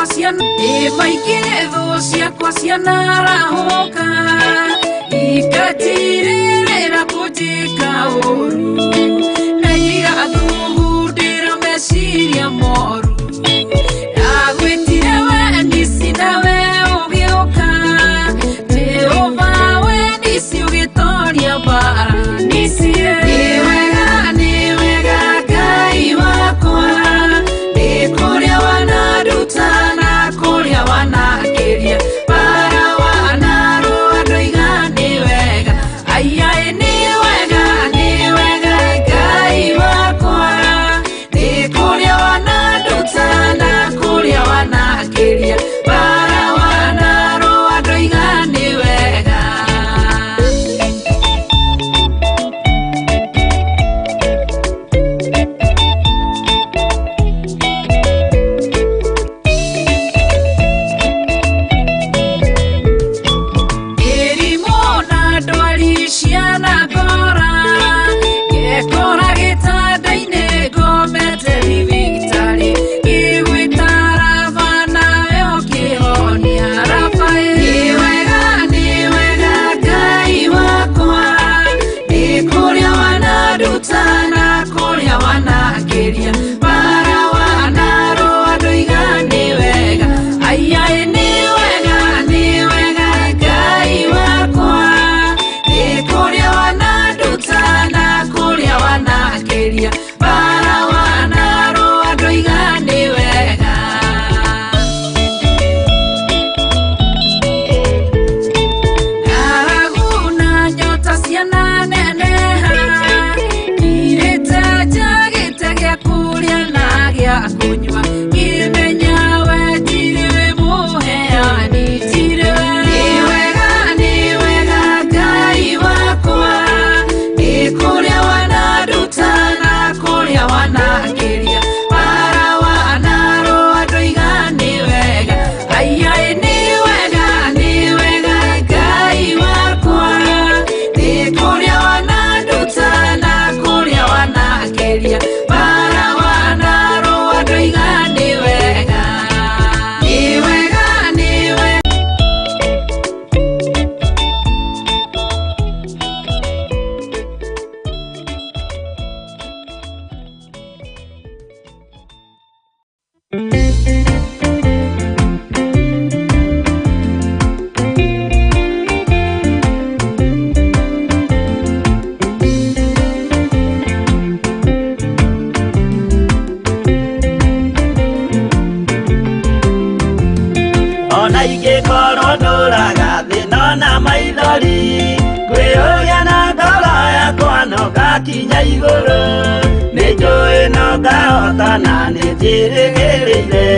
Ciakwa ciana ĩ maingĩ thũ ciakwa cianarahũka ikatirĩrĩra kũnjĩka ũru na igathugundĩra meciria moru. Ndagwĩtire we nisi nawe ũgĩũka, Jehova we nisi ũgĩtoria mbara nisi. Nĩ wega, nĩ wega Ngai wakwa, nĩ kũrĩa wananduta na kũrĩa wanakĩria bara wanarũa ndoiga nĩ wega. Aiaĩ nĩ wega, nĩ wega Ngai wakwa, nĩ kũrĩa wananduta na kũrĩa wanakĩria bara wanarũa ndoiga nĩ wega. Mĩrimũ na ndwari cianangora, ngekora gĩtanda-inĩ ngomete thibitarĩ, ngĩgwĩta Raba nawe ũkĩhonia. Raba nĩ wega, nĩ wega Ngai wakwa, nĩ kũrĩa wananduta na kũrĩa wanakĩria bara wanarũa ndoiga nĩ wega. Aiaĩ nĩ wega, nĩ wega Ngai wakwa, nĩ kũrĩa wananduta na kũrĩa wanakĩria bara wanarũa ndoiga nĩ wega. Ng'aragu na nyota ciananeneha, ngirĩte njagĩte gĩa kũrĩa na gĩa kũnyua, ngĩmenya we ndirĩ wĩ mũheani, ndirĩ we. Nĩ wega, nĩ wega Ngai wakwa, nĩ kũrĩa wananduta na kũrĩa wanakĩria bara wanarũa ndoiga nĩ wega. Aiaĩ nĩ wega, nĩ wega Ngai wakwa, nĩ kũrĩa wananduta na kũrĩa wanakĩria bara wanarũa ndoiga nĩ wega. Nĩ wega, nĩ wega. Ona ingĩkorwo ndũraga thĩna na maithori, ngwĩyũria na ngoro yakwa no ngakinya igũrũ. Nĩ njũĩ no ngahotana, nĩ njĩrĩgĩrĩire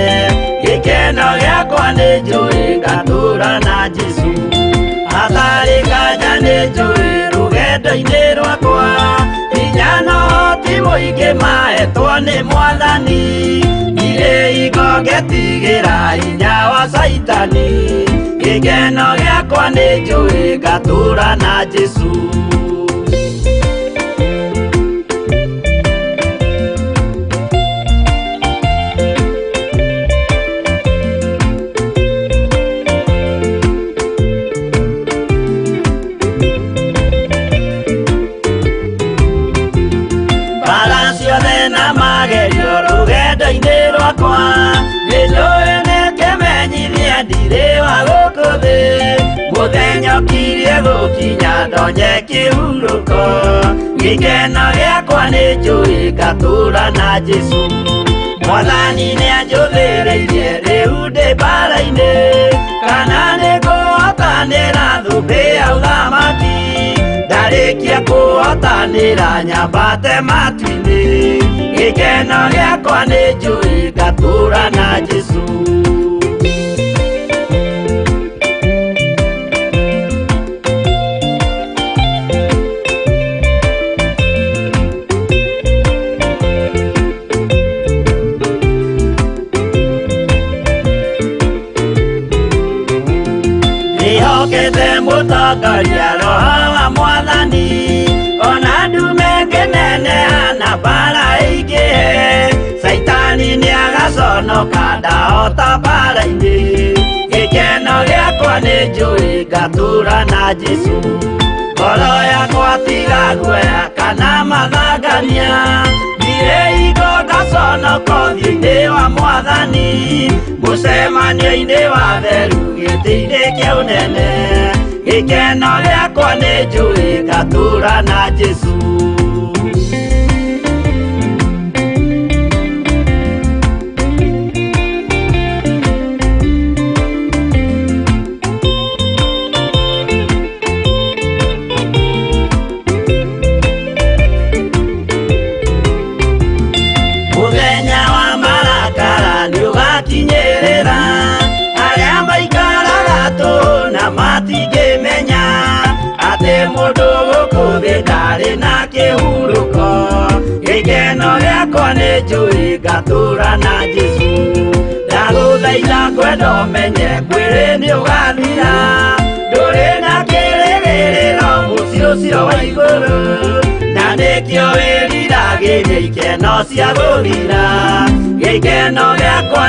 gĩkeno gĩakwa, nĩ njũĩ ngatũra na Jesũ. Hatarĩ nganja nĩ njũĩ rũgendo-inĩ rwakwa hinya no ti mũingĩ mahetwo nĩ Mwathani. Ndirĩ hingo ngetigĩra hinya wa Caitani, gĩkeno gĩakwa nĩ njũĩ ngatũra na Jesũ. Mbara ciothe na magerio rũgendo-inĩ rwakwa, nĩ njũĩ nĩ kĩmenyithia ndirĩ wa gũkũ thĩ. Mũthenya ũkirie gũkinya ndonye kĩhurũko, gĩkeno gĩakwa nĩ njũĩ ngatũra na Jesũ. Mwathani nĩ anjũthĩrĩirie rĩu ndĩ mbara-inĩ, kana nĩ ngũhotanĩra thũmbĩ ya ũthamaki. Ndarĩkia kũhotanĩra nyambate matu-inĩ, gĩkeno gĩakwa nĩ njũĩ ngatũra na Jesũ. Ndĩhokete mũtongoria Roho wa Mwathani, ona ndume ngĩneneha na mbara ĩingĩhe. Caitani nĩ ngaconoka ndahota mbara-inĩ gĩkeno gĩakwa nĩ njũĩ ngatũra na Jesũ ngoro yakwa tiga guoya kana mathangania ndirĩ hingo ngaconoka ũthiũ-inĩ wa Mwathani mũcemanio-inĩ wa theru gĩtĩ-inĩ kĩa ũnene gĩkeno gĩakwa nĩ njũĩ ngatũra na Jesũ. Mũthenya wa marakara nĩũgakinyĩrĩra arĩa maikaraga tũhũ na matingĩmenya atĩ mũndũ gũkũ thĩ ndarĩ na kĩhurũko gĩkeno gĩakwa nĩ njũĩ ngatũra na Jesũ ndagũthaitha kwenda ũmenye mwĩrĩ nĩũgathira ndũrĩ na kĩrĩgĩrĩro mũciĩ ũcio wa igũrũ na nĩkĩo wĩriragĩria ikeno cia gũthira gĩkeno gĩakwa.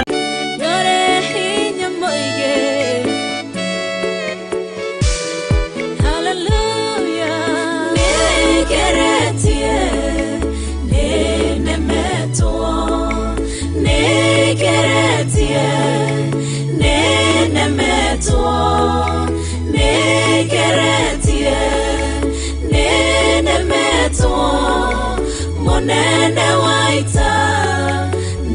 Munene waita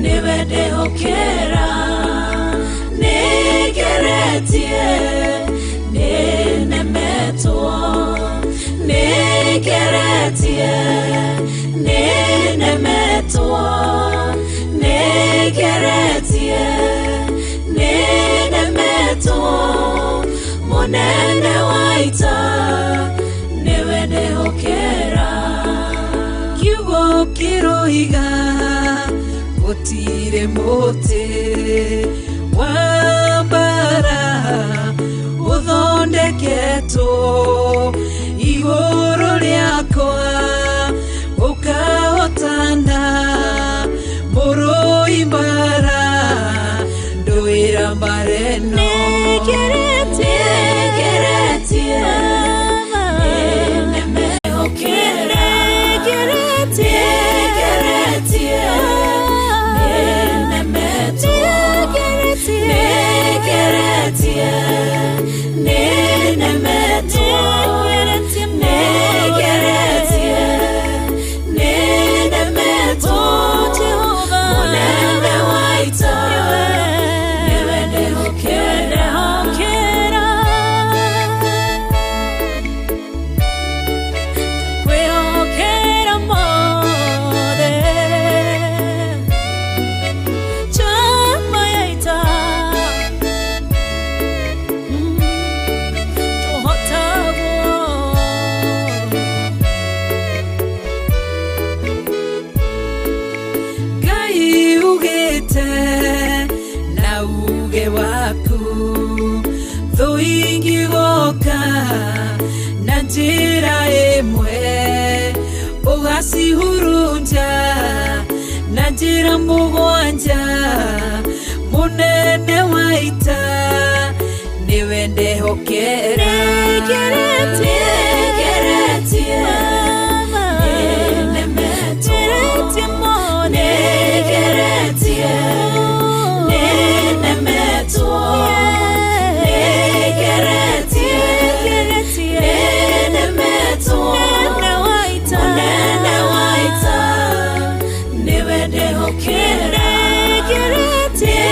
niwe ndehokera nĩngeretie nĩnemetwo nĩngeretie nĩnemetwo nĩngeretie nĩnemetwo munene waita niwe ndehokera kiugo kĩroiga gũtirĩ mũtĩ wa mbara ũthondeketwo igũrũ rĩakwa ũkahotana mũrũi mbara ndũĩra mbara ĩno. Nĩngeretie nĩnemehokera nĩngeretie nĩnemetwo nĩngeretie nĩnemetwo nĩngeretie nĩnemetwo Munene wa ita nĩwe ndehokera. Kwĩhokera mothe chama ya ita tũhotagwo Ngai ugĩte na uge waku thũ ingĩgoka na njĩra ĩmwe ũgacihurunja na njĩra mũgwanja mũnene wa ita nĩwe ndehokera. Nĩngeretie nĩnemetwo nĩngeretie nĩnemetwo nĩngeretie nĩnemetwo Munene wa ita nĩwe ndehokera. Nĩngeretie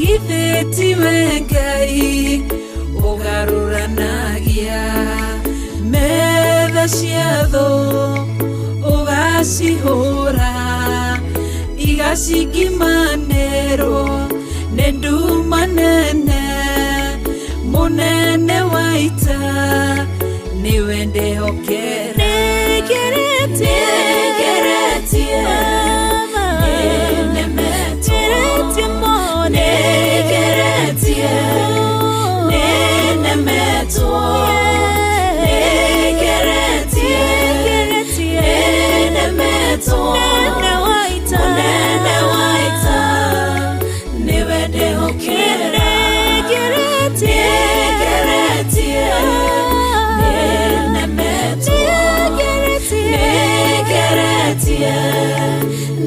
Githĩ tiwe Ngai ũgarũranagia metha cia thũ, ũgacihũra igacingimanĩrwo nĩ nduma nene. Mũnene wa ita nĩwe ndehokera. Nĩngeretie, nĩnemetwo, nĩngeretie, nĩnemetwo, nĩngeretie, nĩnemetwo. Mũnene wa ita nĩwe ndehokera. Nĩngeretie, nĩnemetwo, nĩngeretie,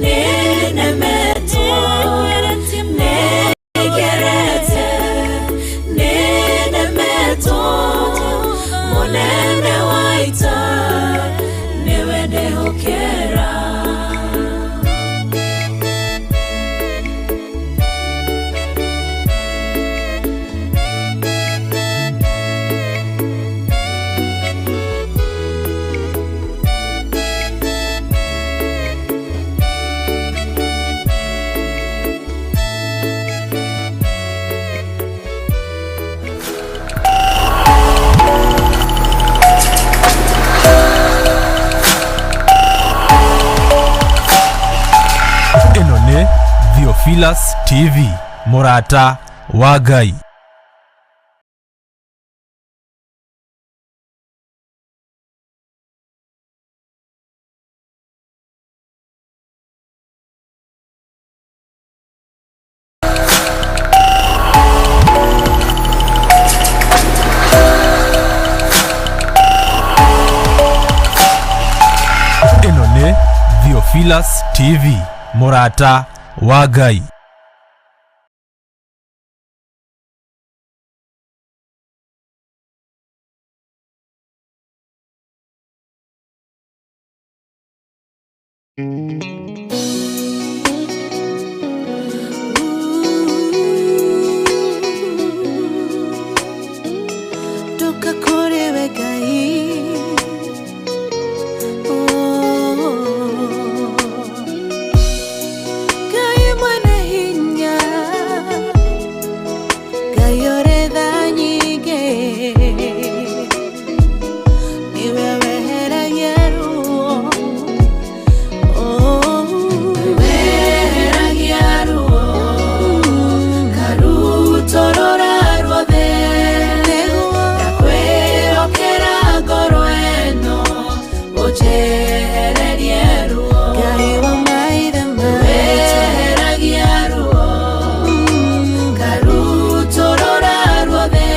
nĩnemetwo, nĩngeretie, nĩnemetwo. Mũnene wa ita nĩwe ndehokera. Ĩno nĩ Theophilus TV, mũrata wa Ngai. Ĩno nĩ Theophilus TV, mũrata wa Ngai. Ndoka kũrĩ we Ngai. Oh. Ngai mwene hinya, Ngai ũrĩ tha nyingĩ, nĩwe weheragia ruo. Oh. Weheragia ruo karutorora ruothe. Nĩguo. Ndakwĩhokera ngoro ĩno ũnjehererie ruo. Ngai wa maithe maitũ. Weheragia ruo karutorora ruothe.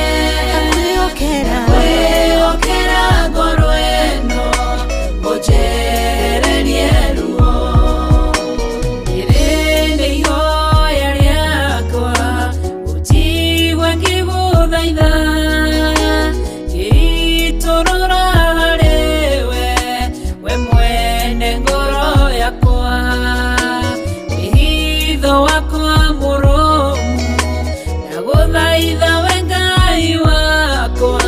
Ndakwĩhokera. Kwĩhokera ngoro ĩno ũnjehererie ruo. Rĩrĩ nĩ ihoya rĩakwa ũnjigue ngĩgũthaitha, ngĩitũrũra harĩ we, we mwene ngoro yakwa. Wĩhitho wakwa mũrũmu ndagũthaitha we Ngai wakwa,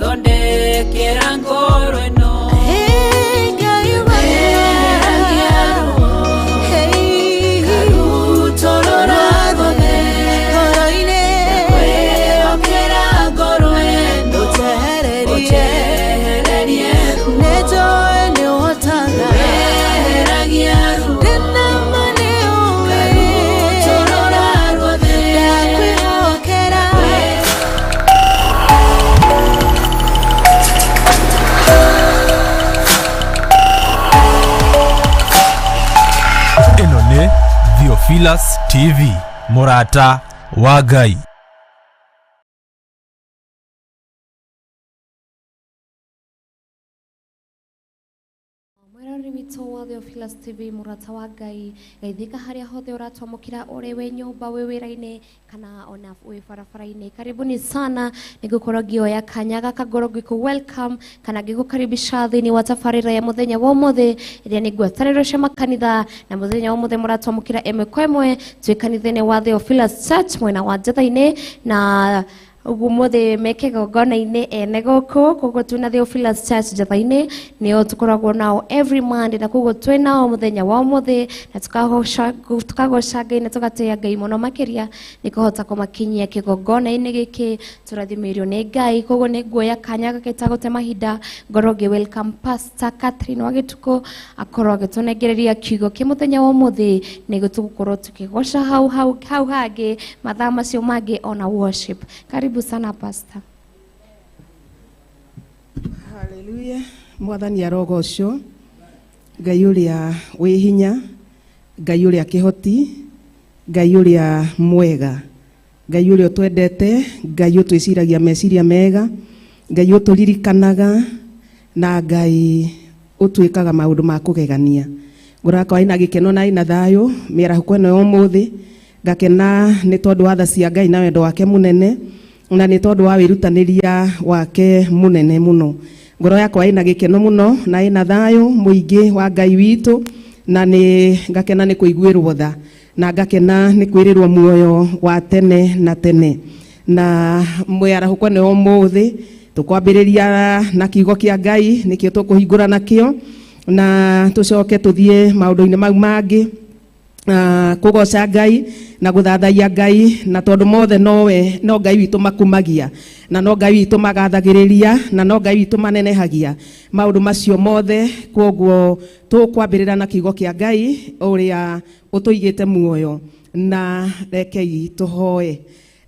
thondekera ngoro ĩno. Hey, Ngai Weheragia ruo Hey. karutorora ruothe. Ngoro-inĩ. Kwĩhokera ngoro ĩno Ũnjehererie. ũnjehererie ruo. Nĩnjũĩ nĩũhotaga. Weheragia ruo Ndĩna ma nĩũĩ. karutorora ruothe. Ndakwĩhokera. Ĩno nĩ Theophilus TV, mũrata wa Ngai. Mwĩroreri witũ wa Theophilus Theophilus TV, mũrata wa Ngai. Geithĩka harĩa hothe ũratwamũkĩra, ũrĩ wĩ nyũmba, wĩ wĩra-inĩ, kana ona wĩ barabara-inĩ. Karibuni sana. Nĩngũkorwo ngĩoya kanya gaka ngorwo ngĩkũ welcome kana ngĩgũkaribisha thĩinĩ wa tabarĩra ya mũthenya wa ũmũthĩ, ĩrĩa nĩ ngwatanĩro cia makanitha. Na mũthenya wa ũmũthĩ mũratwamũkĩra ĩmwe kwa ĩmwe twĩ kanitha-inĩ wa Theophilus Church mwena wa Njetha-inĩ, na ũguo mũthĩ me kĩgongona-inĩ ene gũkũ. Koguo twĩna Theophilus Church Njetha-inĩ, nĩo tũkoragwo nao every Monday, na koguo twĩ nao mũthenya wa ũmũthĩ, na tũkagoca Ngai na tũgatĩĩa Ngai mũno makĩria nĩ kũhota kũmakinyia kĩgongona-inĩ gĩkĩ tũrathimĩirio nĩ Ngai. Koguo nĩ nguoya kanya gaka itagũte mahinda ngorwo ngĩ welcome Pastor Catherine wa Gĩtukũ akorwo agĩtũnengereria kiugo kĩa mũthenya wa ũmũthĩ, nĩguo tũgũkorwo tũkĩgoca hau hau hau hangĩ mathaa macio mangĩ ona worship. Karibu sana, Pastor. Haleluya. Mwathani arogocwo. Ngai ũrĩa wĩ hinya, Ngai ũrĩa kĩhoti, Ngai ũrĩa mwega, Ngai ũrĩa ũtwendete, Ngai ũtwĩciragia meciria mega, Ngai ũtũririkanaga, na Ngai ũtwĩkaga maũndũ ma kũgegania. Ngoro yakwa ĩna gĩkeno na ĩna thayũ mĩarahũko ĩno ya ũmũthĩ. Ngakena nĩ tondũ wa tha cia Ngai na wendo wake mũnene, na nĩ tondũ wa wĩrutanĩria wake mũnene mũno. Ngoro yakwa ĩna gĩkeno mũno na ĩna thayũ mũingĩ wa Ngai witũ, na nĩ ngakena nĩ kũiguĩrwo tha, na ngakena nĩ kwĩrĩrwo muoyo wa tene na tene. Na mwĩarahũko ĩno ya ũmũthĩ tũkwambĩrĩria na kiugo kĩa Ngai, nĩkĩo tũkũhingũra nakĩo, na tũcoke tũthiĩ maũndũ-inĩ mau mangĩ, kũgoca Ngai na gũthathaiya Ngai, na tondũ mothe nowe no Ngai witũ makumagia, na no Ngai witũ magathagĩrĩria, na no Ngai witũ manenehagia maũndũ macio mothe. Kwoguo tũkwambĩrĩra na kiugo kĩa Ngai ũrĩa ũtũigĩte muoyo, na rekei tũhoe.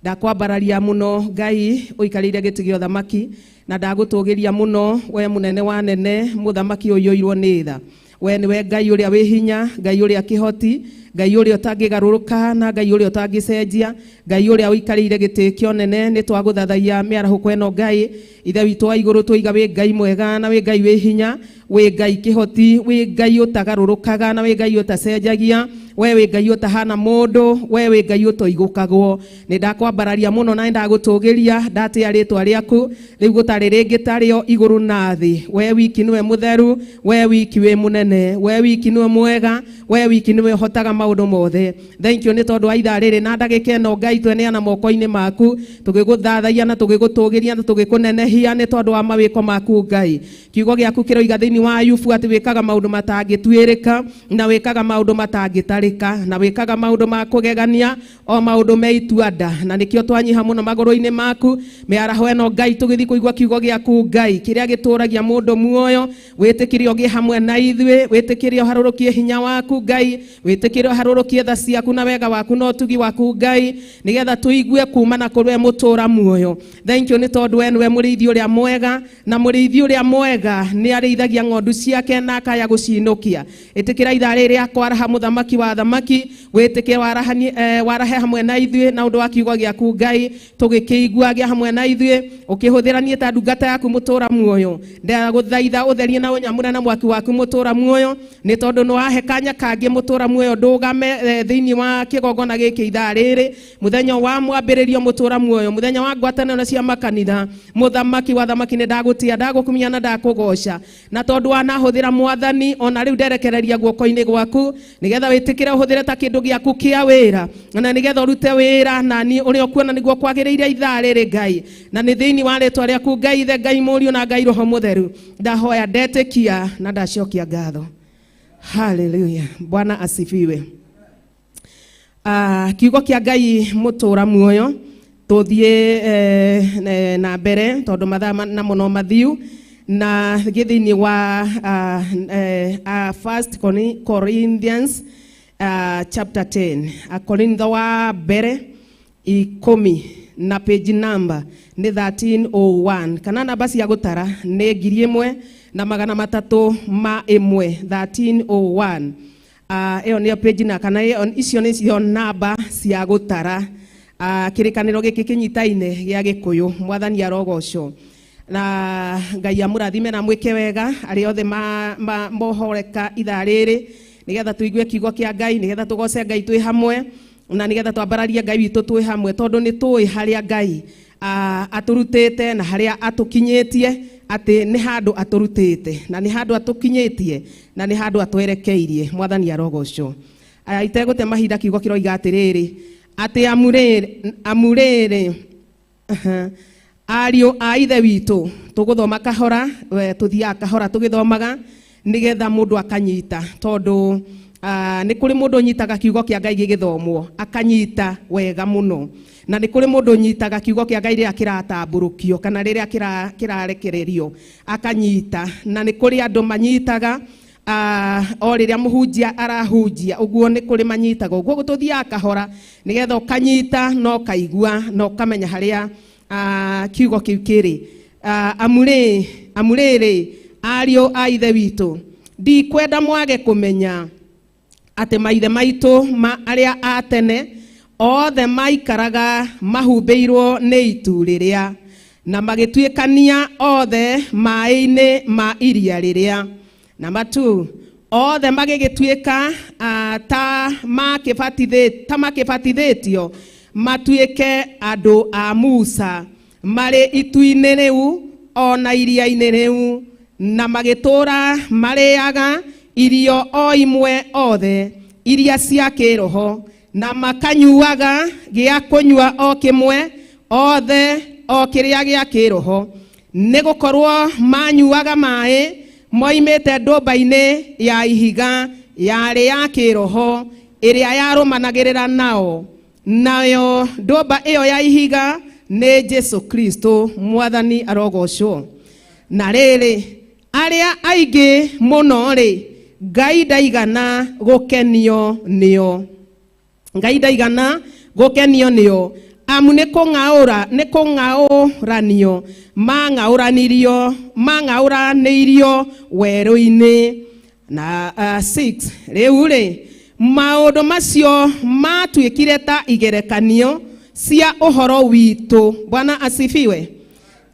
Ndakwambararia mũno Ngai ũikarĩire gĩtĩ gĩa ũthamaki, na ndagũtũgĩria mũno we mũnene wa nene, mũthamaki ũiyũirwo nĩ tha. We nĩwe Ngai ũrĩa wĩ hinya, Ngai ũrĩa kĩhoti, Ngai ũrĩa ũtangĩgarũrũka, na Ngai ũrĩa ũtangĩcenjia, Ngai ũrĩa ũikarĩire gĩtĩ kĩa ũnene. Nĩ twagũthathaiya mĩarahũko ĩno Ngai Ithe witũ wa igũrũ, tũiga wĩ Ngai mwega na wĩ Ngai wĩ hinya, wĩ Ngai kĩhoti, wĩ Ngai ũtagarũrũkaga na wĩ Ngai ũtacenjagia, we wĩ Ngai ũtahana mũndũ, we wĩ Ngai ũtoigũkagwo. Nĩ ndakwambararia mũno na nĩ ndagũtũgĩria, ndatĩa rĩtwa rĩaku rĩu gũtarĩ rĩngĩ tarĩo igũrũ na thĩ. We wiki nĩwe mũtheru, we wiki wĩ mũnene, we wiki nĩwe mwega, we wiki nĩwe ũhotaga maũndũ mothe. Thank you nĩ tondũ wa ithaa rĩrĩ na ndagĩka ĩno Ngai tweneana moko-inĩ maku, tũgĩgũthathaiya na tũgĩgũtũgĩria na tũgĩkũnenehia nĩ tondũ wa mawĩko maku Ngai. Kiugo gĩaku kĩroiga thĩinĩ wa Ayubu atĩ wĩkaga maũndũ matangĩtuĩrĩka, na wĩkaga maũndũ matangĩtarĩka, na wĩkaga maũndũ ma kũgegania, o maũndũ me itua nda, na nĩkĩo twanyiha mũno magũrũ-inĩ maku mĩaraho ĩno Ngai, tũgĩthiĩ kũigua kiugo gĩaku Ngai kĩrĩa gĩtũragia mũndũ muoyo. Wĩtĩkĩre ũgĩe hamwe na ithuĩ, wĩtĩkĩre ũharũrũkie hinya waku Ngai, wĩtĩkĩre ũharũrũkie tha ciaku na wega waku na ũtugi waku Ngai, nĩgetha tũigue kuma na kũrĩ we mũtũra muoyo. Thank you nĩ tondũ we nĩwe mũrĩithi ũrĩa mwega, na mũrĩithi ũrĩa mwega nĩ arĩithagia ng'ondu ciake na akaya gũcinũkia. Ĩtĩkĩra ithaa rĩrĩ rĩa kwaraha, mũthamaki wa athamaki, wĩtĩkĩre warahe hamwe na ithuĩ na ũndũ wa kiugo gĩaku Ngai, tũgĩkĩigua gĩa hamwe na ithuĩ, ũkĩhũthĩra niĩ ta ndungata yaku mũtũra muoyo. Ndagũthaitha ũtherie na ũnyamũre na mwaki waku mũtũra muoyo, nĩ tondũ nĩ wahe kanya kangĩ mũtũra muoyo ndũgame thĩinĩ wa kĩgongona gĩkĩ ithaa rĩrĩ, mũthenya wa mwambĩrĩrio mũtũra muoyo, mũthenya wa ngwatanĩro cia makanitha. Mũthamaki wa thamaki, nĩ ndagũtĩa, ndagũkumia na ndakũgoca, na tondũ wanahũthĩra Mwathani, ona rĩu nderekereria guoko-inĩ gwaku, nĩgetha wĩtĩkĩre ũhũthĩre ta kĩndũ gĩaku kĩa wĩra, na nĩgetha ũrute wĩra na niĩ ũrĩa ũkuona nĩguo kwagĩrĩire ithaa rĩrĩ Ngai, na nĩ thĩinĩ wa rĩtwa rĩaku Ngai Ithe, Ngai Mũriũ na Ngai Roho Mũtheru, ndahoya, ndetĩkia na ndacokia ngatho. Haleluya, Bwana asifiwe. Kiugo kĩa Ngai mũtũra muoyo, tũthiĩ na mbere tondũ mathaa namo no mathiu, na gĩ thĩinĩ wa First Corinthians chapter 10, Akorintho wa mbere 10, na page number nĩ 1301, kana namba cia gũtara nĩ 1301, 1301. Ĩyo nĩyo page na kana ĩyo, icio nĩcio namba cia gũtara. Kĩrĩkanĩro gĩkĩ kĩnyitaine gĩa Gĩkũyũ. Mwathani arogocwo. Na Ngai amũrathime na mwĩke wega arĩa othe mohoreka ithaa rĩrĩ, nĩgetha tũigue kiugo kĩa Ngai, nĩgetha tũgoce Ngai twĩ hamwe, na nĩgetha twambararie Ngai witũ twĩ hamwe, tondũ nĩ tũĩ harĩa Ngai atũrutĩte na harĩa atũkinyĩtie, atĩ nĩ handũ atũrutĩte na nĩ handũ atũkinyĩtie na nĩ handũ atwerekeirie. Mwathani arogocwo. Aya, itegũte mahinda, kiugo kĩroiga atĩrĩrĩ, atĩ amurĩrĩ ariũ a ithe witũ, tũgũthoma kahora, tũthiaga kahora tũgĩthomaga nĩgetha mũndũ akanyita, tondũ nĩ kũrĩ mũndũ ũnyitaga kiugo kĩa Ngai gĩgĩthomwo akanyita wega mũno, na nĩ kũrĩ mũndũ ũnyitaga kiugo kĩa Ngai rĩrĩa kĩratambũrũkio kana rĩrĩa kĩrarekererio akanyita, na nĩ kũrĩ andũ manyitaga o rĩrĩa mũhunjia arahunjia, ũguo nĩ kũrĩ manyitaga. Ũguo tũthiaga kahora nĩgetha ũkanyita na ũkaigua na ũkamenya harĩa kiugo kĩu kĩrĩ. Amurĩrĩ ariũ a ithe witũ, ndikwenda mwage kũmenya atĩ maithe maitũ ma arĩa a tene othe maikaraga mahumbĩirwo nĩ itu rĩrĩa, na magĩtuĩkania othe maĩ-inĩ ma iria rĩrĩa. Number 2, othe magĩgĩtuĩka ta makĩbatithĩtio matuĩke andũ a Musa marĩ itu-inĩ rĩu ona iria-inĩ rĩu, na magĩtũũra marĩaga irio o imwe othe iria cia kĩroho, na makanyuaga gĩa kũnyua o kĩmwe othe o kĩrĩa gĩa kĩroho, nĩgũkorwo manyuaga maĩ moimĩte ndũmba-inĩ ya ihiga yarĩ ya kĩroho ĩrĩa yarũmanagĩrĩra nao, nayo ndũmba ĩyo ya ihiga nĩ Jesu Kristo. Mwathani arogocwo. Na rĩrĩ, arĩa aingĩ mũno rĩ, Ngai ndaigana gũkenio nĩo, Ngai ndaigana gũkenio nĩo, amu nĩ kũng'aũranio mang'aũranĩirio werũ-inĩ. Na 6, rĩu rĩ, maũndũ macio matuĩkire ta igerekanio cia ũhoro witũ. Bwana asifiwe.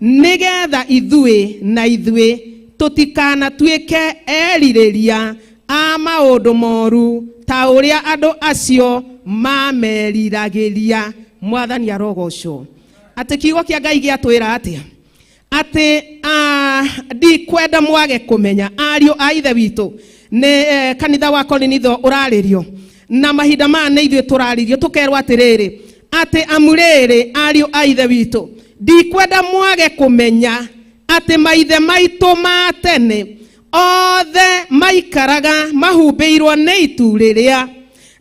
Nĩgetha ithuĩ na ithuĩ tũtikanatuĩke erirĩria a maũndũ moru ta ũrĩa andũ acio mameriragĩria. Mwathani arogocwo. Atĩ kiugo kĩa Ngai gĩatwĩra atĩa? Atĩ ndikwenda mwage kũmenya ariũ a ithe witũ, nĩ kanitha wa Korinitho ũrarĩrio, na mahinda maya nĩ ithuĩ tũrarĩrio, tũkerwo atĩrĩrĩ, atĩ amurĩrĩ ariũ a ithe witũ, ndikwenda mwage kũmenya atĩ maithe maitũ ma tene othe maikaraga mahumbĩirwo nĩ itu rĩrĩa,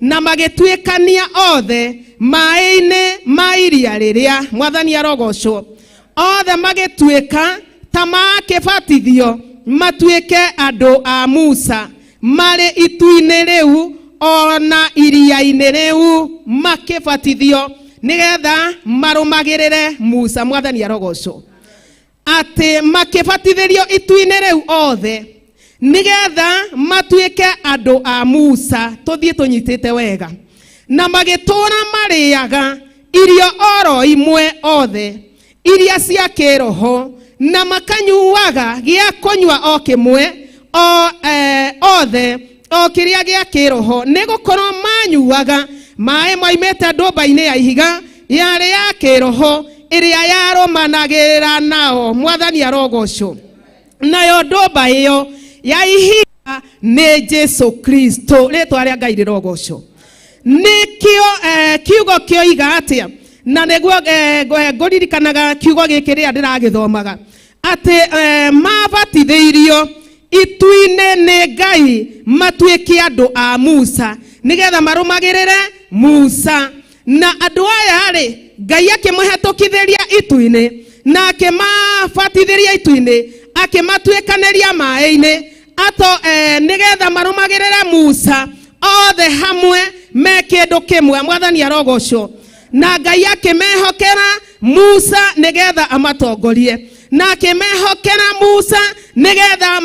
na magĩtuĩkania othe maĩ-inĩ ma iria rĩrĩa. Mwathani arogocwo. Othe magĩtuĩka ta makĩbatithio matuĩke andũ a Musa marĩ itu-inĩ rĩu ona iria-inĩ rĩu makĩbatithio nĩgetha marũmagĩrĩre Musa. Mwathani arogocwo. Atĩ makĩbatithĩrio itu-inĩ rĩu othe nĩgetha matuĩke andũ a Musa. Tũthiĩ tũnyitĩte wega. Na magĩtũũra marĩaga irio oro imwe othe iria cia kĩroho, na makanyuaga gĩa kũnyua o kĩmwe othe o kĩrĩa gĩa kĩroho, nĩgũkorwo manyuaga maĩ moimĩte ndũmba-inĩ ya ihiga yarĩ ya kĩroho ĩrĩa yarũmanagĩrĩra nao. Mwathani arogocwo. Nayo ndũmba ĩyo ya ihiga nĩ Jesu Kristo. Rĩtwa rĩa Ngai rĩrogocwo. Nĩkĩo kiugo kĩoiga atĩa? Na nĩguo ngũririkanaga kiugo gĩkĩ rĩrĩa ndĩragĩthomaga, atĩ mabatithĩirio itu-inĩ nĩ Ngai matuĩke andũ a Musa nĩgetha marũmagĩrĩre Musa. Na andũ aya rĩ, Ngai akĩmũhetũkithĩria itu-inĩ na akĩmabatithĩria itu-inĩ, akĩmatuĩkanĩria maĩ-inĩ ato nĩgetha marũmagĩrĩre Musa othe hamwe me kĩndũ kĩmwe. Mwathani arogocwo. Na Ngai akĩmehokera Musa nĩgetha amatongorie, na akĩmehokera Musa nĩgetha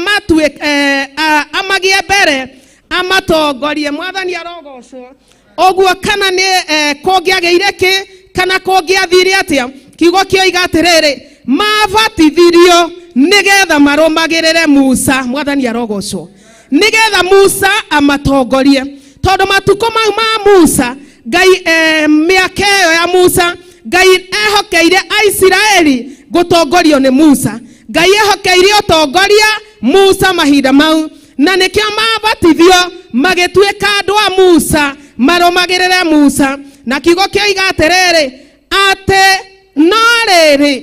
amagie mbere amatongorie. Mwathani arogocwo. Ũguo kana nĩ kũngĩagĩire kĩ kana kũngĩathire atĩa, kiugo kĩoiga atĩrĩrĩ, Mabatithirio nĩgetha marũmagĩrĩre Musa. Mwathani arogocwo. Nĩgetha Musa amatongorie, tondũ matukũ mau ma Musa Ngai, mĩaka ĩyo ya Musa, Ngai ehokeire Aisiraeli gũtongorio nĩ Musa. Ngai ehokeire ũtongoria Musa mahinda mau, na nĩkĩo mabatithio magĩtuĩka andũ a Musa, marũmagĩrĩre Musa. Na kiugo kĩoiga atĩrĩrĩ, atĩ no rĩrĩ,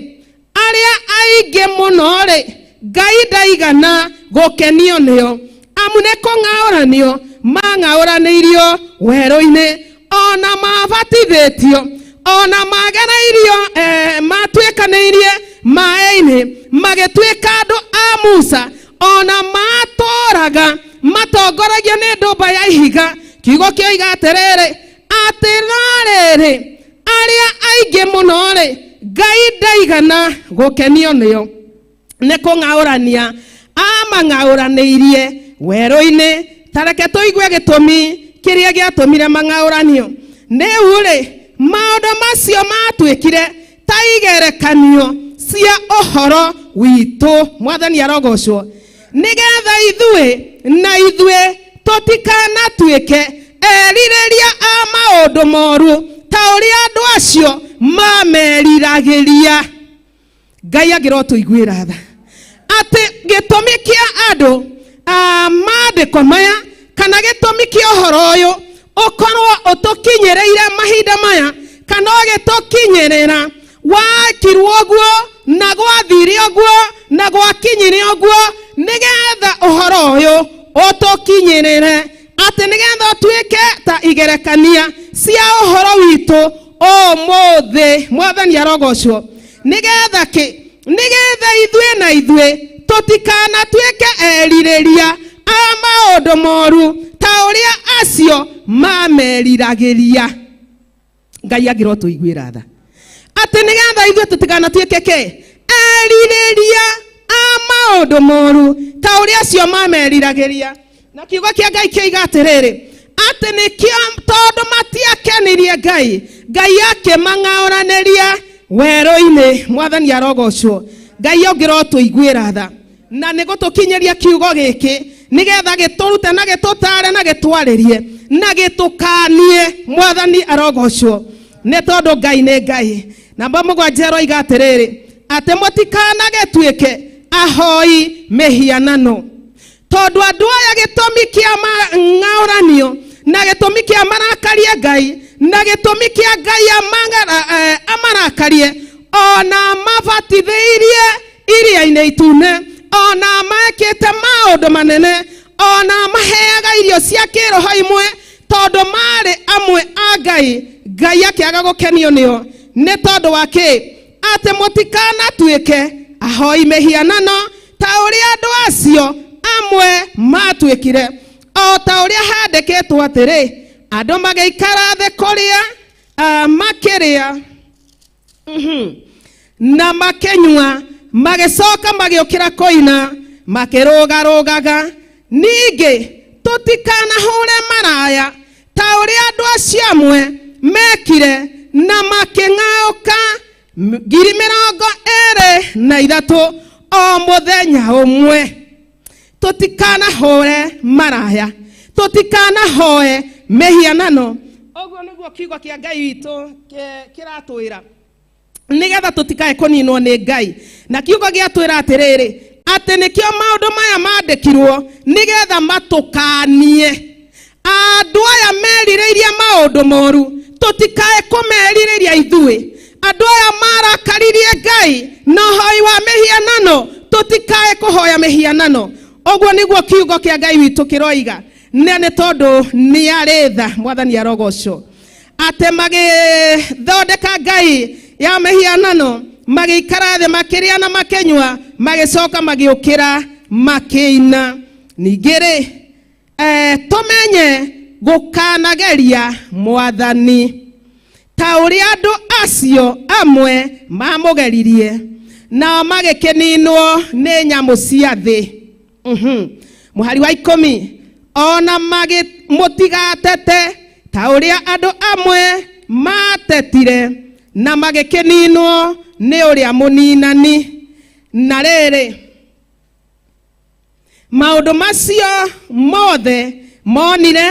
arĩa aingĩ mũno rĩ, Ngai ndaigana gũkenio nĩo, amu nĩ kũng'aũranio mang'aũranĩirio werũ-inĩ, ona mabatithĩtio, ona magereirio, matuĩkanĩirie maĩ-inĩ, magĩtuĩka andũ a Musa, ona matũraga matongoragio nĩ ndũmba ya ihiga. Kiugo kĩoiga atĩrĩrĩ, atĩ no rĩrĩ, arĩa aingĩ mũno rĩ, Ngai ndaigana gũkenio nĩo, nĩ kũng'aũrania amang'aũranĩirie werũ-inĩ. Ta reke tũigue gĩtũmi kĩrĩa gĩatũmire mang'aũranio. Rĩu rĩ, maũndũ macio matuĩkire ta igerekanio cia ũhoro witũ. Mwathani arogocwo. Nĩgetha ithuĩ na ithuĩ tũtikanatuĩke erirĩria a maũndũ moru ta ũrĩa andũ acio mameriragĩria. Ngai angĩrotũiguĩra tha atĩ gĩtũmi kĩa andũ maandĩko maya, kana gĩtũmi kĩa ũhoro ũyũ ũkorwo ũtũkinyĩrĩire mahinda maya, kana ũgĩtũkinyĩrĩra, wakirwo ũguo na gwathire ũguo na gwakinyire ũguo, nĩgetha ũhoro ũyũ ũtũkinyĩrĩre, atĩ nĩgetha ũtuĩke ta igerekania cia ũhoro witũ ũmũthĩ. Mwathani arogocwo. Nĩgetha kĩ? Nĩgetha ithuĩ na ithuĩ tũtikanatuĩke erirĩria a maũndũ moru ta ũrĩa acio mameriragĩria. Ngai angĩrotũiguĩra tha atĩ nĩgetha ithuĩ tũtikanatuĩke kĩ? Erirĩria a maũndũ moru ta ũrĩa acio mameriragĩria. Na kiugo kĩa Ngai kĩoiga atĩrĩrĩ, atĩ nĩkĩo tondũ matiakenirie Ngai, Ngai akĩmang'aũranĩria werũ-inĩ. Mwathani arogocwo. Ngai ũngĩrotũiguĩra tha na nĩ gũtũkinyĩria kiugo gĩkĩ, nĩgetha gĩtũrute na gĩtũtare na gĩtwarĩrie na gĩtũkanie. Mwathani arogocwo, nĩ tondũ Ngai nĩ Ngai. Namba 7 ĩroiga atĩrĩrĩ, atĩ mũtikanagĩtuĩke ahoi mĩhianano, tondũ andũ aya gĩtũmi kĩa mang'aũranio na gĩtũmi kĩa marakarie Ngai na gĩtũmi kĩa Ngai amarakarie, ona mabatithĩirie iria-inĩ itune, ona mekĩte maũndũ manene, ona maheaga irio cia kĩroho imwe, tondũ marĩ amwe a Ngai, Ngai akĩaga gũkenio nĩo. Nĩ tondũ wa kĩ? Atĩ mũtikanatuĩke ahoi mĩhianano ta ũrĩa andũ acio amwe matuĩkire, o ta ũrĩa handĩkĩtwo atĩrĩ, andũ magĩikara thĩ kũrĩa, makĩrĩa na makĩnyua, magĩcoka magĩũkĩra kũina makĩrũgarũgaga. Ningĩ tũtikanahũre maraya ta ũrĩa andũ acio amwe mekire na makĩng'aũka 23,000 o mũthenya ũmwe. Tũtikanahũre maraya, tũtikanahoe mĩhianano. Ũguo nĩguo kiugo kĩa Ngai witũ kĩratwĩra, nĩgetha tũtikae kũninwo nĩ Ngai. Na kiugo gĩatwĩra atĩrĩrĩ, atĩ nĩkĩo maũndũ maya mandĩkirwo, nĩgetha matũkanie. Andũ aya merirĩirie maũndũ moru, tũtikae kũmerirĩria ithuĩ. Andũ aya marakaririe Ngai na ũhoi wa mĩhianano, tũtikae kũhoya mĩhianano. Ũguo nĩguo kiugo kĩa Ngai witũ kĩroiga. Na nĩ tondũ nĩ arĩ tha. Mwathani arogocwo. Atĩ magĩthondeka ngai ya mĩhianano, magĩikara thĩ makĩrĩa na makĩnyua, magĩcoka magĩũkĩra makĩina. Ningĩ rĩ, tũmenye gũkanageria Mwathani ta ũrĩa andũ acio amwe mamũgeririe, nao magĩkĩninwo nĩ nyamũ cia thĩ. Mũhari wa 10, ona mũtigatete ta ũrĩa andũ amwe matetire, Na magĩkĩninwo nĩ ũrĩa mũninani. Na rĩrĩ, maũndũ macio mothe monire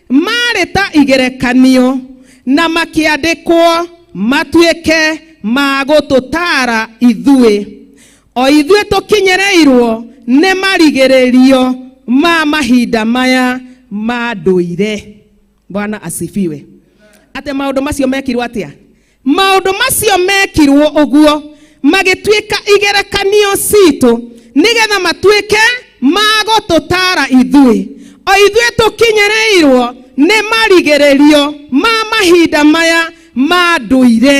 marĩ ta igerekanio, na makĩandĩkwo matuĩke ma gũtũtaara ithuĩ, o ithuĩ tũkinyĩrĩirwo nĩ marigĩrĩrio ma mahinda maya ma ndũire. Bwana asifiwe. Atĩ maũndũ macio mekirwo atĩa? Maũndũ macio mekirwo ũguo magĩtuĩka igerekanio citũ, nĩgetha matuĩke ma gũtũtaara ithuĩ, o ithuĩ tũkinyĩrĩirwo nĩ marigĩrĩrio ma mahinda maya ma ndũire,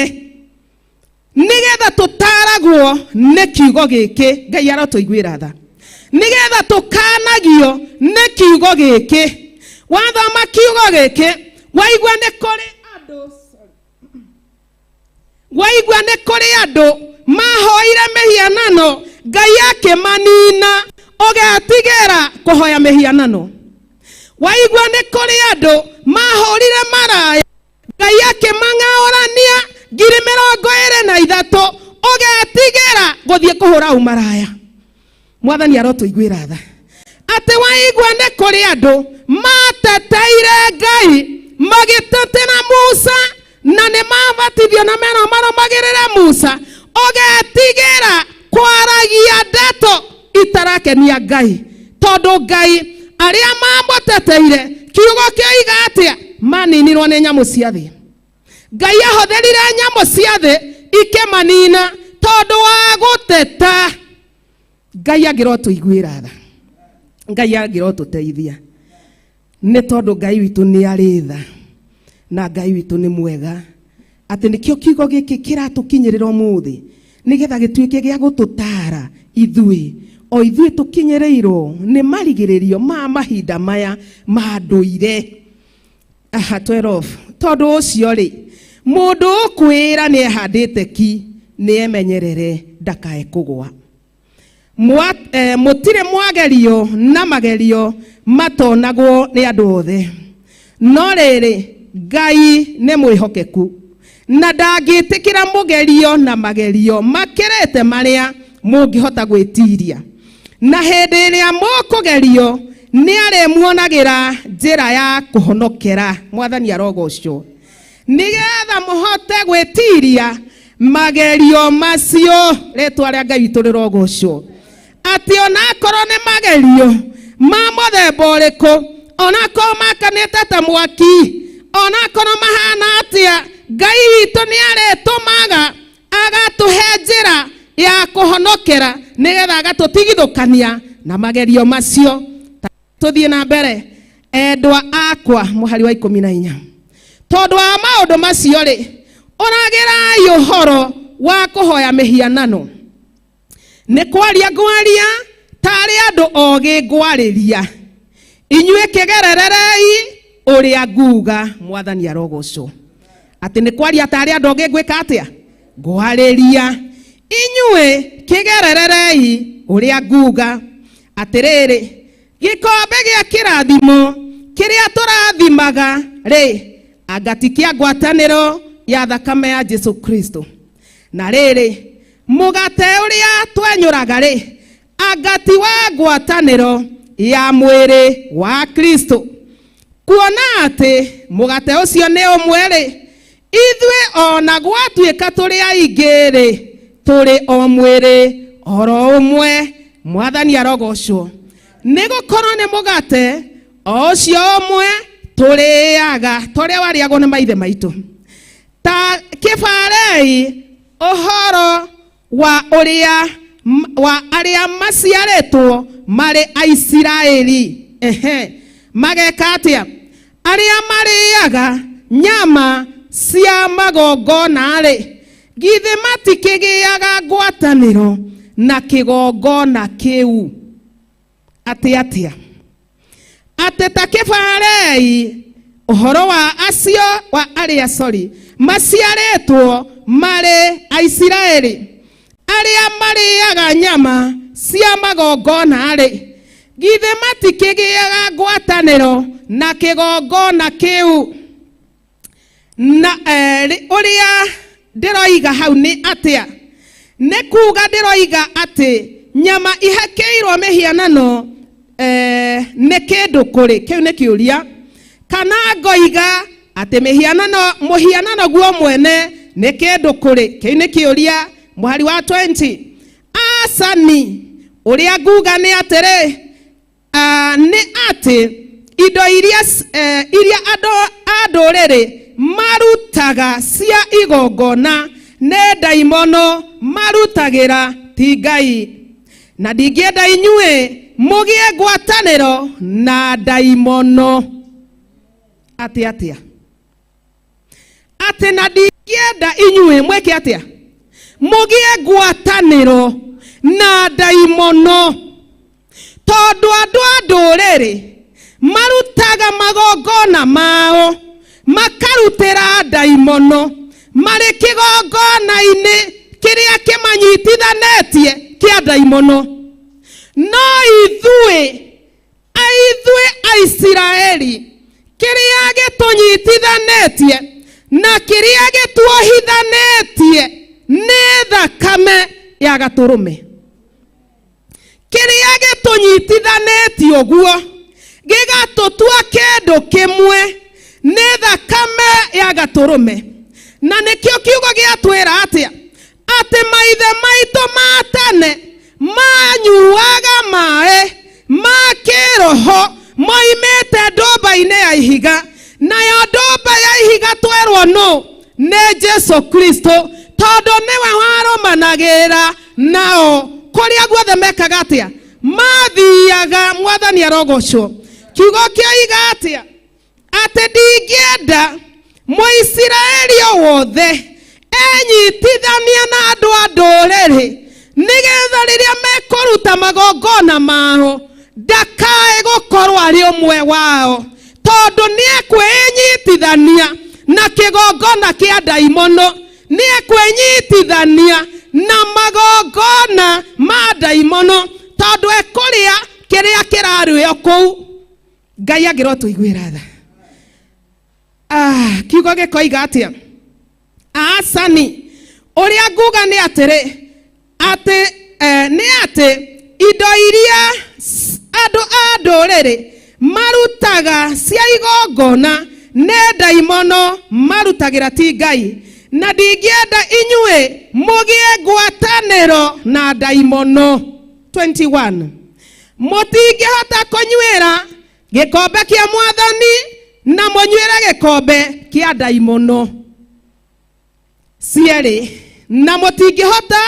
nĩgetha tũtaaragwo nĩ kiugo gĩkĩ. Ngai arotũiguĩra tha. Nĩgetha tũkanagio nĩ kiugo gĩkĩ. Wathoma kiugo gĩkĩ, waigua nĩ kũrĩ andũ, waigua nĩ kũrĩ andũ mahoire mĩhianano, Ngai akĩmanina, ũgetigĩra kũhoya mĩhianano. Waigua nĩ kũrĩ andũ mahũrire maraya, Ngai akĩmang'aũrania 23,000, ũgetigĩra gũthiĩ kũhũra umaraya. Mwathani arotũiguĩra tha. Atĩ waigua nĩ kũrĩ andũ mateteire Ngai, magĩtetera Musa, na nĩ mabatithio na mera marũmagĩrĩre Musa, ũgetigĩra kwaragia ndeto itarakenia Ngai, tondũ Ngai arĩa mamũteteire, kiugo kĩoiga atĩa? Maninirwo nĩ nyamũ cia thĩ. Ngai ahũthĩrire nyamũ cia thĩ ikĩmanina tondũ wa gũteta. Ngai angĩrotũiguĩra tha, Ngai angĩrotũteithia, nĩ tondũ Ngai witũ nĩ arĩ tha na Ngai witũ nĩ mwega, atĩ nĩkĩo kiugo gĩkĩ kĩratũkinyĩrĩra ũmũthĩ, nĩgetha gĩtuĩke gĩa gũtũtaara ithuĩ, o ithuĩ tũkinyĩrĩirwo nĩ marigĩrĩrio ma mahinda maya ma ndũire. Aha, 12. Tondũ ũcio rĩ, mũndũ ũkwĩra nĩ ehandĩte ki, nĩ emenyerere ndakae kũgwa. Mũtirĩ mwagerio na magerio matonagwo nĩ andũ othe, no rĩrĩ, Ngai nĩ mwĩhokeku, na ndangĩtĩkĩra mũgerio na magerio makĩrĩte marĩa mũngĩhota gwĩtiria. Na hĩndĩ ĩrĩa mũkũgerio, nĩ arĩmuonagĩra njĩra ya kũhonokera. Mwathani arogocwo. Nĩgetha mũhote gwĩtiria magerio macio. Rĩtwa rĩa Ngai witũ rĩrogocwo. Atĩ onakorwo nĩ magerio ma mũthemba ũrĩkũ, onakorwo makanĩte ta mwaki, onakorwo mahana atĩa, Ngai witũ nĩ arĩtũmaga agatũhe njĩra ya kũhonokera, nĩgetha agatũtigithũkania na magerio macio. Tũthiĩ na mbere, endwa akwa, mũhari wa 14. Tondũ wa maũndũ macio rĩ, ũragĩrai ũhoro wa kũhoya mĩhianano. Nĩ kwaria ngwaria tarĩ andũ ogĩ ngwarĩria, inyuĩ kĩgerererei ũrĩa nguga. Mwathani arogocwo. Atĩ nĩ kwaria tarĩ andũ ogĩ ngwĩka atĩa? Ngwarĩria. Inyuĩ kĩgerererei ũrĩa nguga. Atĩrĩrĩ, gĩkombe gĩa kĩrathimo kĩrĩa tũrathimaga rĩ, anga ti kĩa ngwatanĩro ya thakame ya Jesu Kristo? Na rĩrĩ, mũgate ũrĩa twenyũraga rĩ, anga ti wa ngwatanĩro ya mwĩrĩ wa Kristo? Kuona atĩ mũgate ũcio nĩ ũmwe rĩ, ithuĩ ona gwatuĩka tũrĩ aingĩ rĩ, tũrĩ o mwĩrĩ oro ũmwe. Mwathani arogocwo. Nĩ gũkorwo nĩ mũgate o ũcio ũmwe tũrĩaga, torĩa warĩagwo nĩ maithe maitũ. Ta kĩbarei ũhoro wa ũrĩa wa arĩa maciarĩtwo marĩ Aisiraeli. Ehe, mageka atĩa? Arĩa marĩaga nyama cia magongona rĩ, githĩ matikĩgĩaga ngwatanĩro na kĩgongona kĩu? Atĩ atĩa? Atĩ ta kĩbarei ũhoro wa acio wa arĩa, sorry, maciarĩtwo marĩ Aisiraeli, arĩa marĩaga nyama cia magongona rĩ, githĩ matikĩgĩaga ngwatanĩro na kĩgongona kĩu? Na ũrĩa Ndĩroiga hau nĩ atĩa? Nĩ kuga ndĩroiga atĩ nyama ihakĩirwo mĩhianano nĩ kĩndũ kũrĩ? Kĩu nĩ kĩũria. Kana ngoiga atĩ mĩhianano mũhianano guo mwene nĩ kĩndũ kũrĩ? Kĩu nĩ kĩũria. Mũhari wa 20, acani, ũrĩa nguga nĩ atĩrĩ, nĩ atĩ indo iria iria andũ a ndũrĩrĩ marutaga cia igongona nĩ ndaimono marutagĩra, ti Ngai, na ndingĩenda inyuĩ mũgĩe ngwatanĩro na ndaimono. Atĩ atĩa? Atĩ na ndingĩenda inyuĩ mwĩke atĩa? Mũgĩe ngwatanĩro na ndaimono. Tondũ andũ a ndũrĩrĩ marutaga magongona mao makarutĩra ndaimono marĩ kĩgongona-inĩ kĩrĩa kĩmanyitithanĩtie kĩa ndaimono, no ithuĩ aithuĩ Aisiraeli kĩrĩa gĩtũnyitithanĩtie na kĩrĩa gĩtuohithanĩtie nĩ thakame ya gatũrũme. Kĩrĩa gĩtũnyitithanĩtie ũguo gĩgatũtua kĩndũ kĩmwe nĩ thakame ya gatũrũme. Na nĩkĩo kiugo gĩatwĩra atĩa? Atĩ maithe maitũ ma tene manyuaga maĩ ma kĩroho moimĩte ndũmba-inĩ ya ihiga, nayo ndũmba ya ihiga twerwo nũ? Nĩ Jesu Kristo, tondũ nĩwe warũmanagĩrĩra nao kũrĩa guothe mekaga atĩa? Mathiaga. Mwathani arogocwo. Kiugo kĩoiga atĩa? Atĩ ndingĩenda Mũisiraeli o wothe enyitithania na andũ a ndũrĩrĩ, nĩgetha rĩrĩa mekũruta magongona mao ndakae gũkorwo arĩ ũmwe wao, tondũ nĩekwĩnyitithania na kĩgongona kĩa ndaimono, nĩekwĩnyitithania na magongona ma ndaimono, tondũ ekũrĩa kĩrĩa kĩrarĩo kũu. Ngai angĩrotũiguĩra tha. Kiugo gĩkoiga atĩa? Acani, ũrĩa nguga nĩ atĩrĩ, atĩ nĩ atĩ indo iria andũ a ndũrĩrĩ marutaga cia igongona nĩ ndaimono marutagĩra, ti Ngai, na ndingĩenda inyuĩ mũgĩe ngwatanĩro na ndaimono. 21, mũtingĩhota kũnyuĩra gĩkombe kĩa Mwathani na mũnyuĩre gĩkombe kĩa ndaimono cierĩ, na mũtingĩhota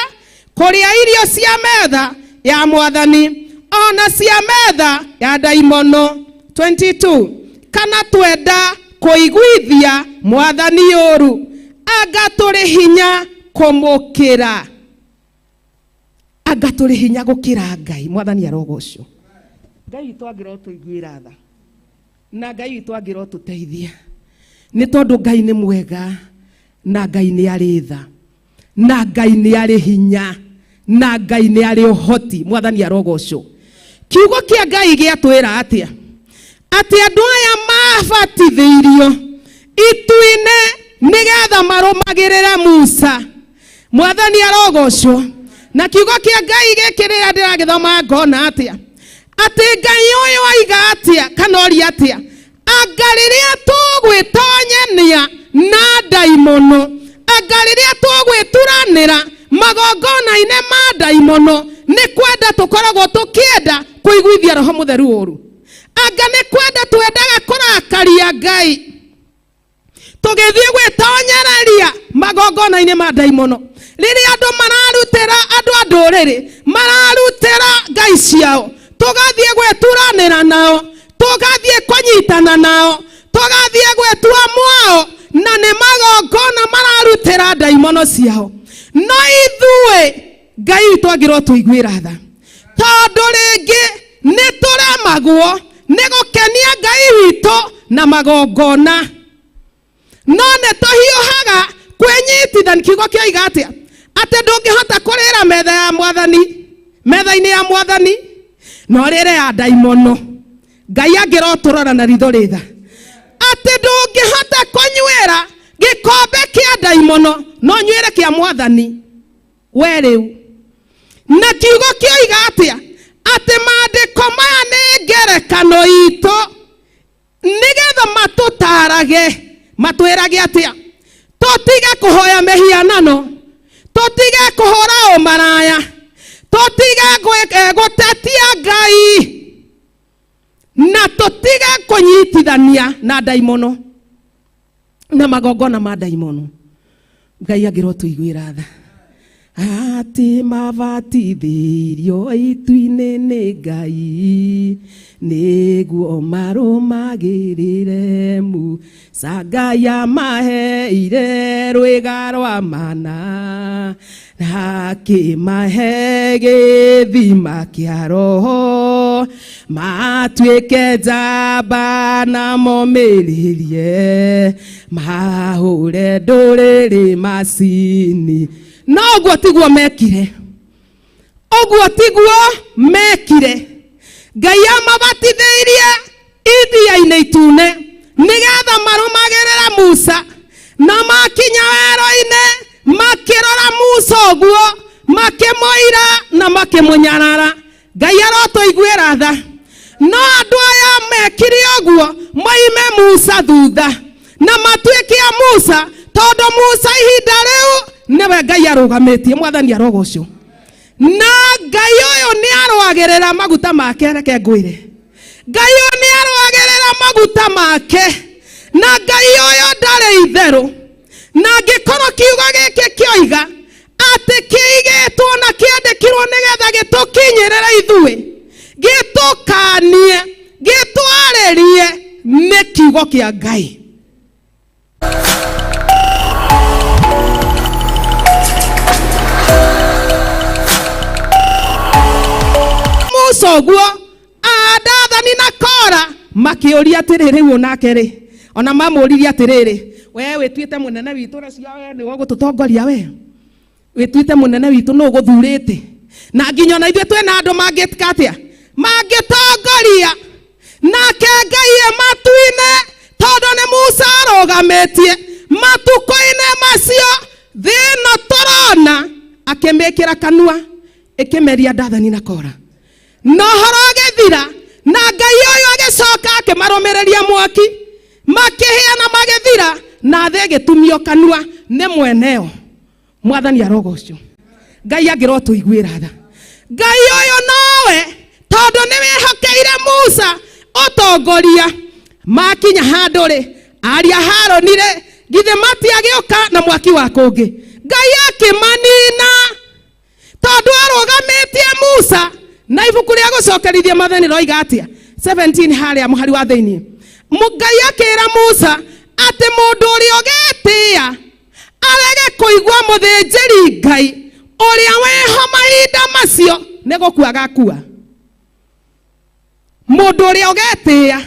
kũrĩa irio cia metha ya Mwathani ona cia metha ya ndaimono. 22, kana twenda kũiguithia Mwathani ũru? Anga tũrĩ hinya kũmũkĩra? Anga tũrĩ hinya gũkĩra Ngai? Mwathani arogocwo. Ngai witũ angĩrotũiguĩra tha, na Ngai witũ angĩrotũteithia, nĩ tondũ Ngai nĩ mwega, na Ngai nĩ arĩ tha, na Ngai nĩ arĩ hinya, na Ngai nĩ arĩ ũhoti. Mwathani arogocwo. Kiugo kĩa Ngai gĩatwĩra atĩa? Atĩ andũ aya mabatithĩirio itu-inĩ nĩgetha marũmagĩrĩre Musa. Mwathani arogocwo. Na kiugo kĩa Ngai gĩkĩ rĩrĩa ndĩragĩthoma ngona atĩa? Atĩ Ngai ũyũ aiga atĩa, kana oria atĩa? Anga rĩrĩa tũgwĩtonyania na ndaimono, anga rĩrĩa tũgwĩturanĩra magongona-inĩ ma ndaimono, nĩ kwenda tũkoragwo tũkĩenda kũiguithia Roho Mũtheru ũru? Anga nĩ kwenda twendaga kũrakaria Ngai tũgĩthiĩ gwĩtonyereria magongona-inĩ ma ndaimono? Rĩrĩa andũ mararutĩra, andũ a ndũrĩrĩ mararutĩra ngai ciao, tũgathiĩ gwĩturanĩra nao, tũgathiĩ kũnyitana nao, tũgathiĩ gwĩtua mwao, na nĩ magongona mararutĩra ndaimono ciao. No ithuĩ Ngai witũ angĩrotũiguĩra tha, tondũ rĩngĩ nĩ tũremagwo nĩ gũkenia Ngai witũ na magongona, no nĩ tũhiũhaga kwĩnyitithania. Kiugo kĩoiga atĩa? Atĩ ndũngĩhota kũrĩra metha ya Mwathani, metha-inĩ ya Mwathani, na ũrĩre ya ndaimono. Ngai angĩrotũrora na ritho rĩtha, atĩ ndũngĩhota kũnyuĩra. Gĩkombe kĩa ndaimono no nywĩre kĩa mwathani we rĩu. Na kiugo kĩoiga atĩa? Atĩ maandĩko maya nĩ ngerekano itũ nĩgetha matũtarage, matwĩrage atĩa? Tũtige kũhoya mĩhianano, tũtige kũhũra ũmaraya, tũtige gũtetia Ngai, na tũtige kũnyitithania na ndaimono na magongona ma ndaimono. Ngai angĩrotũiguĩra tha. Atĩ mabatithĩirio itu-inĩ nĩ Ngai nĩguo marũmagĩrĩre Musa. Ngai amaheire rwĩga rwa mana, akĩmahe gĩthima kĩa roho, matuĩke njamba na momĩrĩrie, mahũre ndũrĩrĩ macini. No ũguo tiguo mekire, ũguo tiguo mekire. Ngai amabatithĩirie iria-inĩ itune nĩgetha marũmagĩrĩre Musa, na makinya werũ-inĩ makĩrora Musa ũguo, makĩmũira na makĩmũnyarara. Ngai arotũiguĩra tha. No andũ aya mekire ũguo moime Musa thutha na matuĩke a Musa, tondũ Musa ihinda rĩu nĩwe Ngai arũgamĩtie. Mwathani arogocwo. Na Ngai ũyũ nĩ arũagĩrĩra maguta make, reke ngwĩre. Ngai ũyũ nĩ arũagĩrĩra maguta make, na Ngai ũyũ ndarĩ itherũ. Na angĩkorwo kiugo gĩkĩ kĩoiga atĩ kĩigĩtwo na kĩandĩkirwo nĩgetha gĩtũkinyĩrĩre ithuĩ, gĩtũkanie, gĩtwarĩrie, nĩ kiugo kĩa Ngai. Musa ũguo Adathani na Kora makĩũria atĩrĩrĩ, rĩu onake rĩ, ona mamũririe atĩrĩrĩ, we wĩtuĩte mũnene witũ, ũreciria we nĩwe ũgũtũtongoria, we wĩtuĩte mũnene witũ, nũ ũgũthurĩte? Na nginya ona ithuĩ twĩna andũ mangĩka atĩa? Mangĩtongoria. Nake Ngai e matu-inĩ, tondũ nĩ Musa arũgamĩtie matukũ-inĩ macio, thĩ ĩno tũrona akĩmĩkĩra kanua ĩkĩmeria Dathani na Kora. Na ũhoro ũgĩthira, na Ngai ũyũ agĩcoka akĩmarũmĩrĩria mwaki, makĩhĩa na magĩthira, na thĩ ĩgĩtumio kanua nĩ mweneo. Mwathani arogocwo. Ngai angĩrotũiguĩra tha. Ngai ũyũ nowe, tondũ nĩ wĩhokeire Musa ũtongoria. Makinya handũ rĩ, aria Harũni rĩ, githĩ matiagĩũka na mwaki wa kũngĩ? Ngai akĩmanina tondũ arũgamĩtie Musa. Na ibuku rĩa gũcokerithia Maathani roiga atĩa? 17 harĩa mũhari wa thĩinĩ. Ngai akĩra Musa atĩ mũndũ ũrĩa ũgetĩĩa arege kũigua mũthĩnjĩri Ngai ũrĩa wĩho mahinda macio nĩ gũkua agakua. Mũndũ ũrĩa ũgetĩĩa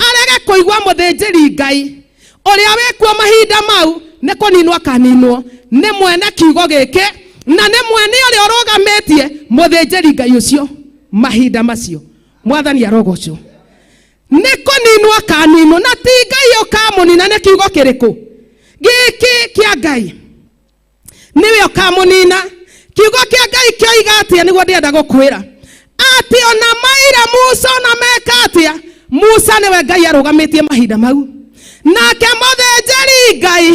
arege kũigua mũthĩnjĩri Ngai ũrĩa wĩkuo mahinda mau nĩ kũninwo akaninwo nĩ mwene kiugo gĩkĩ, na nĩ mwene ũrĩa ũrũgamĩtie mũthĩnjĩri Ngai ũcio mahinda macio. Mwathani arogocwo. Nĩ kũninwo akaninwo, na ti Ngai ũkamũnina. Nĩ kiugo kĩrĩkũ gĩkĩ kĩa Ngai? Nĩwe ũkamũnina. Kiugo kĩa Ngai kĩoiga atĩa? Nĩguo ndĩrenda gũkwĩra atĩ ona maira Musa ona meka atĩa, Musa nĩwe Ngai arũgamĩtie mahinda mau. Nake mũthĩnjĩri Ngai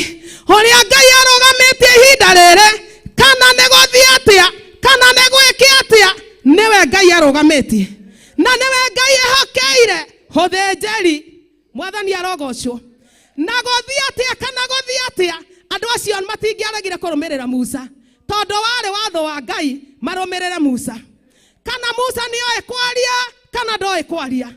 ũrĩa Ngai arũgamĩtie ihinda rĩrĩ, kana nĩ gũthiĩ atĩa, kana nĩ gwĩke atĩa, nĩwe Ngai arũgamĩtie, na nĩwe Ngai ehokeire ũthĩnjĩri. Mwathani arogocwo. Na gũthiĩ atĩa kana gũthiĩ atĩa, andũ acio matingĩaregire kũrũmĩrĩra Musa, tondũ warĩ watho wa Ngai marũmĩrĩre Musa. Kana Musa nĩoĩ kwaria kana ndoĩ kwaria,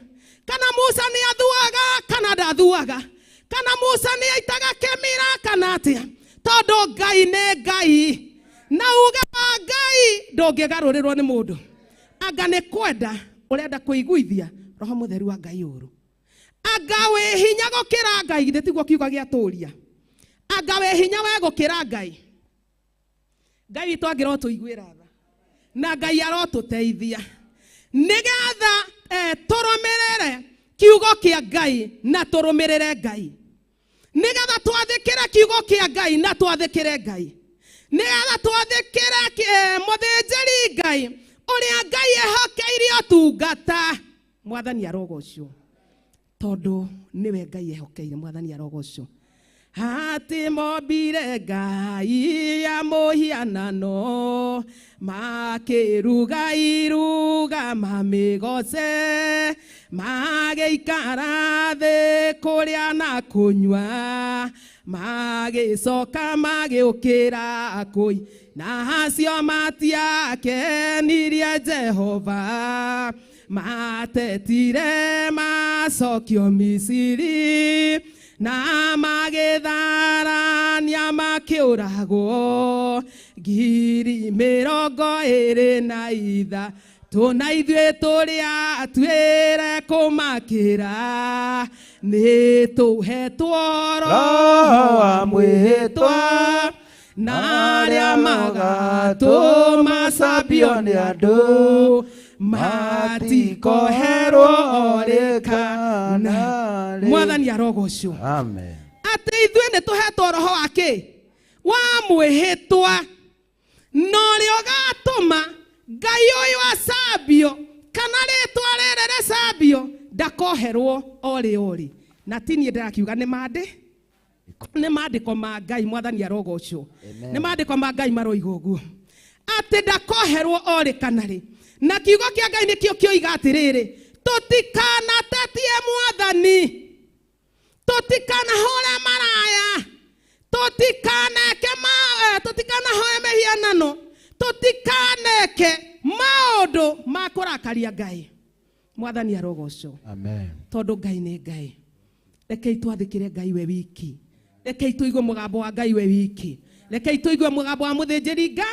kana Musa nĩathuaga kana ndathuaga, kana Musa nĩaitaga kĩmira kana atĩa, tondũ Ngai nĩ Ngai, na uge wa Ngai ndũngĩgarũrĩrwo nĩ mũndũ. Anga nĩ kwenda ũrenda kũiguithia Roho Mũtheru wa Ngai ũru. Anga wĩ hinya gũkĩra Ngai, githĩ tiguo kiugo gĩatũria? Anga wĩ hinya we gũkĩra Ngai. Ngai witũ angĩrotũiguĩra tha, na Ngai arotũteithia nĩgetha tũrũmĩrĩre kiugo kĩa Ngai na tũrũmĩrĩre Ngai. Nĩgetha twathĩkĩre kiugo kĩa Ngai na twathĩkĩre Ngai. Nĩgetha twathĩkĩre mũthĩnjĩri Ngai ũrĩa Ngai ehokeire ũtungata. Mwathani arogocwo. Tondũ nĩwe Ngai ehokeire, mwathani arogocwo. Atĩ mombire Ngai ya mũhianano, makĩruga iruga mamĩgoce, magĩikara thĩ kũrĩa na kũnyua, magĩcoka magĩũkĩra kũi, na acio matiakenirie Jehova, matetire macokio Misiri, na magĩtharania makĩũragwo 23,000 na ithuĩ tũrĩa atuĩre kũmakĩra nĩ tũhetwo roho wa mwĩhĩtwa na arĩa magatũma cambio nĩ andũ matikoherwo orĩ kana. Mwathani arogocwo. Amen. Atĩ ithuĩ nĩ tũhetwo roho wa kĩ? Wa mwĩhĩtwa, na ũrĩa ũgatũma Ngai ũyũ acambio kana rĩtwa rĩrĩ rĩcambio ndakoherwo orĩ orĩ. Na ti niĩ ndĩrakiuga, nĩ maandĩko ma Ngai. Mwathani arogocwo. Nĩ maandĩko ma Ngai maroiga ũguo atĩ ndakoherwo orĩ kana rĩ. Na kiugo kĩa Ngai nĩkĩo kĩoiga atĩrĩrĩ, tũtikanatetie mwathani, tũtikanahũre maraya, tũtikanahoe mĩhianano, tũtikaneke maũndũ ma kũrakaria Ngai. Mwathani arogocwo. Amen. Tondũ Ngai nĩ Ngai. Rekei twathĩkĩre Ngai we wiki. Rekei tũigue mũgambo wa Ngai we wiki. Rekei tũigue mũgambo wa mũthĩnjĩri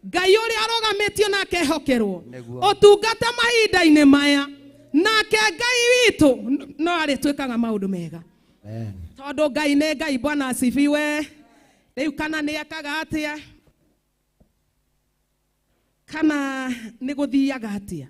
Ngai ũrĩa arũgamĩtio na akehokerwo ũtungata mahinda-inĩ maya, nake Ngai witũ no arĩtwĩkaga maũndũ mega. Amen. Tondũ Ngai nĩ Ngai. Bwana asifiwe. Rĩu kana nĩ ekaga atĩa kana nĩ gũthiaga atĩa,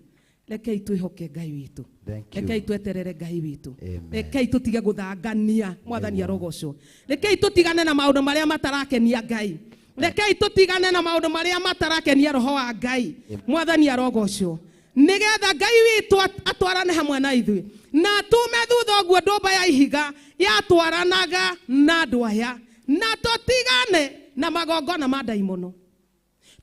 rekei twĩhoke Ngai witũ. Thank you. Rekei tweterere Ngai witũ. Amen. Rekei tũtige gũthangania. Mwathani arogocwo. Rekei tũtigane na maũndũ marĩa matarakenia Ngai. Rekei tũtigane na maũndũ marĩa matarakenia roho wa Ngai. Mwathani arogocwo. Nĩgetha Ngai witũ atwarane hamwe na ithuĩ na tume thutha ũguo ndũmba ya ihiga yatwaranaga na andũ aya, na tũtigane na magongona ma ndaimono.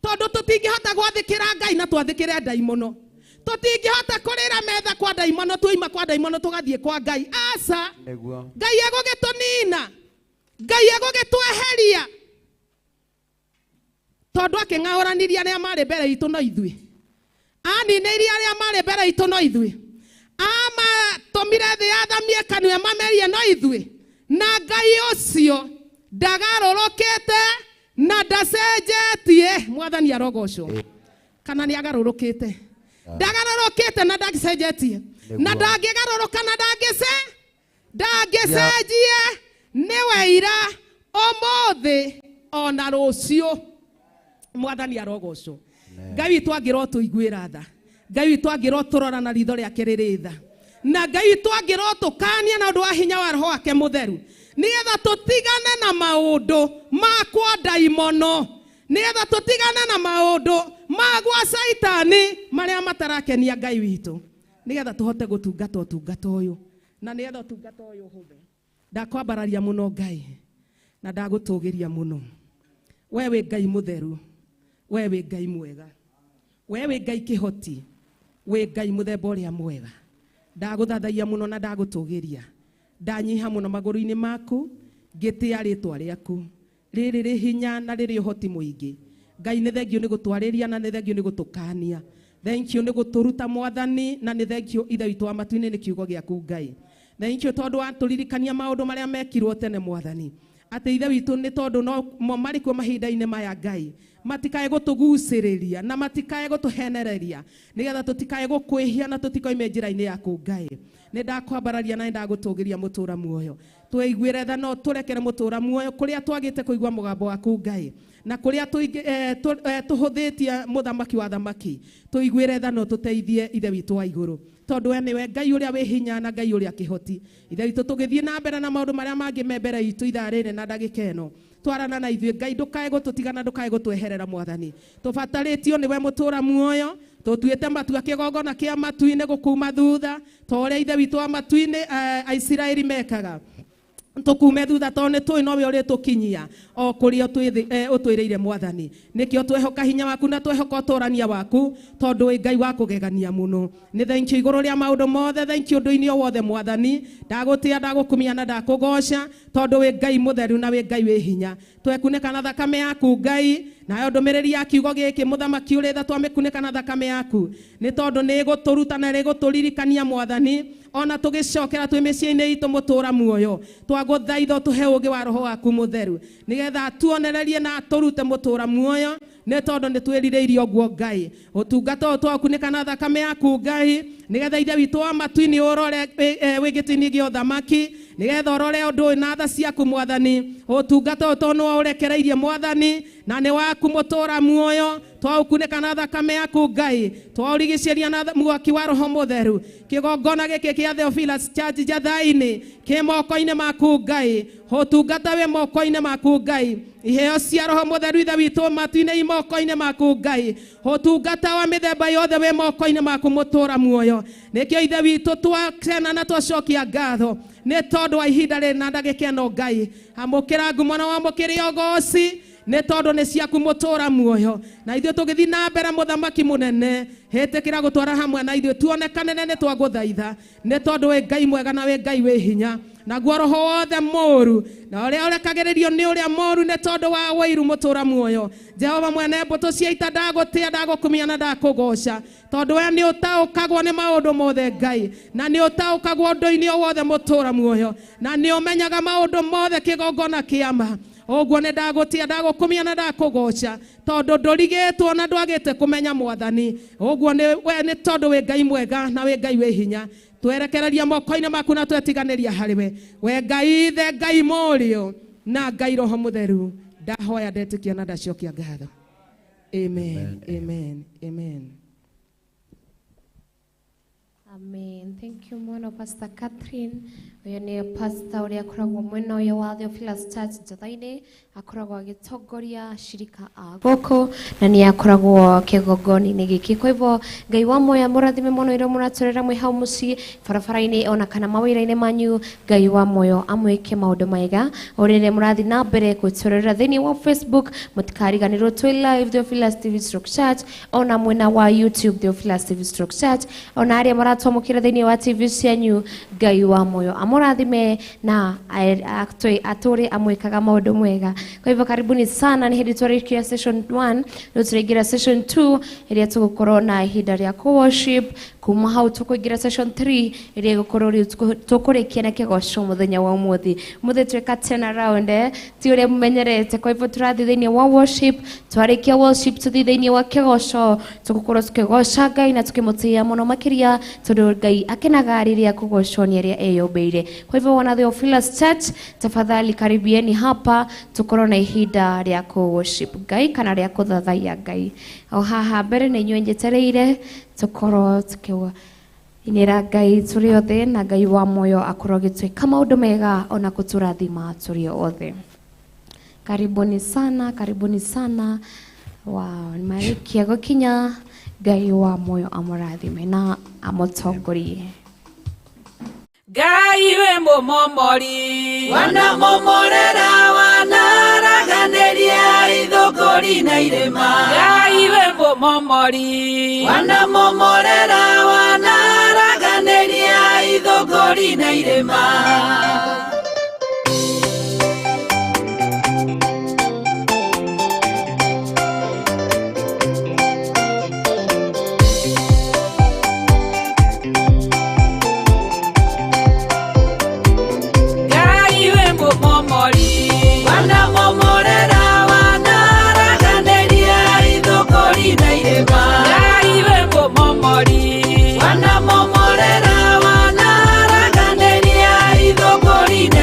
Tondũ tũtingĩhota gwathĩkĩra Ngai na twathĩkĩre ndaimono. Tũtingĩhota kũrĩra metha kwa ndaimono, tuima kwa ndaimono tũgathiĩ kwa Ngai. Aca. Nĩguo. Ngai egũgĩtũnina, Ngai egũgĩtweheria, tondũ akĩng'aũranirie arĩa marĩ mbere itũ no ithuĩ, aninĩirie arĩa marĩ mbere itũ no ithuĩ, amatũmire thĩ yathamie kanua mamerie no ithuĩ. Na Ngai ũcio ndagarũrũkĩte na ndacenjetie. Mwathani arogocwo. Kana nĩ agarũrũkĩte? Ndagarũrũkĩte na ndacenjetie, na ndangĩgarũrũka na ndangĩcenjie. Nĩwe ira, ũmũthĩ ona rũciũ. Mwathani arogocwo. Ngai witũ angĩrotũiguĩra tha, Ngai witũ angĩrotũrora na ritho rĩake rĩrĩ tha, na Ngai witũ angĩrotũkania na ũndũ wa hinya wa roho wake mũtheru, nĩgetha tũtigane na maũndũ ma kwa ndaimono, nĩgetha tũtigane na maũndũ ma gwa caitani marĩa matarakenia Ngai witũ, nĩgetha tũhote gũtungata ũtungata ũyũ, na nĩgetha ũtungata ũyũ ũhũthe. Ndakwambararia mũno Ngai, na ndagũtũgĩria mũno. We wĩ Ngai mũtheru, we wĩ Ngai mwega, we wĩ Ngai kĩhoti, wĩ Ngai mũthemba ũrĩa mwega. Ndagũthathaia mũno na ndagũtũgĩria. Ndanyiha mũno magũrũ-inĩ maku, ngĩtĩa rĩtwa rĩaku rĩrĩ rĩ hinya na rĩrĩ ũhoti mũingĩ. Ngai nĩ thengio nĩ gũtwarĩria na nĩ thengio nĩ gũtũkania. Thank you nĩ gũtũruta mwathani, na nĩ thengio Ithe witũ wa matu-inĩ nĩ kiugo gĩaku Ngai. Thank you tondũ watũririkania maũndũ marĩa mekirwo tene mwathani, atĩ Ithe witũ nĩ tondũ no mo marĩ kuo mahinda-inĩ maya Ngai, matikae gũtũgucĩrĩria na matikae gũtũhenereria, nĩgetha tũtikae gũkwĩhia na tũtikoime njĩra-inĩ yaku Ngai. Nĩ ndakwambararia na nĩ ndagũtũgĩria mũtũra muoyo. Tũiguĩre tha no tũrekere mũtũra muoyo kũrĩa twagĩte kũigua mũgambo waku Ngai, na kũrĩa tũhũthĩtie mũthamaki wa thamaki. Tũiguĩre tha no tũteithie Ithe witũ wa igũrũ, tondũ we nĩwe Ngai ũrĩa wĩ hinya na Ngai ũrĩa kĩhoti. Ithe witũ, tũgĩthiĩ na mbere na maũndũ marĩa mangĩ me mbere itũ ithaa rĩrĩ na ndagĩka ĩno, twarana na ithuĩ Ngai, ndũkae gũtũtigana, ndũkae gũtweherera Mwathani. Tũbatarĩtio nĩwe mũtũra muoyo. Tũtuĩte matua kĩgongona kĩa matu-inĩ gũkuma thutha ta ũrĩa Ithe witũ wa matu-inĩ Aisiraeli mekaga, tũkume thutha tondũ nĩ tũĩ nowe ũrĩtũkinyia o kũrĩa ũtwĩrĩire Mwathani. Nĩkĩo twehoka hinya waku na twehoka ũtũrania waku, tondũ wĩ Ngai wa kũgegania mũno. Nĩ thank you igũrũ rĩa maũndũ mothe, thank you ũndũ-inĩ o wothe Mwathani. Ndagũtĩa, ndagũkumia na ndakũgoca, tondũ wĩ Ngai mũtheru na wĩ Ngai wĩ hinya. Twekunĩka na thakame yaku Ngai, nayo ndũmĩrĩri ya kiugo gĩkĩ mũthamaki ũrĩ tha twamĩkunĩka na thakame yaku, nĩ tondũ nĩ ĩgũtũruta na ĩgũtũririkania Mwathani, ona tũgĩcokera twĩ mĩciĩ-inĩ itũ mũtũra muoyo. Twagũthaitha ũtũhe ũũgĩ wa roho waku mũtheru, nĩgetha tuonererie na atũrute mũtũra muoyo, nĩ tondũ nĩ twĩrirĩirie ũguo Ngai. Ũtungata ũyũ twaũkunĩka na thakame yaku Ngai, nĩgetha Ithe witũ wa matu-inĩ ũrore wĩ gĩtĩ-inĩ gĩa ũthamaki, nĩgetha ũrore ũndũ ũyũ na tha ciaku Mwathani. Ũtungata ũyũ tondũ nĩwe ũrekereirie Mwathani, na nĩ waku mũtũra muoyo, twaũkunĩka na thakame yaku Ngai, twaũrigicĩria na mwaki wa roho mũtheru. Kĩgongona gĩkĩ kĩa Theophilus Church Njatha-inĩ kĩ moko-inĩ maku Ngai, ũtungata wĩ moko-inĩ maku Ngai, iheo cia roho mũtheru Ithe witũ matu-inĩ i moko-inĩ maku Ngai, ũtungata wa mĩthemba yothe wĩ moko-inĩ maku mũtũra muoyo. Nĩkĩo Ithe witũ twakena na twacokia ngatho nĩ tondũ wa ihinda rĩrĩ na ndagĩka ĩno Ngai. Amũkĩra ngumo na wamũkĩre ũgoci, nĩ tondũ nĩ ciaku mũtũra muoyo. Na ithuĩ tũgĩthiĩ na mbere mũthamaki mũnene, hĩtĩkĩra gũtwara hamwe na ithuĩ, tuonekane nĩ twagũthaitha, nĩ tondũ wĩ Ngai mwega na wĩ Ngai wĩ hinya. Naguo roho wothe mũũru na ũrĩa ũrekagĩrĩrio nĩ ũrĩa mũũru nĩ tondũ wa wũiru mũtũra muoyo, Jehova mwene mbũtũ cia ita, ndagũtĩa, ndagũkumia na ndakũgoca, tondũ we nĩ ũtaũkagwo nĩ maũndũ mothe Ngai, na nĩ ũtaũkagwo ũndũ-inĩ o wothe mũtũra muoyo, na nĩ ũmenyaga maũndũ mothe kĩgongona kĩama. Ũguo nĩ ndagũtĩa, ndagũkumia na ndakũgoca, tondũ ndũrigĩtwo na ndwagĩte kũmenya Mwathani. Ũguo nĩ we nĩ tondũ wĩ Ngai mwega na wĩ Ngai wĩ hinya. Twerekereria moko-inĩ maku na twetiganĩria harĩ we, we Ngai Ithe, Ngai Mũriũ na Ngai Roho Mũtheru. Ndahoya, ndetĩkia na ndacokia ngatho. Amen, amen, amen. Amen. Thank you mũno Pastor Catherine. Ũyũ nĩ pastor ũrĩa akoragwo mwena ũyũ wa Theophilus Church Njatha-inĩ, akoragwo agĩtongoria shirika a gũkũ na nĩ akoragwo kĩgongona-inĩ gĩkĩ. Kwa hivyo Ngai wa moya mũrathime mũno ĩrĩa mũratũrera mwĩ hau mũciĩ, barabara-inĩ ona kana mawĩra-inĩ manyu. Ngai wa moyo amwĩke maũndũ mega o rĩrĩa mũrathiĩ na mbere gwĩtũrera thĩinĩ wa Facebook. Mũtikariganĩrwo twĩ live Theophilus TV Stroke Church, ona mwena wa YouTube Theophilus TV Stroke Church, ona arĩa maratwamũkĩra thĩinĩ wa TV cianyu. Ngai wa moyo amũrathime na atũre amwĩkaga maũndũ mwega. Kwa hivyo karibuni sana, nĩ hĩndĩ twarĩkia session 1, rĩu tũraingĩra session 2 ĩrĩa tũgũkorwo na ihinda rĩa kũ worship. Kuma hau tũkũingĩra session 3 ĩrĩa ĩgũkorwo rĩu tũkũrĩkia na kĩgoco mũthenya wa ũmũthĩ. Ũmũthĩ twĩka turn around, ti ũrĩa mũmenyerete. Kwa hivyo tũrathiĩ thĩinĩ wa worship, twarĩkia worship tũthiĩ thĩinĩ wa kĩgoco, tũgũkorwo tũkĩgoca Ngai na tũkĩmũtĩĩa mũno makĩria, tondũ Ngai akenaga rĩrĩa kũgocwo nĩ arĩa eyũmbĩire. Kwa hivyo wana Theophilus Church, tafadhali karibieni hapa tukorwo na ihinda rĩa kũ worship Ngai kana rĩa kũthathaiya Ngai. O haha mbere nĩ inyuĩ njetereire tũkorwo tũkĩinĩra Ngai tũrĩ othe, na Ngai wa moyo akorwo agĩtwĩka maũndũ mega ona kũtũrathima tũrĩ othe. Karibuni sana, karibuni sana. Wow, nĩmarĩkia gũkinya. Ngai wa moyo amũrathime na amũtongorie. Ngai we mũmomori, Wanamomorera, wanaraganĩria ithũngũri na irĩma. Ngai we mũmomori, Wanamomorera, wanaraganĩria ithũngũri na irĩma. Ngai we mũmomori, Wanamomorera, wanaraganĩria ithũngũri na irĩma. Ngai we mũmomori, Wanamomorera, wanaraganĩria ithũngũri na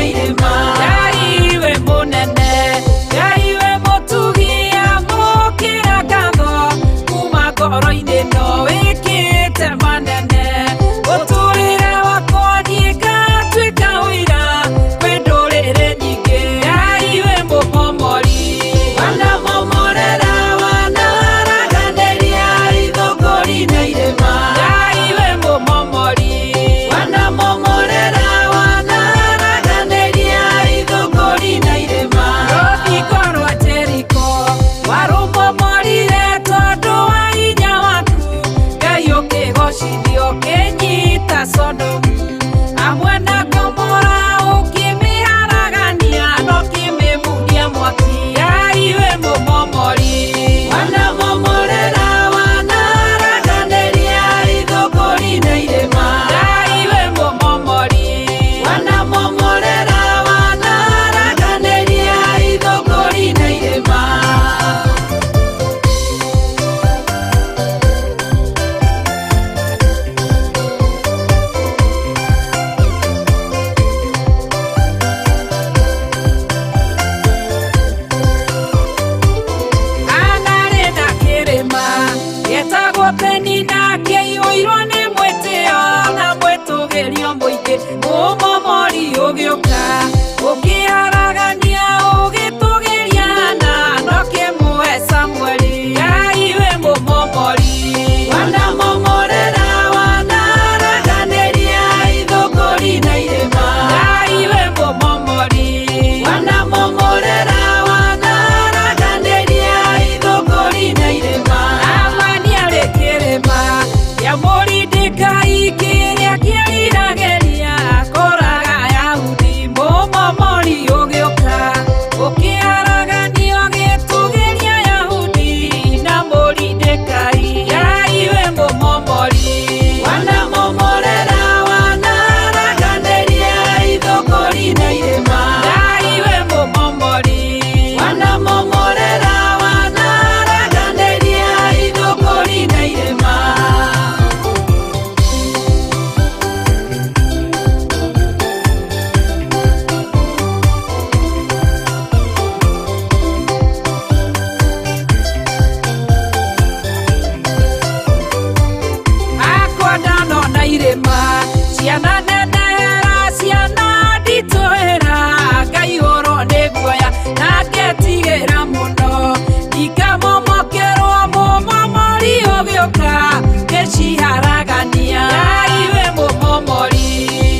Ciharagania Ngai wĩ mũmomori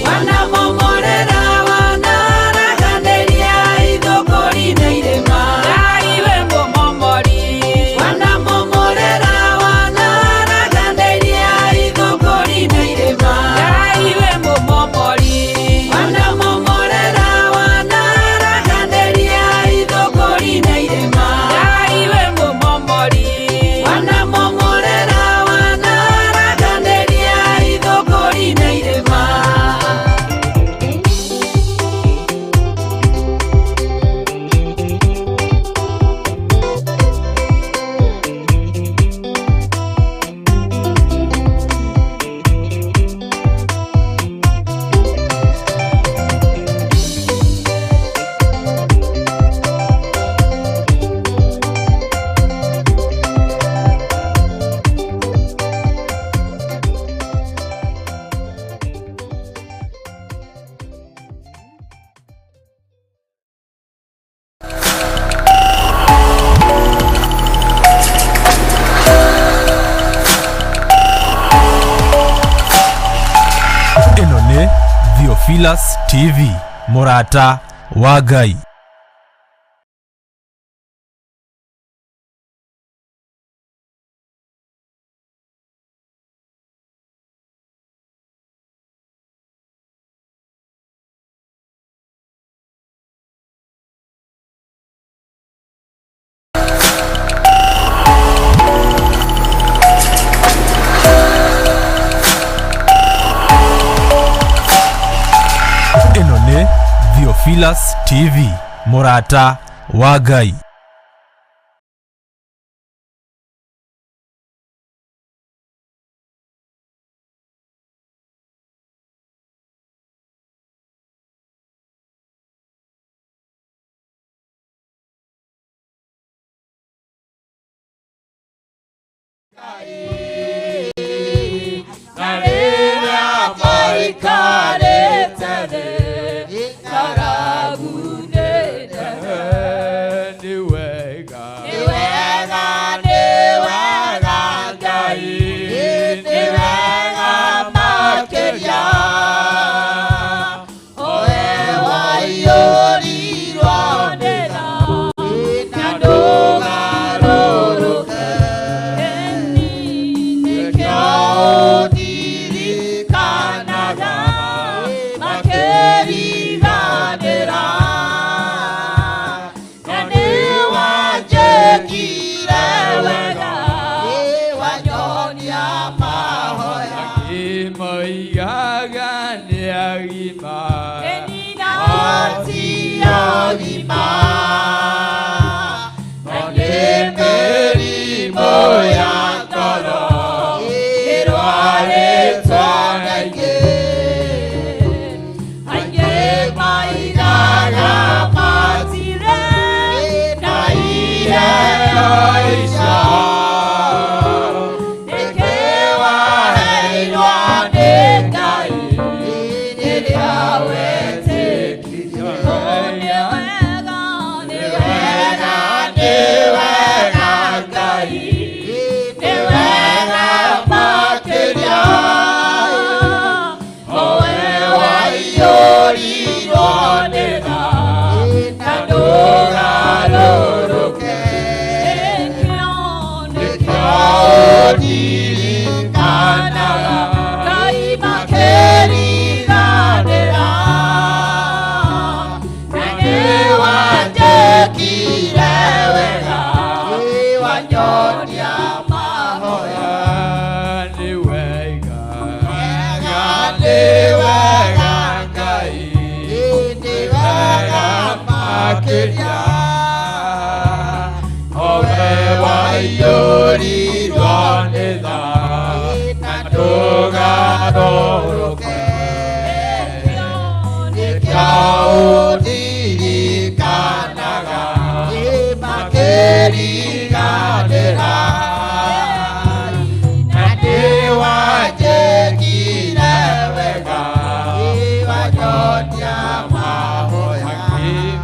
wanamomorera wanaraganĩria ithũngũri na irĩma Ngai wĩ mũmomori wanamomorera wanaraganĩria ithũngũri na irĩma Ngai wĩ mũmomori wanamomorera wanaraganĩria ithũngũri na irĩma Ngai wĩ mũmomori wanamomorera wanaraganĩria ithũngũri na irĩma. Ĩno nĩ Theophilus TV, mũrata wa Ngai. Ĩno nĩ Theophilus TV, mũrata wa Ngai.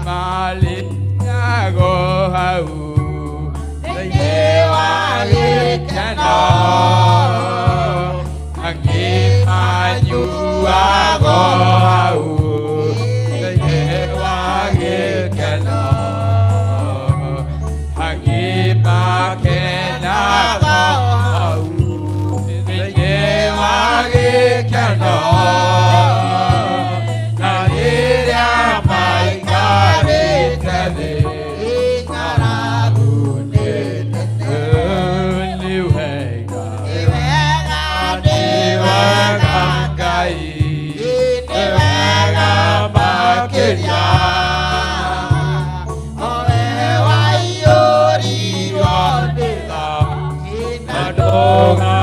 Mali.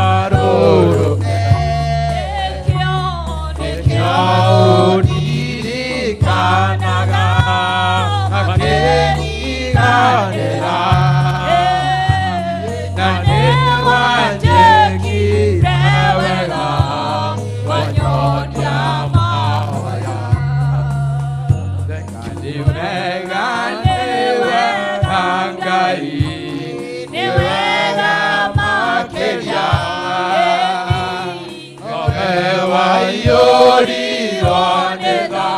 ndũgarũrũke nĩkĩo ũndirikanaga makĩriganĩra na nĩwanjĩkire wega wanyonia mahoya. Nĩ wega nĩ wega Ngai nĩ wega makĩria nowe waiyũrirwo nĩ tha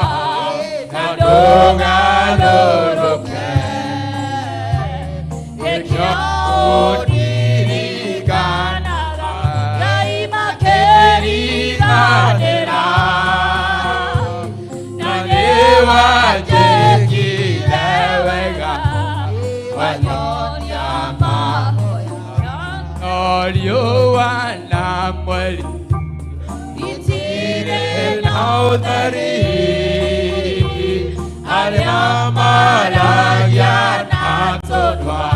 na ndũgarũrũke nĩkĩo ũndirikanaga Ngai makĩriganĩra na nĩwanjĩkire wega wanyonia mahoya. No riũa na mweri itirĩ na ũtheri arĩa maragia na tũnua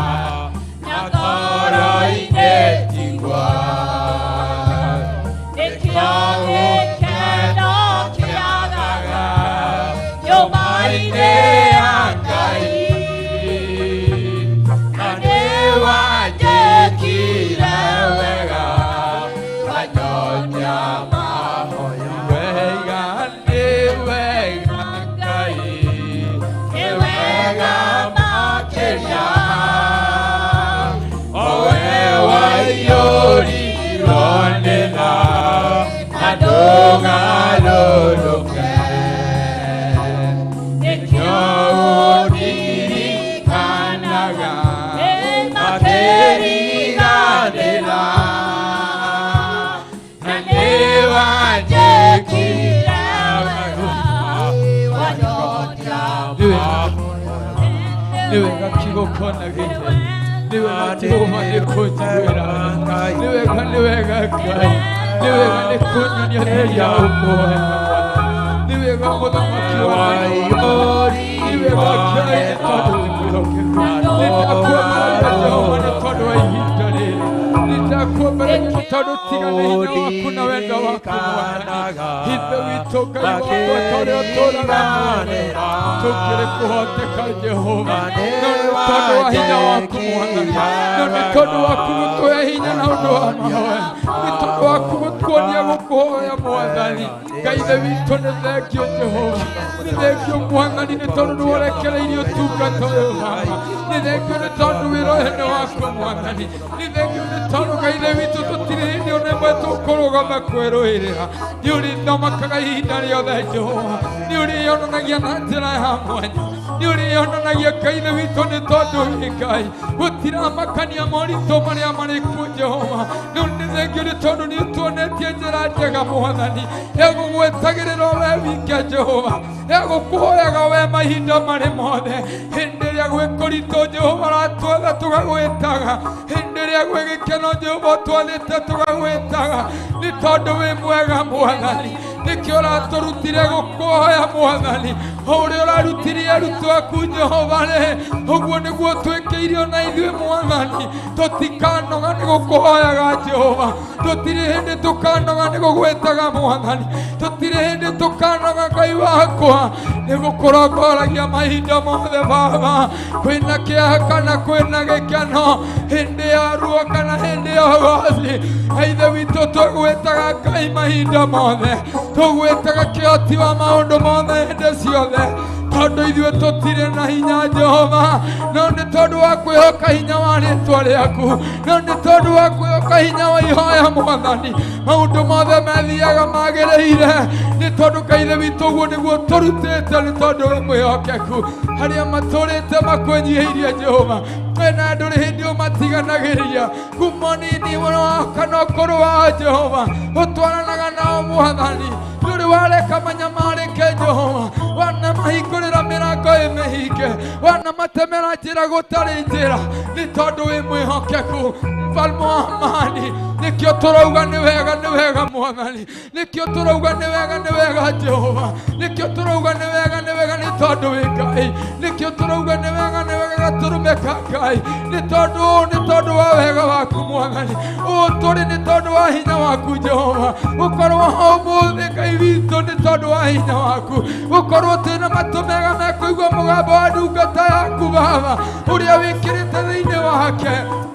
na ngoro-inĩ tigwa nĩkĩo gĩkeno kĩagaga nyũmba-inĩ ya Ngai na nĩwanjĩkire wega wanyonia mahoya. Wega nĩ wega Ngai nĩ wega makĩria owe waiyũrirwo nĩ tha na ndũgarũrũke nĩkĩo ũndirikanaga makĩriganĩra na nĩwanjĩkire wega wanyonia nĩ wega kĩgokona gĩkĩ nĩ wega Jehova nĩ kũnjiguĩra nĩ wega nĩ wega Ngai nĩ wega nĩ kũnyonia theri ya ũkũhoya nĩ wega mũthamaki wa nĩ wega Ngai nĩ tondũ wĩ mwĩhokeku nĩ ndakuombera Jehova nĩ tondũ wa ihinda rĩrĩ nĩ ndakuombera nĩ tondũ tiga nĩ hinya waku na wendo waku Mwathani Ithe witũ Ngai wakwa ta ũrĩa ũtũũraga tũkĩrĩ kũhoteka Jehova no nĩ tondũ wa hinya waku Mwathani no nĩ tondũ waku gũtũhe hinya na ũndũ wa mahoya nĩ tondũ waku gũtuonia gũkũhoya Mwathani Ngai ithe witũ nĩ thengio Jehova nĩ thengio Mwathani nĩ tondũ nĩ worekereirie ũtungata ũyũ Baba nĩ thengio nĩ tondũ wĩra ũyũ nĩ waku Mwathani nĩ thengio nĩ tondũ Ngai ithe witũ tũtirĩ hĩndĩ ona ĩmwe tũkũrũgama kwĩrũĩrĩra nĩ ũrĩthamakaga ihinda rĩothe Jehova nĩ ũrĩonanagia na njĩra ya mwanya nĩ ũrĩonanagia Ngai ithe witũ nĩ tondũ wĩ Ngai gũtiramakania moritũ marĩa marĩ kuo Jehova no nĩ thengio nĩ tondũ nĩ ũtuonetie njĩra njega Mwathani ya gũgwetagĩrĩra we wike Jehova ya gũkũhoyaga we mahinda marĩ mothe hĩndĩ ĩrĩa gwĩ kũritũ Jehova ũratwatha tũgagwĩtaga hĩndĩ ĩrĩa gwĩ gĩkeno Jehova ũtwathĩte tũgagwĩtaga nĩ tondũ wĩ mwega Mwathani nĩkĩo ũratũrutire gũkũhoya Mwathani o ũrĩa ũrarutirie arutwo aku Jehova rĩ ũguo nĩguo twĩkĩirio na ithuĩ Mwathani tũtikanoga nĩ gũkũhoyaga Jehova tũtirĩ hĩndĩ tũkanoga nĩ gũgwĩtaga Mwathani tũtirĩ hĩndĩ tũkanoga Ngai wakwa nĩ gũkũrongoragia mahinda mothe Baba kwĩna kĩeha kana kwĩna gĩkeno hĩndĩ ya ruo kana hĩndĩ ya ũgoci Ithe witũ tũgwĩtaga Ngai mahinda mothe tũgwĩtaga kĩhoti wa maũndũ mothe hĩndĩ ciothe tondũ ithuĩ tũtirĩ na hinya Jehova no nĩ tondũ wa kwĩhoka hinya wa rĩtwa rĩaku no nĩ tondũ wa kwĩhoka hinya wa ihoya Mwathani maũndũ mothe mathiaga magĩrĩire nĩ tondũ Ngai ithe witũ ũguo nĩguo tũrutĩte nĩ tondũ wĩ mwĩhokeku harĩa matũrĩte makwĩnyihĩirie Jehova wena ndũrĩ hĩndĩ ũmatiganagĩria kuma nini kana ũkũrũ wa Jehova ũtwaranaga nao Mwathani ndũrĩ wareka manyamarĩke Jehova wanamahingũrĩra mĩrango ĩmĩhinge wanamatemera njĩra gũtarĩ njĩra nĩ tondũ wĩ mwĩhokeku mfalme wa amani nĩkĩo tũrauga nĩ wega Mwathani nĩkĩo tũrauga nĩ wega Jehova nĩkĩo tũrauga nĩ wega nĩ tondũ wĩ Ngai nĩkĩo tũrauga nĩ wega gatũrũme ka Ngai nĩ tondũ wa wega waku Mwathani ũũ tũrĩ tondũ wa hinya waku Jehova gũkorwo ho ũmũthĩ Ngai witũ nĩ tondũ wa hinya waku gũkorwo twĩna matũ mega mekũigua mũgambo wa ndungata yaku Baba ũrĩa wĩkĩrĩte thĩinĩ wake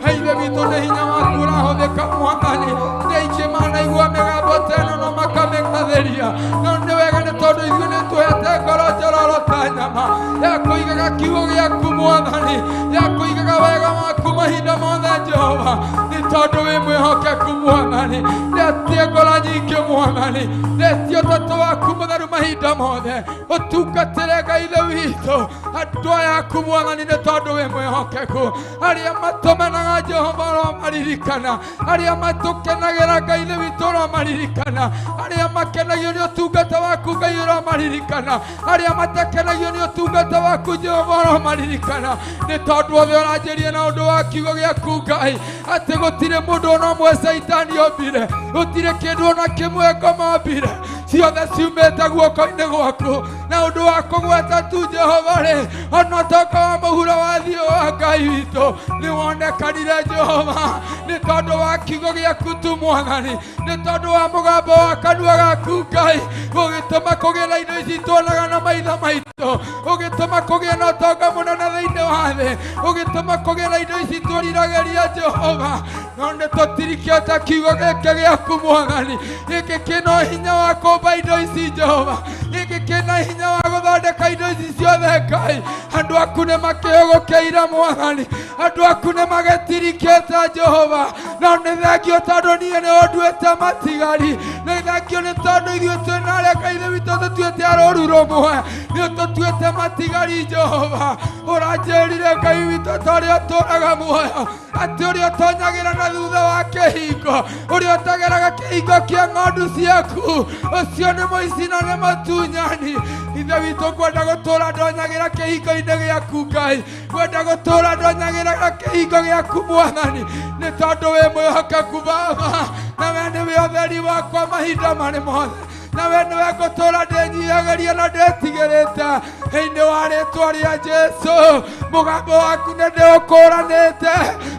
Ithe witũ nĩ hinya waku ũrahũthĩka Mwathani nĩ aingĩ manaigua mĩgambo ta ĩno no makamĩgathĩria no nĩ wega nĩ tondũ ithuĩ nĩ twĩhete ngoro njororo ta nyama ya kũigaga kiugo gĩaku Mwathani ya kũigaga wega waku mahinda mothe Jehova nĩ tondũ wĩ mwĩhokeku Mwathani ndetie ngoro nyingĩ Mwathani ndetie ũtatũ waku mũtheru mahinda mothe ũtungatĩre Ngai Ithe witũ andũ aya aku Mwathani nĩ tondũ wĩ mwĩhokeku arĩa matũmenaga Jehova ũromaririkana arĩa matũkenagĩra Ngai Ithe witũ ũromaririkana arĩa makenagio nĩ ũtungata waku Ngai ũromaririkana arĩa matakenagio nĩ ũtungata waku Jehova ũromaririkana nĩ tondũ othe ũranjĩria na ũndũ wa kiugo gĩaku Ngai atĩ gũtirĩ mũndũ ona ũmwe Caitani ombire gũtirĩ kĩndũ ona kĩmwe ngoma ombire ciothe ciumĩte guoko-inĩ gwaku na ũndũ wa kũgweta tu Jehova rĩ ona ũtonga wa mũhuro wa thiũ wa Ngai witũ nĩ wonekanire Jehova nĩ tondũ wa kiugo gĩaku tu Mwathani nĩ tondũ wa mũgambo wa kanua gaku Ngai ũgĩtũma kũgĩe na indo ici tuonaga na maitho maitũ ũgĩtũma kũgĩe na ũtonga mũnene thĩinĩ wa thĩ ũgĩtũma kũgĩe na indo ici twĩriragĩria Jehova no nĩ tũtirikĩte kiugo gĩkĩ gĩaku Mwathani gĩkĩ kĩna hinya wa kũmba indo ici Jehova gĩkĩ kĩna hinya wa gũthondeka indo ici ciothe Ngai andũ aku nĩ makĩhũgũkĩire Mwathani andũ aku nĩ magĩtirikĩte Jehova no nĩ thengio tondũ niĩ nĩ ũnduĩte matigari nĩ thengio nĩ tondũ ithuĩ twĩna arĩa Ngai Ithe witũ tũtuĩte a rũũru rũmwe nĩ ũtũtuĩte matigari Jehova ũranjĩrire Ngai witũ ta ũrĩa ũtũũraga muoyo atĩ ũrĩa ũtonyagĩra na thutha wa kĩhingo ũrĩa ũtageraga kĩhingo kĩa ng'ondu ciaku ũcio nĩ mũici na nĩ mũtunyani Ithe witũ ngwenda gũtũũra ndonyagĩra kĩhingo-inĩ gĩaku Ngai ngwenda gũtũũra ndonyagĩra kĩhingo gĩaku Mwathani nĩ tondũ wĩ mwĩhokeku Baba na we nĩwe ũtheri wakwa mahinda marĩ mothe na we nĩwe ngũtũũra ndĩnyiihagĩria na ndĩtigĩrĩte thĩinĩ wa rĩtwa rĩa Jesũ mũgambo waku nĩ ndĩũkũranĩte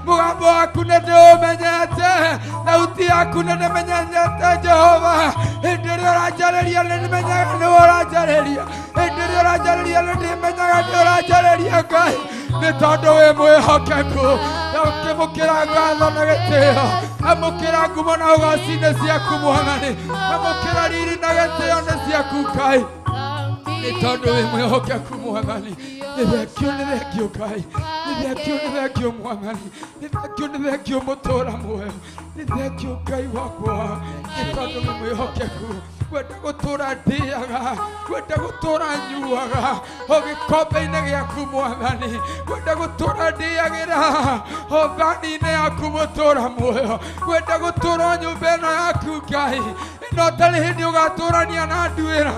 mũgambo waku nĩ ndĩũmenyete thauti yaku nĩ ndĩmenyete Jehova hĩndĩ ĩrĩa ũranjarĩria nĩ ndĩmenyaga nĩwe ũranjarĩria hĩndĩ ĩrĩa ũranjarĩria nĩ ndĩmenyaga nĩ ũranjarĩria Ngai nĩ tondũ wĩ mwĩhokeku na ũkĩmũkĩra ngatho na gĩtĩo amũkĩra ngumo na ũgoci nĩ ciaku Mwathani amũkĩra riri na gĩtĩo nĩ ciaku Ngai nĩ tondũ wĩ mwĩhokeku Mwathani nĩ thengio nĩ thengio Ngai nĩ thengio nĩ thengio Mwathani nĩ thengio nĩ thengio mũtũũra muoyo nĩ thengio Ngai wakwa nĩ tondũ wĩ mwĩhokeku ngwenda gũtũũra ndĩaga ngwenda gũtũũra nyuaga o gĩkombe-inĩ gĩaku Mwathani ngwenda gũtũũra ndĩagĩra o thani-inĩ yaku mũtũũra muoyo ngwenda gũtũũra nyũmba ĩno yaku Ngai ĩno ũtarĩ hĩndĩ ũgatũũrania na nduĩra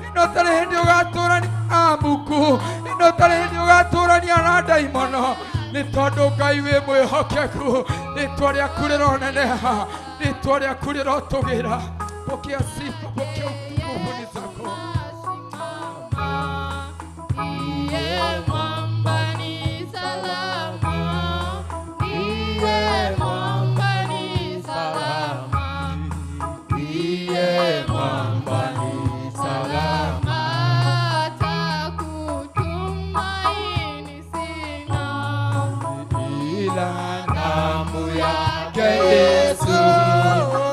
ĩno ũtarĩ hĩndĩ ũgatũũrania na muku ĩno ũtarĩ hĩndĩ ũgatũũrania na ndaimono nĩ tondũ Ngai wĩ mwĩhokeku rĩtwa rĩaku rĩroneneha rĩtwa rĩaku rĩrotũgĩra Pokea sifa, pokea utukufu ni zako. Iye mwamba ni salama, iye mwamba ni salama, iye mwamba ni salama, hata kutumaini sina ila damu yake Yesu.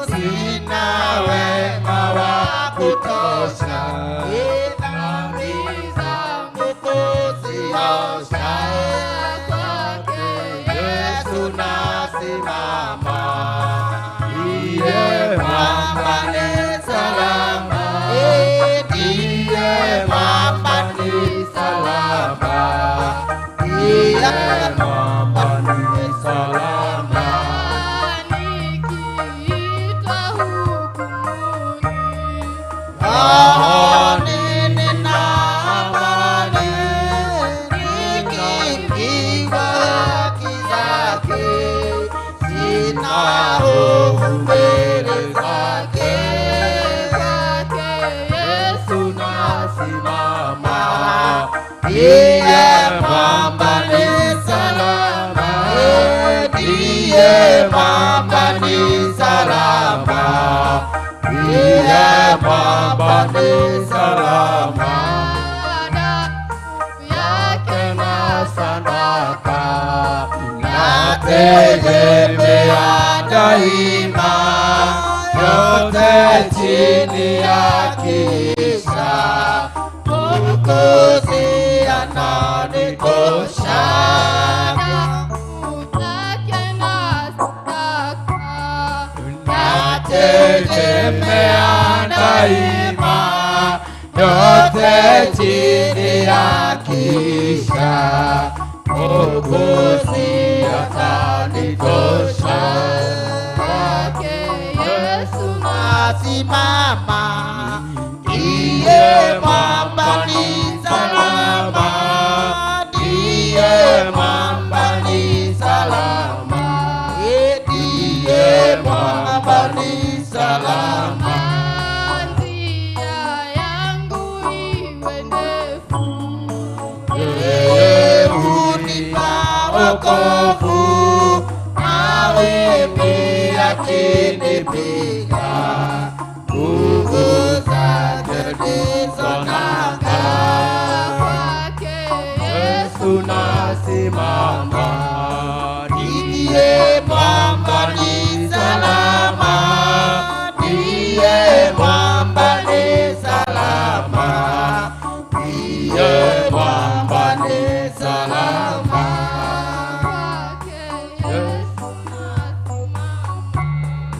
Sina wema wa kutosha, dhambi zangu kuziosha, kwake Yesu nasimama. Iye mwamba ni salama, iye mwamba ni salama, iye mwamba ni salama. Iye mwamba ni salama, iye mwamba ni salama. Nategemea daima, yote chini ya kisha, Mwokozi ananitosha. Nategemea daima, yote chini ya kisha, Mwokozi atanitosha. Kwake Yesu nasimama, ndiye mwamba ni salama, ndiye mwamba ni salama, ndiye mwamba ni salama. Njia yangu iwe ndefu, Yeye hunipa wokovu, mawimbi yakinipiga, nguvu zake ndizo nanga. Kwake Yesu Yesu nasimama, ndiye mwamba ni salama, ndiye mwamba ni salama, ndiye mwamba ni salama. Kwake Yesu nasimama,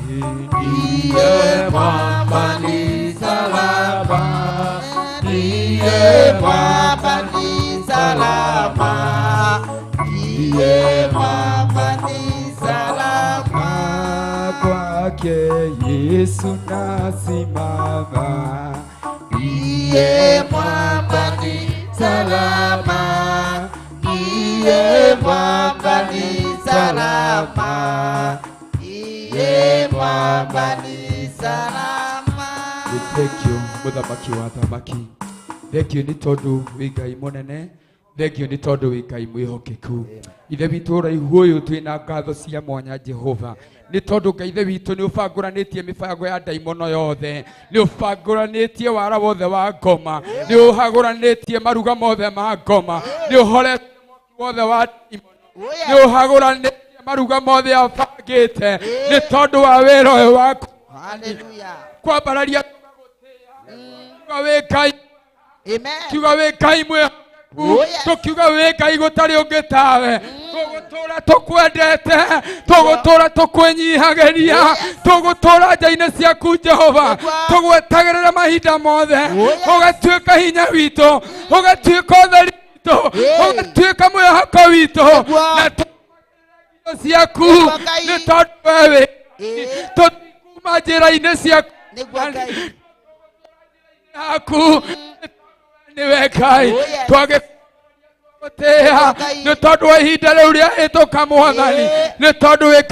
Ndiye mwamba ni salama, ndiye mwamba ni salama, ndiye mwamba ni salama. Kwake Yesu nasimama, Ndiye mwamba ni salama, ndiye mwamba ni salama, ndiye mwamba ni salama. Thank you muthamaki wa thamaki, thank you nĩ tondũ wĩ Ngai mũnene, thank you nĩ tondũ wĩ Ngai mwĩhokeku. Ithe witũ ũraihu ũyũ twĩna ngatho cia mwanya Jehova, nĩ tondũ Ngai ithe witũ nĩ ũbangũranĩtie mĩbango ya ndaimono yothe, nĩ ũbangũranĩtie wara wothe wa ngoma, nĩ ũhagũranĩtie maruga mothe ma ngoma, nĩ ũhorete mwaki wothe wa ndaimono, nĩ ũhagũranĩtie maruga mothe abangĩte nĩ tondũ wa wĩra ũyũ waku. Hallelujah. Kwambararia kiuga wĩ Ngai, Amen. kiuga wĩ Ngai mwĩhokeku, Oh, yes. tũkiuga wĩ Ngai gũtarĩ ũngĩ tawe, tũgũtũra tũkwendete, tũgũtũra tũkwĩnyihagĩria, tũgũtũra nja-inĩ ciaku Jehova, tũgwetagĩrĩra mahinda mothe, ũgatuĩka hinya witũ, ũgatuĩka ũtheri witũ, ũgatuĩka mwĩhoko witũ, na tũgwetagĩrĩra ciaku nĩ tondũ we wĩ tũtikuma njĩra-inĩ ciaku Nĩguo Ngai. yaku nĩwe Ngai Oh, yes. twagĩgũtĩĩa nĩ tondũ wa ihinda rĩu rĩahĩtũka Mwathani, nĩ tondũ wĩ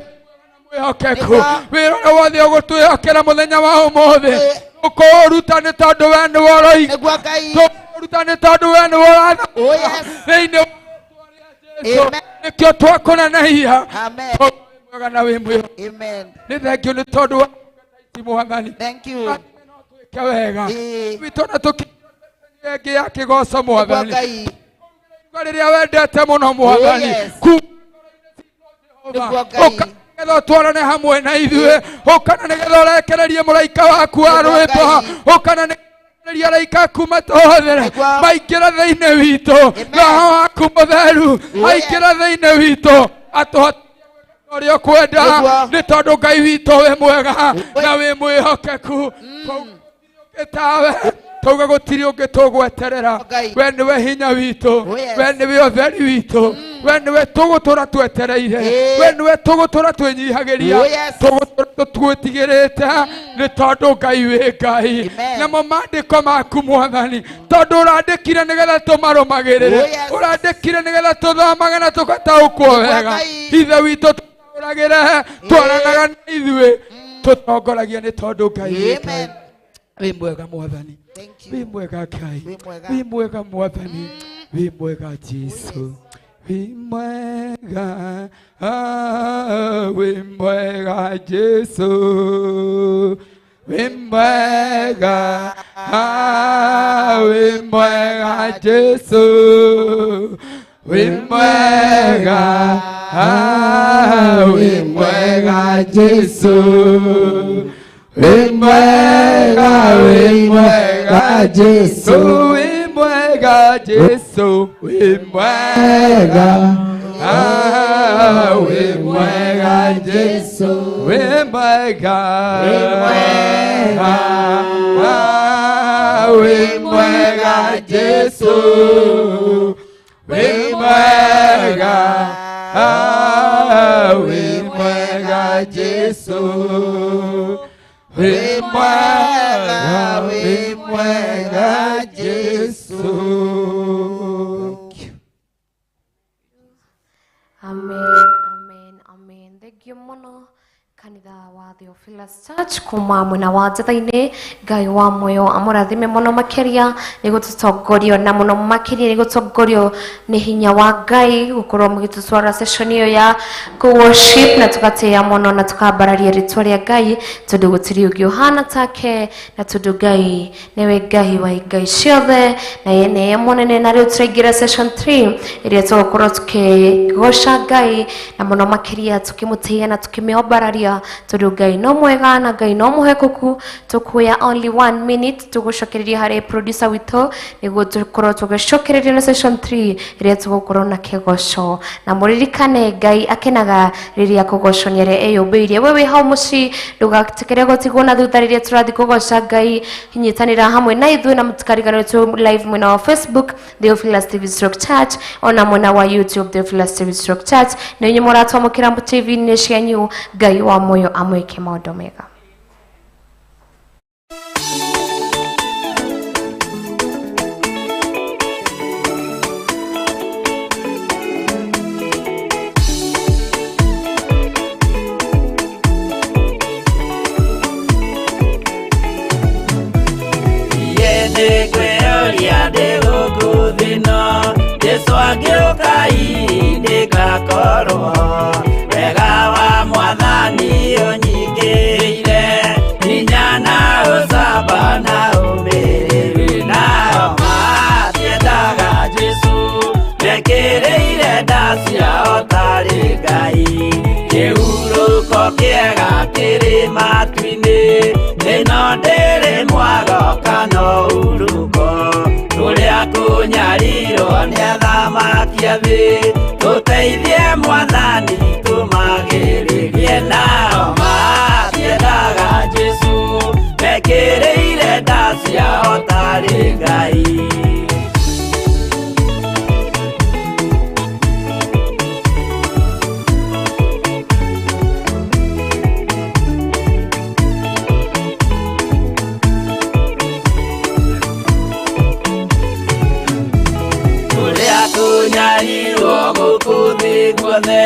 mwĩhokeku, wĩra ũrĩa wothe ũgũtwĩhokera mũthenya wa ũmũthĩ ũkũũruta nĩ tondũ we nĩwe ũroiga, Nĩguo Ngai. tũkũũruta nĩ tondũ we nĩwe ũratha Oh, yes. thĩinĩ wa Jesũ. Amen. Nĩkĩo twakũnenehia. Amen. Tondũ wĩ mwega na wĩ mwĩhokeku. Amen. Nĩ thengiũ nĩ tondũ wa ici Mwathani. Thank you. Twĩke wega Ĩĩ. witũ na tũkĩngĩ ya kĩgoco Nĩguo Mwathani, Ngai. rĩrĩa wendete mũno Mwathani, Oh, yes. kuma Nĩguo Ngai. ũka nĩgetha ũtwarane hamwe na ithuĩ, ũkana nĩgetha ũrekererie mũraika waku wa Nĩguo rwĩmbo, Ngai. ũkana nĩgetha araika aku matũhũthĩre Nĩguo. maingĩra thĩinĩ witũ, roho waku mũtheru Oh, yes. aingĩra thĩinĩ witũ atũhotithie ũrĩa ũkwenda, Nĩguo. nĩ tondũ Ngai witũ wĩ mwega na wĩ mwĩhokeku. Ũngĩ tawe tauga gũtirĩ ũngĩ tũgweterera, Ngai. we nĩwe hinya witũ, Oh, yes. we nĩwe ũtheri witũ, we nĩwe tũgũtũra twetereire, Ĩĩ. we nĩwe tũgũtũra twĩnyihagĩria, Oh, yes. tũgũtũra tũtwĩtigĩrĩte nĩ tondũ Ngai wĩ Ngai. Amen. Namo maandĩko maku Mwathani, tondũ ũrandĩkire nĩgetha tũmarũmagĩrĩre, Oh, yes. ũrandĩkire nĩgetha tũthomage na tũgataũkwo Nĩguo wega. Ngai. Ithe witũ tũragĩre, twaranaga na ithuĩ, tũtongoragia nĩ tondũ Ngai wĩ Ngai. Amen. Wĩ mwega Mwathani, Thank you. wĩ mwega Ngai, Wĩ mwega. wĩ mwega Mwathani, wĩ mwega Jesũ, wĩ mwega, ah, wĩ mwega Jesũ, wĩ mwega, ah, wĩ mwega Jesũ, wĩ mwega, Ah, wĩ mwega Jesu, wĩ mwega, wĩ mwega Jesu, wĩ mwega Jesu, wĩ mwega. Ah, wĩ mwega Jesu, wĩ mwega, wĩ mwega. Ah, wĩ mwega Jesu, wĩ mwega. Ah, wĩ mwega Jesu, wĩ mwega, wĩ mwega Jesu. Amen, amen, amen. Thank you muno kanitha wa Theophilus Church kuma mwena wa Njetha-inĩ. Ngai wa muoyo amũrathime mũno makĩria nĩ gũtũtongorio na mũno makĩria nĩ gũtongorio nĩ hinya wa Ngai gũkorwo mũgĩtũtwara session ĩyo ya kũ-worship na tũgatĩĩa mũno na tũkambararia rĩtwa rĩa Ngai tondũ gũtirĩ ũngĩ ũhana take na tondũ Ngai nĩwe Ngai wa ngai ciothe na ye nĩye mũnene. Na rĩu tũraingĩra session 3 ĩrĩa tũgũkorwo tũkĩgoca Ngai na mũno makĩria tũkĩmũtĩĩa na tũkĩmĩombararia tondũ Ngai no mwega na Ngai no mũhekoku. Tũkuoya only 1 minute tũgũcokereria harĩ producer witũ nĩguo tũkorwo tũgĩcokereria na session 3 ĩrĩa tũgũkorwo na kĩgoco. Na mũririkane Ngai akenaga rĩrĩa kũgocwo nĩ arĩa eyũmbĩirie. We wĩ hau mũciĩ ndũgatikĩre gũtigwo na thutha rĩrĩa tũrathiĩ kũgoca Ngai. Nyitanĩra hamwe na ithuĩ na mũtikariganĩrwo twĩ live mwena wa Facebook Theophilus TV Stroke Church ona mwena wa YouTube Theophilus TV Stroke Church. Na inyuĩ mũratwamũkĩra TV-inĩ cianyu, Ngai wa muoyo amwĩke maũndũ mega. Jesu angĩũka ndĩgakorwo wega wa mwathani ũnyingĩrĩire hinya na ũcamba na ũmĩrĩru. Nao matiendaga Jesu mekĩrĩire nda ciao tarĩ Ngai. Kĩhurũko kĩega kĩrĩ matu-inĩ, ĩno ndĩrĩ mwago kana ũhurũko. Tũrĩa kũnyarirwo nĩ athamaki a thĩ, tũteithie mwathani tũmagĩrĩrie. Nao matiendaga Jesu mekĩrĩire nda ciao tarĩ Ngai. Kũnyarirwo gũkũ thĩ guothe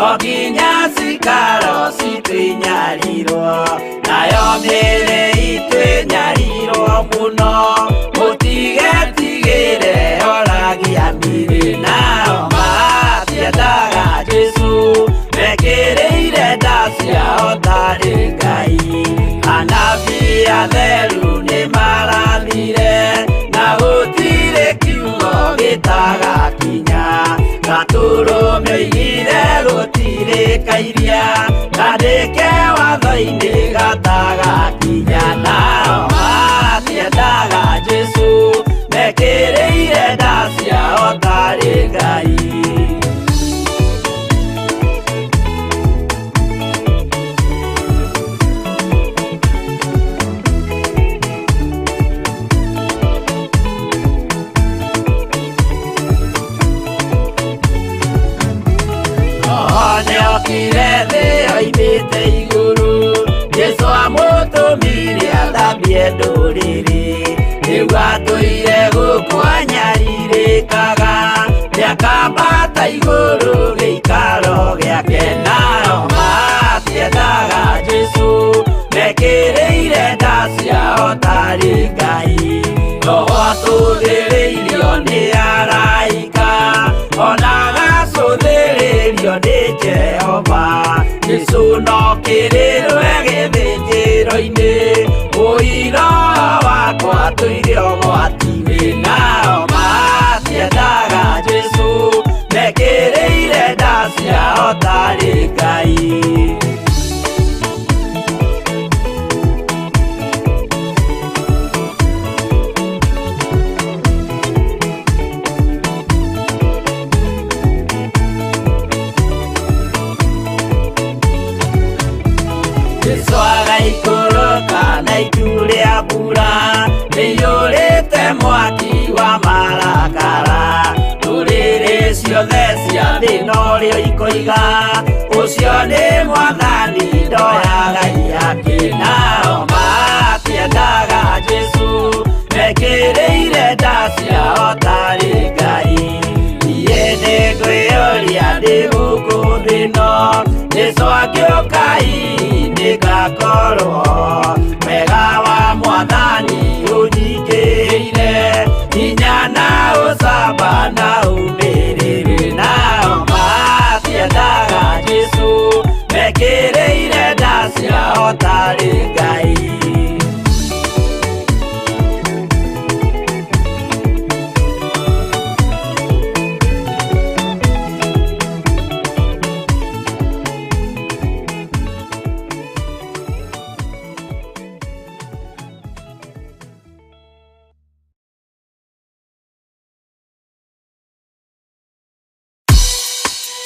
o nginya cikaro citũ inyarirwo, nayo mĩĩrĩ itũ ĩnyarirwo mũno. Mũtigetigĩre oragia mĩĩrĩ. Nao matiendaga Jesu mekĩrĩire nda ciao tarĩ Ngai. Anabii atheru nĩmarathire na gũtirĩ kiugo gĩtagakinya. Gatũrũme oigire gũtirĩ kairia kandĩke watho-inĩ gatagakinya. Nao matiendaga Jesu mekĩrĩire nda ciao tarĩ Ngai. Nĩokire thĩ oimĩte igũrũ, Jesu amũtũmire athambie ndũrĩrĩ. Rĩu atũire gũkũ anyarirĩkaga, nĩakambata igũrũ gĩikaro gĩake. Nao matiendaga Jesu mekĩrĩire nda ciao tarĩ Ngai. Roho atũthĩrĩirio nĩ araika, ona agacũthĩrĩrio nĩ Jehova. Jesu no kĩrĩrwe gĩthĩnjĩro-inĩ, ũira wakwa tũire ũgwati-inĩ. Nao matiendaga Jesu mekĩrĩire nda ciao Jesu agaikũrũka na itu rĩa mbura rĩiyũrĩte mwaki wa marakara. Ndũrĩrĩ ciothe cia thĩ norĩo ikoiga ũcio nĩ mwathani ndoyaga iaki. Nao matiendaga Jesu mekĩrĩire nda ciao tarĩ Ngai. Niĩ nĩngwĩyũria ndĩ gũkũ thĩ ĩno Jesu angĩũka hihi nĩngakorwo wega wa mwathani ũnyingĩrĩire hinya na ũcamba na ũmĩrĩru. Nao matiendaga Jesu mekĩrĩire nda ciao tarĩ Ngai.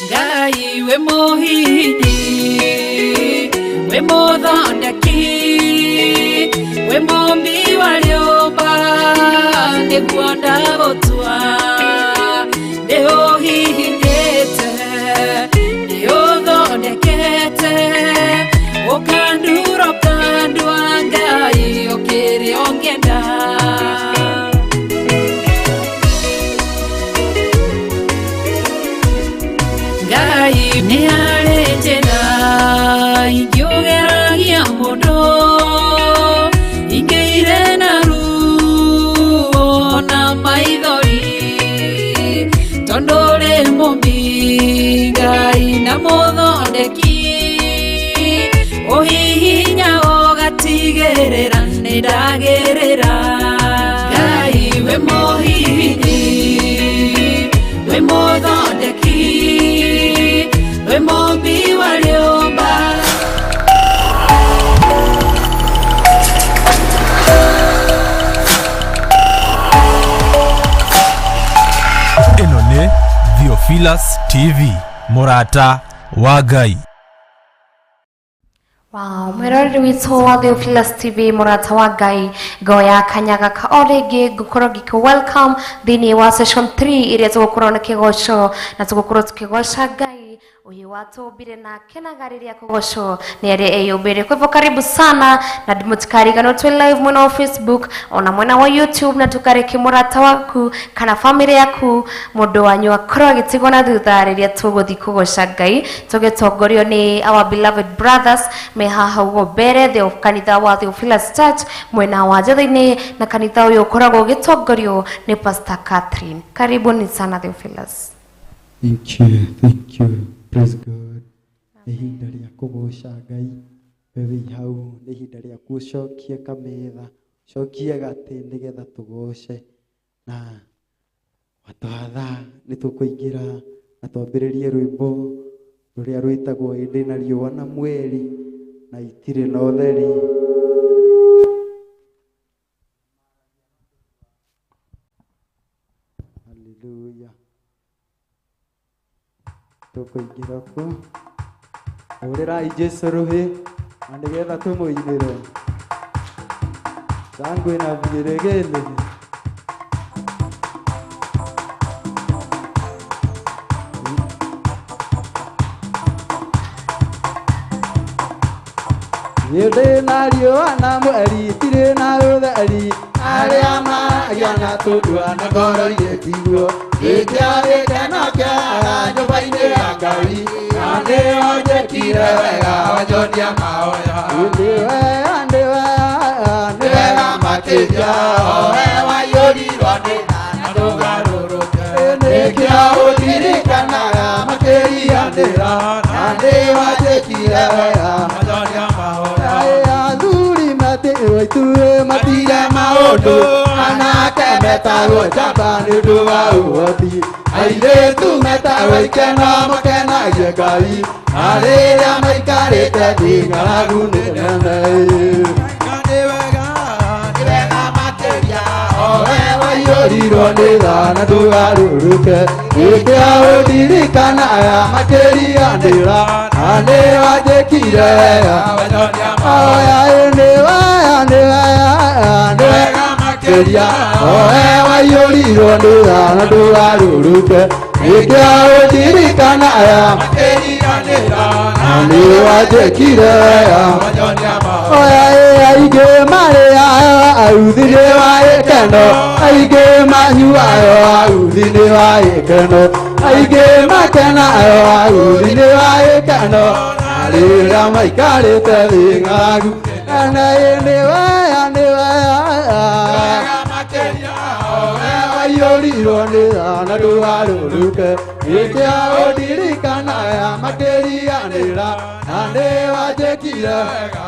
Ngai we muhini we muthondeki we mumbi wa rĩũmba nĩguo ndagũtua nĩũhihinyĩte nĩũthondekete ũkandura ũkandua Ngai ũkĩrĩ ũngĩenda. Ngai nĩ harĩ njĩra ingĩũgeragia mũndũ ingĩire na ruo na maithori tondũ ũrĩ mũmbi Ngai na mũthondeki ũhihinya ũgatigĩrĩra nĩndagĩrĩra. Ngai we mũhihinyi we mũthondeki we mũmbi wa rĩũmba. Ĩno nĩ Theophilus TV, mũrata wa Ngai. Wow, mwĩroreri witũ wa Theophilus TV mũrata wa Ngai ngoya kanyaga ka o rĩngĩ ngũkorwo ngĩkũ welcome thĩinĩ wa session 3 ĩrĩa tũgũkorwo na kĩgoco na tũgũkorwo tũkĩgoca Ngai ũyũ watũmbire na kenaga rĩrĩa kũgocwo nĩ arĩa eyũmbĩire. Kwa hivyo karibu sana na mũtikariganĩrwo twĩ live mwena wa Facebook ona mwena wa YouTube na tũkareke mũrata waku kana family yaku mũndũ wanyu akorwo agĩtigwo na thutha rĩrĩa tũgũthiĩ kũgoca Ngai tũgĩtongorio nĩ our beloved brothers me haha ũguo mbere the kanitha wa Theophilus Church mwena wa Njathĩ-inĩ na kanitha ũyũ ũkoragwo ũgĩtongorio nĩ Pastor Catherine. Karibuni sana Theophilus. Thank you, thank you. Praise God. Nĩ ihinda rĩa kũgoca Ngai. We wĩ hau nĩ ihinda rĩaku ũcokie kametha, ũcokie gatĩ nĩgetha tũgoce. Na watwatha nĩ tũkũingĩra na twambĩrĩrie rwĩmbo rũrĩa rwĩtagwo Ĩndĩ na riũa na mweri na itirĩ na ũtheri. Hallelujah. Tũkũingĩra kuo. Hũrĩrai Jesũ rũhĩ na nĩgetha tũmũinĩre. Shangwe na vigelegele. Ĩndĩ na riũa na mweri itirĩ na ũtheri arĩa maragia na tũndua na ngoro irĩ tiguo gĩkĩo gĩkeno kĩaga nyũmba-inĩ ya Ngai na nĩo njĩkire wega wanyonia mahoya. Nĩ wega, nĩ wega, nĩ wega makĩria owe waiyũrirwo nĩ tha na ndũgarũrũke nĩkĩo ũndirikanaga makĩrianĩra na nĩo njĩkire wega wanyonia mahoya. Athuri matĩrwo ituĩ matire maũndũ anake metagwo njamba nĩ ũndũ wa ũhoti airĩtu metagwo ikeno makenagie Ngai na rĩrĩa maikarĩte thĩ ng'aragu nĩ nene. Nĩ wega, nĩ wega makĩria owe waiyũrirwo waiyũrirwo nĩ tha na ndũgarũrũke nĩkĩo ũndirikanaga makĩria ndĩra na nĩ wanjĩkire wega oya nĩ wega nĩ wega nĩ wega makĩria oe waiyũrirwo nĩ tha na ndũgarũrũke nĩkĩo ũndirikanaga makĩria ndĩra na nĩ wanjĩkire wega oya aingĩ marĩaga authi nĩ wa gĩkeno aingĩ manyuaga authi nĩ wa gĩkeno aingĩ makenaga authi nĩ wa gĩkeno na rĩrĩa maikarĩte thĩ ng'aragu ene nĩ wega nĩ wega waiyũrirwo nĩ tha na ndũgarũrũke nĩkĩo ũndirikanaga makĩria nĩra na nĩ wanjĩkire wega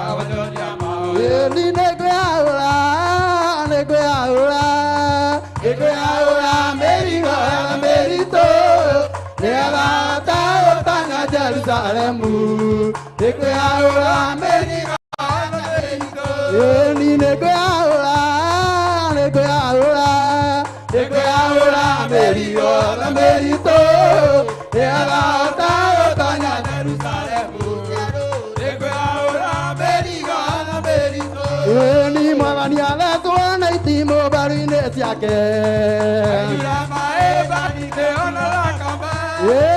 ni nĩngwĩyaũra nĩngwĩyaũra nĩngwĩyaũra mĩrigo ya mĩritũ nĩgetha hote gũtanya Jerusalemu nĩngwĩyaũra mĩrigo ya mĩritũ ni nĩngwĩyaũra nĩngwĩyaũra nĩngwĩyaũra mĩrigo ya mĩritũ nĩgetha hote gũtanya Jerusalemu nĩngwĩyaũra mĩrigo ya mĩritũ ni mwathani athecwo na itimũ mbaru-inĩ ciake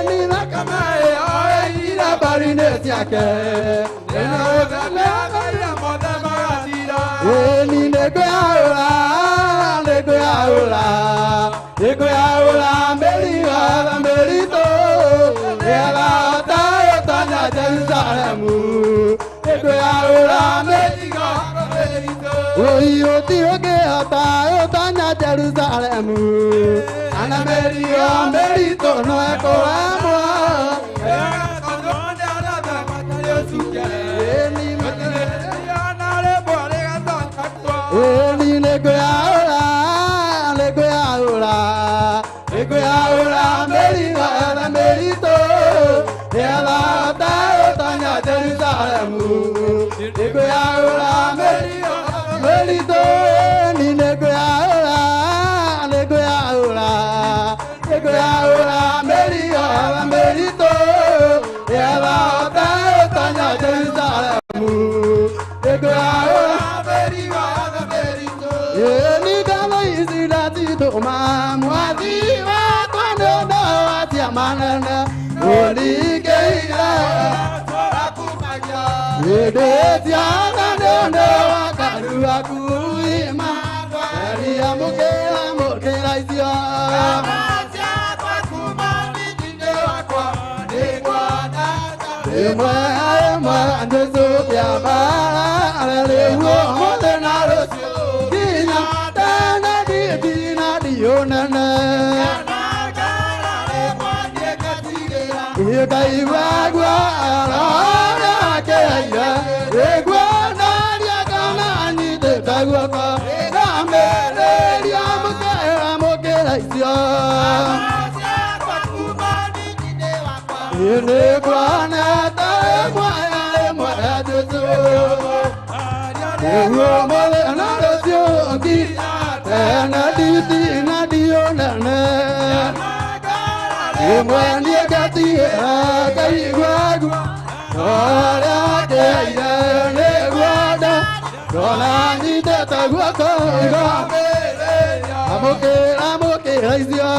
ni thakame ĩyo ĩira mbaru-inĩ ciake ni nĩngwĩyaũra nĩngwĩyaũra nĩngwĩyaũra mĩrigo ya mĩritũ nĩgetha hote gũtonya Jerusalemu nĩngwĩyaũra mĩrigo oi ũti ũngĩhota gũtonya Jerusalemu ana mĩrigo mĩritũ no ĩkũremwo ni nĩngwĩyaũra nĩngwĩyaũra nĩngwĩyaũra mĩrigo ya mĩritũ nĩgetha hote gũtonya Jerusalemu nĩngwĩyaũra mĩrigo mĩritũ ni nĩngwĩyaũra nĩngwĩyaũra nĩngwĩyaũra mĩrigo ya mĩritũ nĩgetha hote gũtonya Jerusalemu nĩngwĩyaũra mĩrigo ya mĩritũ ni ngatho ici ndacitũma mwathi wakwa nĩ ũndũ wa ciama nene ũndingĩire hĩndĩ ciothe nĩ ũndũ wa kanua kuima eria mũkĩra mũkĩra icio ĩmwe ĩmwe Jesũ kĩambara rĩu ũmũthĩ na rũciũ nginya tene nditina ndiũnene ngaigua guo akeire ĩgua naria kana nyitĩte guoko ngamĩrĩria mũkĩra mũkĩra icio nĩngwonete ĩmwe ĩmwe Jesũ nĩguo ũmũthĩ na rũciũ nginya tene nditina ndiũnene ĩmwe niĩ ngatigĩra ngaigua guo ũrĩa ngeire nĩguo ndona nyitĩte guoko amũkĩra mũkĩra icio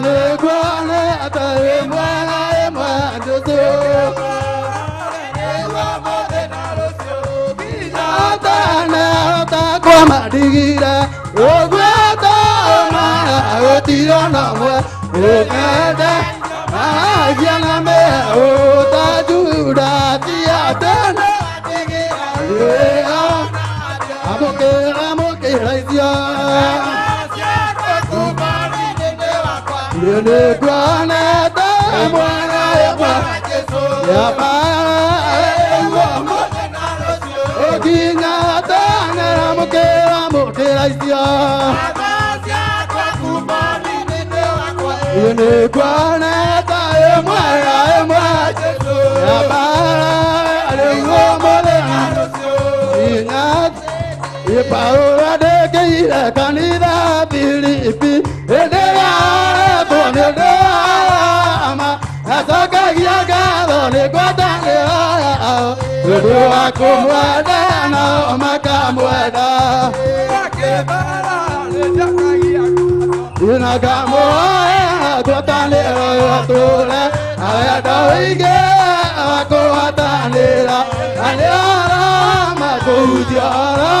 nĩnguonete ĩmwe ĩmwe Jesũ tene ũtakwamandigire ũguo toma gũtirĩ ona ũmwe ũkende maragia na mĩhũta Juda ti atene amũkĩra mũkĩra icio nĩnguonete ĩmwe ĩmwe nginya tene amũkĩra mũkĩra icio nĩnguonete ĩmwe ĩmwe nginya Paulo andĩkĩire kanitha Filipi hĩndĩ yaretwo nĩ ũndũ wa ma acokagia ngatho nĩ ngwatanĩro yao ũndũ wa kũmwenda nao makamwenda nakamuoya ngwatanĩro yotũre awendo ũingĩ wa kũgwatanĩra na nĩ arama kũhunjia ũhoro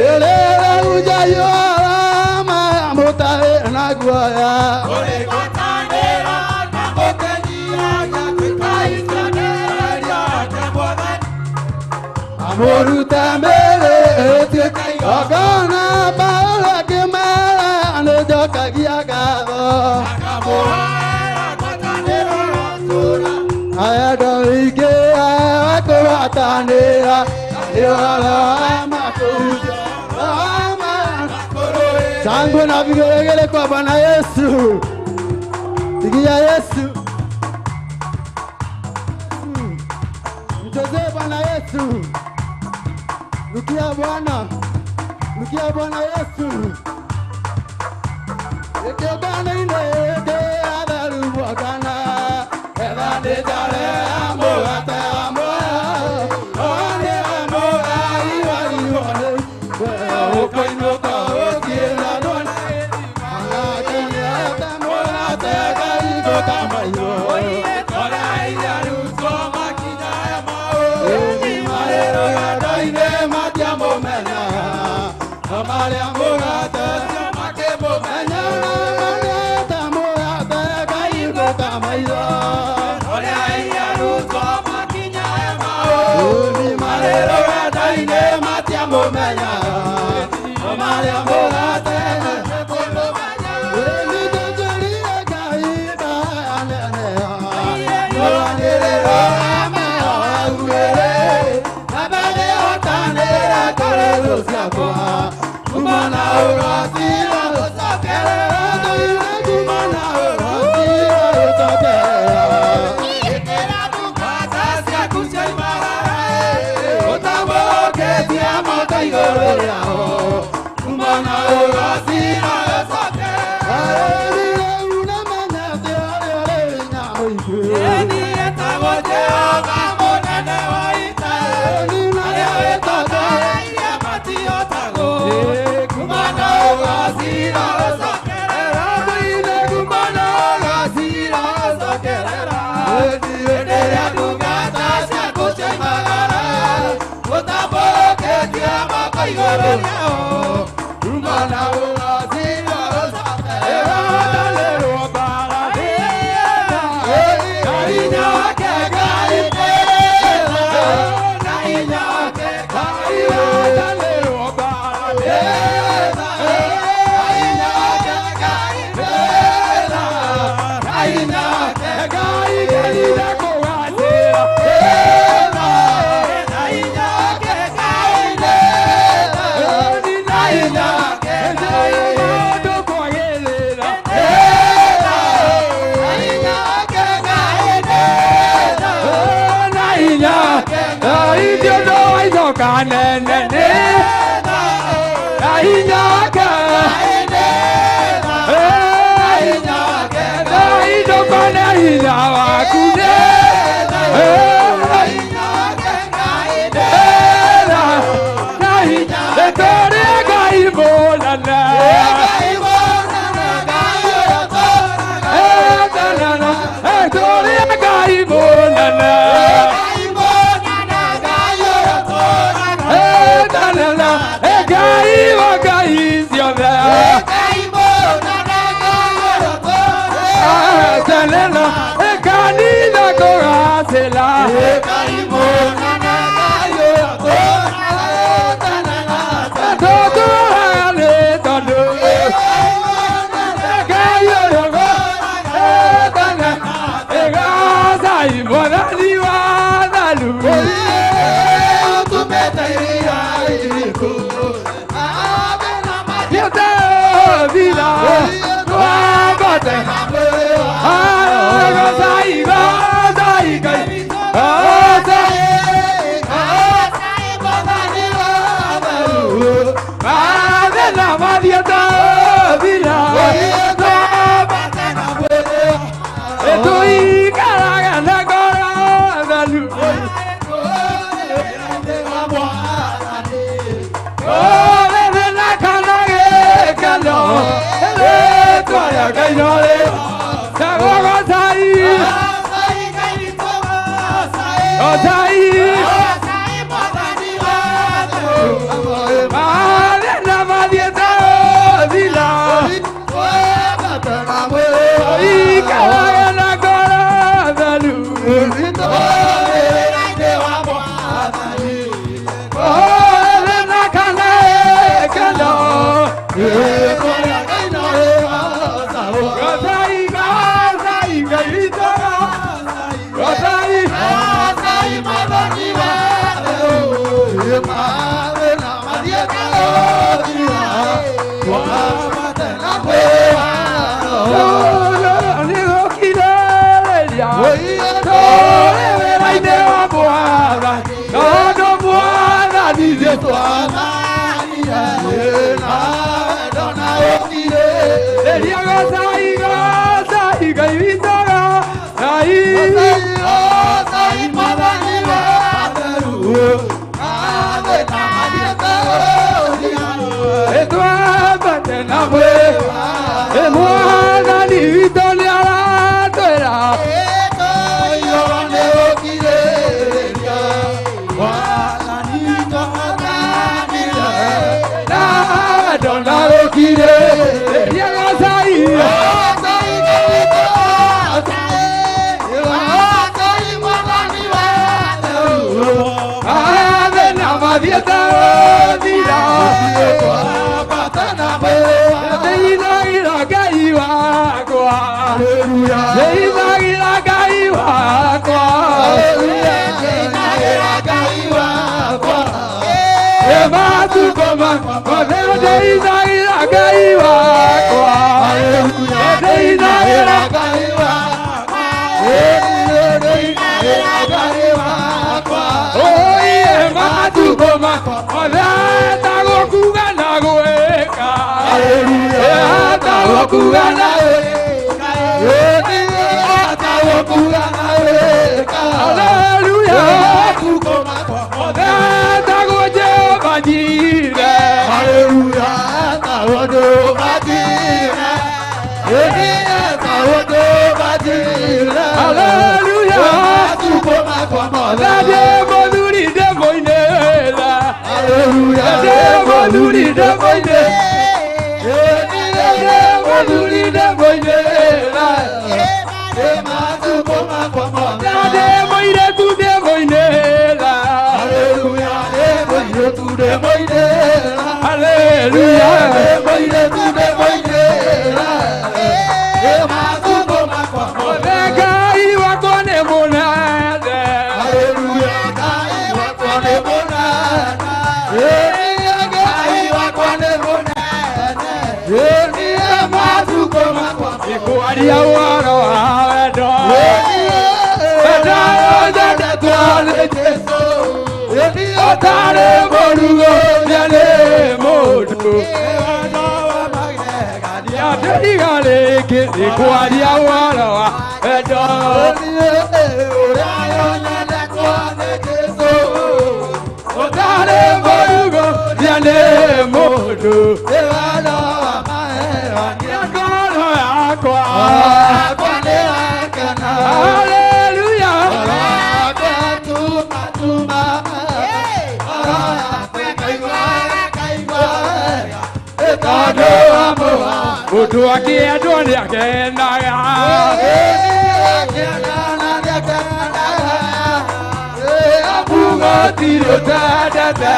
ĩrĩra hunjagia ũhoro mũtarĩ na guoya. Amũruta mĩĩrĩ ĩtuĩke igongona Paulo akĩmera nĩnjokagia ngatho Ayendo ingĩ wa kũgwatanĩra nĩ ũhoro wa ma kũhunjia ũhoro wa ma. Shangwe na vigelegele kwa Bwana Yesu. Pigia Yesu. Mchezee Bwana Yesu. Rukia Bwana. Rukia Bwana Yesu. Ekiogana-inĩ ĩngĩ atheru mwakana. Etha nĩ njare ya mũgate wa muoyo. One wa mũgai wariwo nĩ ũkũinũka ũthiĩ na ndwona. Anake nĩete mũgate kaigũ mairũ. Ĩni marĩ rũgendo-inĩ matiamũmenya. No marĩa mũgate makĩmũmenya. Nĩete mũgate kaigũ mairũ. Ĩni marĩ rũgendo-inĩ matiamũmenya. No marĩa mũgate makĩmũmenya. Ĩni njenjerie Ngai mbayanene. Nũanĩrĩrwo Ngai norĩ Gocai Gocai Mathĩna mathiĩte gũthira Ikarage na ngoro theru Ũrĩ na kana gĩkeno Gocai gocai Ngai witũ gocai Nĩgũkirĩrĩria tũrĩ wĩra-inĩ wa Mwathani tondũ Mwathani ithuĩ Rĩria gocai gocai Ngai witũ gocai Twambate na mwĩ Mwathani witũ nĩaratwĩra na ndonagũkirĩrĩria gocai Mathĩna mathiĩte gũthira Ndĩinagĩra Ngai wakwa Ndĩinagĩra Ngai wakwa Matukũ makwa mothe ndĩinagĩra Ngai wakwa Ndĩinagĩra Oye matukũ makwa mothe tagũkuga na gwĩka Tagũkuga na Haleluya Mothe tagwo Jehova Jireh Haleluya Ndĩ mũthuri ndĩmũinĩra Ndĩ mũthuri ndĩmũinĩra Ndĩ mũthuri ndĩmũinĩra Ndĩ mũirĩtu ndĩmũinĩra Haleluya Mothe Ngai wakwa nĩ mũnene Ikwaria ũhoro wa wendo Wendo nyendetwo nĩ Jesũ Ũtarĩ mũrugo nĩ mũndũ Ndiga rĩngĩ nĩkwaria ũhoro wa wendo Ũtarĩ mũrugo nĩ mũndũ Ngoro yakwa Haleluya Tondũ wa mũndũ akĩendwo nĩakenaga Gũtirĩ ũtendete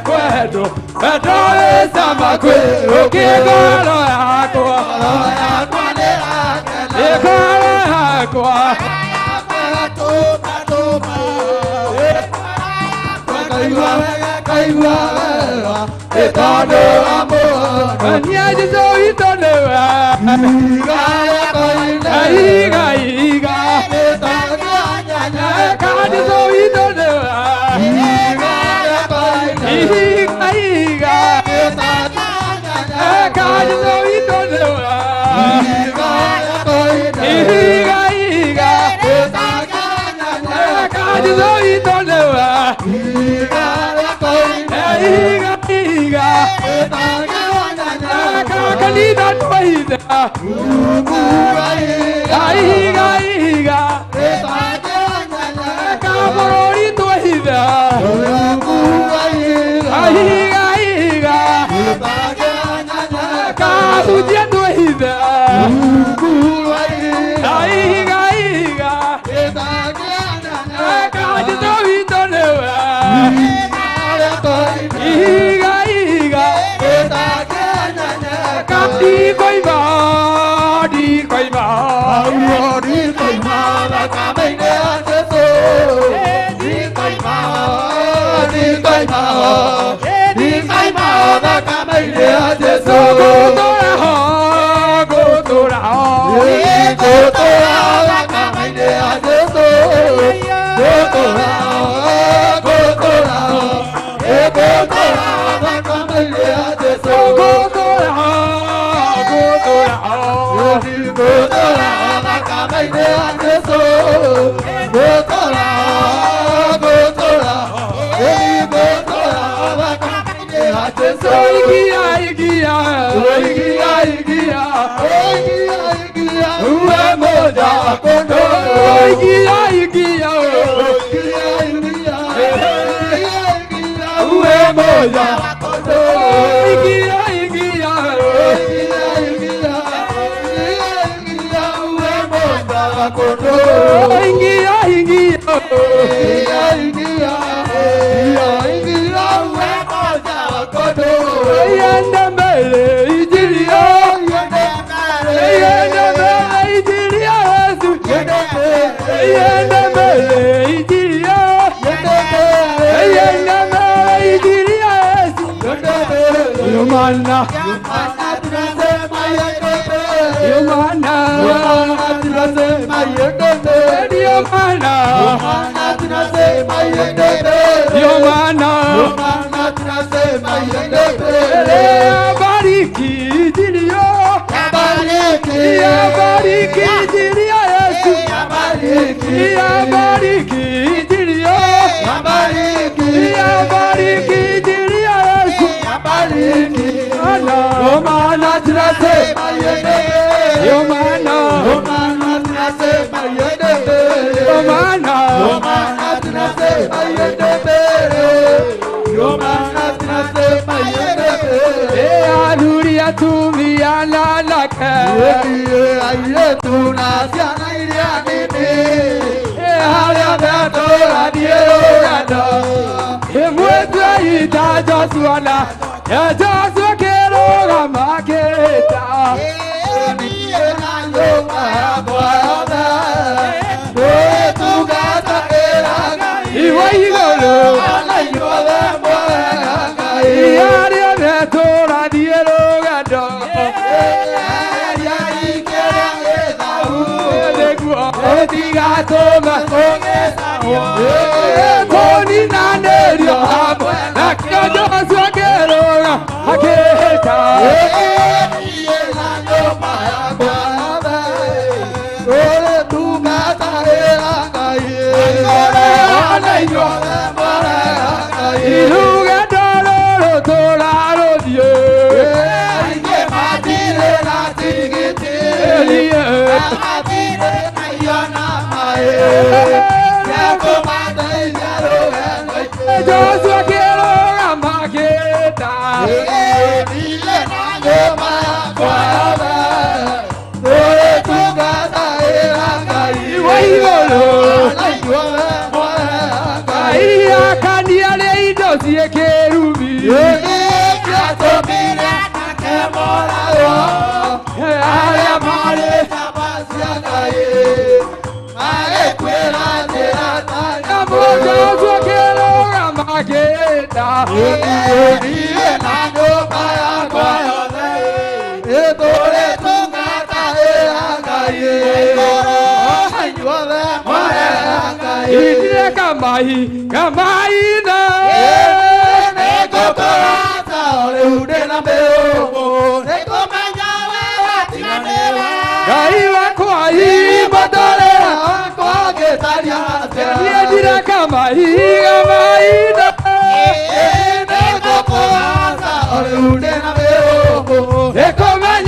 kwendwo wendo wĩ cama kwĩ ũkĩ ngoro yakwa Ĩ ngoro yakwa Niĩ Jesũ witũ nĩwe Iga iga Ka Jesũ witũ nĩwe Iga iga Ka Jesũ witũ nĩwe Iga iga Ka Jesũ witũ nĩwe Iga iga Ka Kanitha twahitha ihiga ihiga kabũrũri twahitha ihiga ihiga kahunjia twahitha ihiga ihiga kanitha witũ nĩwe ihiga ihiga ndikoima ndikoima ndikoima thakame-inĩ ya Jesũ ndikoima ndikoima ndikoima thakame-inĩ ya Jesũ ngũtũra ho ngũtũra ho ngũtũra thakame-inĩ ya Jesũ ngũtũra ngũtũra ngũtũra thakame-inĩ ya Jesũ ngũtũra ho ngũtũra ho ngũtũra thakame-inĩ ya Jesũ ngũtũra ngũtũra ngũtũra thakame-inĩ ya Jesũ igia igia igia igia igia igia uwe moja wa kondoo igia igia igia igia igia uwe moja wa kondoo igia igia igia igia igia uwe moja wa kondoo ingia ingia igia igia igia igia uwe moja wa kondoo iende mbele injili iende mbele iende mbele injili ya Yesu iende mbele iende mbele injili iende mbele iende mbele injili ya Yesu iende mbele ndio maana maana tunasema iende mbele ndio maana maana tunasema iende mbele ndio maana maana tunasema iende mbele ndio maana maana tunasema iende mbele bariki injili yabariki yabariki injili ya Yesu yabariki yabariki injili yabariki yabariki injili ya Yesu yabariki ndio maana tunasema iende mbele ndio maana maana tunasema iende mbele ndio maana maana tunasema iende mbele ndio maana tunasema iende mbele athuri atumia na anake airĩtu na ciana iria nini harĩa metũranie rũgano ĩmwe tweita Joshua na Joshua kĩrũgama akĩhĩta niĩ na nyũmba yakwa yothe twĩtungatagĩra Ngai iwe igũrũ na inyuothe mwega Ngai arĩa metũranie rũgano nĩguo ũtigatũma kũninanĩrio hamwe nakĩo Joshua kĩrũga akĩhĩta rũgendo rũrũ tũrarũthiĩ Joshua kĩrũgama akĩhĩta iwe igũrũ akania rĩa indo ciĩ kĩrumi arĩa marĩ Joshua kĩrũgama akĩhĩta Itire kamahi kamaitha Ngai wakwa imbotorera niĩ ndire kamahi kamaitha Nĩkũmenya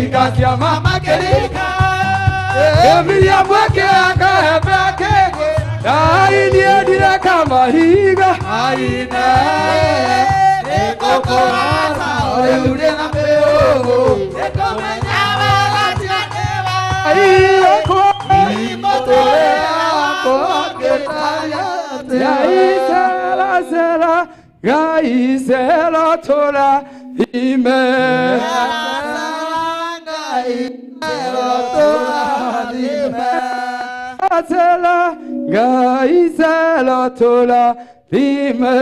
Maringa ciama makĩringa Emilia mweke akahembe akĩgwe Ai niĩ ndireka mahiga Aine nĩngũkũraca rĩu ndĩ na mĩũgũ Nĩngũmenya wega tiga nĩwe Gai sela gai sela tola ime gai sela tola ime sela gai sela tola ime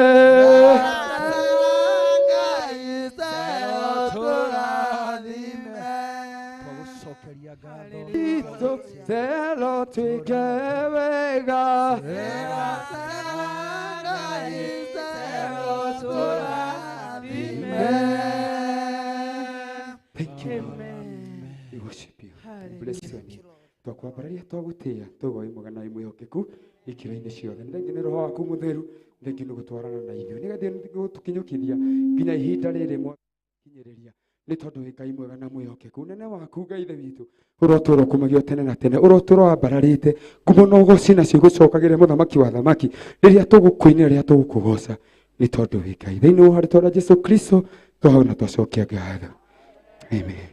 gai sela tola ime Selo twike wega Thank you. We worship you. We bless your name. Twakwambararia twagũtĩĩa tũgoe mwega na mwĩhokeku ikĩro-inĩ ciothe. Nĩ thengiũ nĩ roho waku mũtheru, nĩ thengiũ nĩ gũtwarana na ithuĩ. Nĩ gũtũkinyũkithia nginya ihinda rĩrĩ mwakinyĩrĩria. Nĩ tondũ wĩ Ngai mwega na mwĩhokeku. Ũnene waku Ngai Ithe witũ ũrotũũra ũkumagio tene na tene, ũrotũũra wambararĩte ngumo na ũgoci nacio igũcokagĩre mũthamaki wa thamaki rĩrĩa tũgũkũinĩra, rĩrĩa tũgũkũgoca, nĩ tondũ wĩ Ngai. Thĩinĩ wa rĩtwa rĩa Jesũ Kristo twahoya na twacokia ngatho. Amen.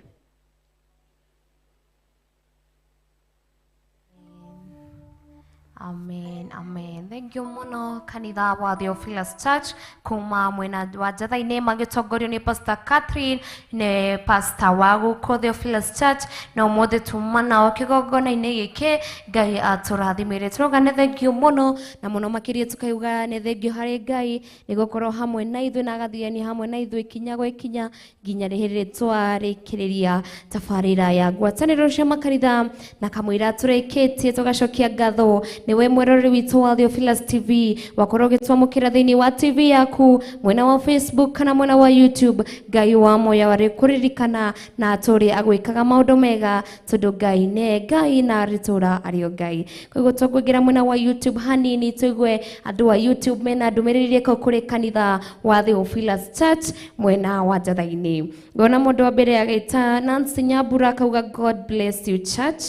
Amen, amen. Thank you muno kanitha wa Theophilus Church kuma mwena wa Njatha-inĩ magĩtongorio nĩ Pastor Catherine nĩ pastor wa gũkũ Theophilus Church na ũmũthĩ tuma nao kĩgongona-inĩ gĩkĩ. Ngai atũrathimĩre. Tũrauga nĩ thank you mũno na mũno makĩria tukauga nĩ thank you harĩ Ngai nĩ gũkorwo hamwe na ithuĩ na agathiania hamwe na ithuĩ kinya gwĩ kinya nginya rĩrĩ twarĩkĩrĩria tabarĩra ya ngwatanĩro cia makanitha na kamũira tũrĩkĩtie tũgacokia ngatho nĩ we mweroreri witũ wa Theophilus TV wakorwo ũgĩtwamũkĩra thĩinĩ wa TV yaku mwena wa Facebook kana mwena wa YouTube. Ngai wa moya warĩ kũririkana na atũrĩ agwĩkaga maũndũ mega tondũ Ngai nĩ Ngai na arĩtũra arĩ o Ngai. Koguo tũkũingĩra mwena wa YouTube hanini tũigue andũ a YouTube mena ndũmĩrĩri ĩrĩkũ kũrĩ kanitha wa Theophilus Church mwena wa Njatha-inĩ. Ngona mũndũ wa mbere agĩta Nancy Nyambura akauga God bless you church.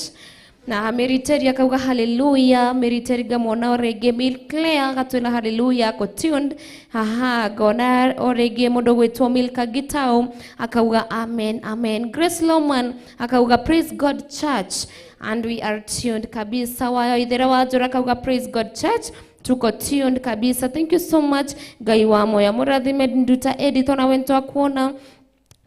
Na Mary Terry akauga hallelujah. Mary Terry ngamwona o rĩngĩ. Mil Claire agatwĩra hallelujah ako tuned. Haha ngona o rĩngĩ mũndũ gwĩtwo Milka Gitau akauga amen amen. Grace Loman akauga praise God church and we are tuned kabisa. Wayo Ithera wa Njora akauga praise God church tuko tuned kabisa. Thank you so much. Ngai wa moya mũrathime. Nduta Edith ona wento akuona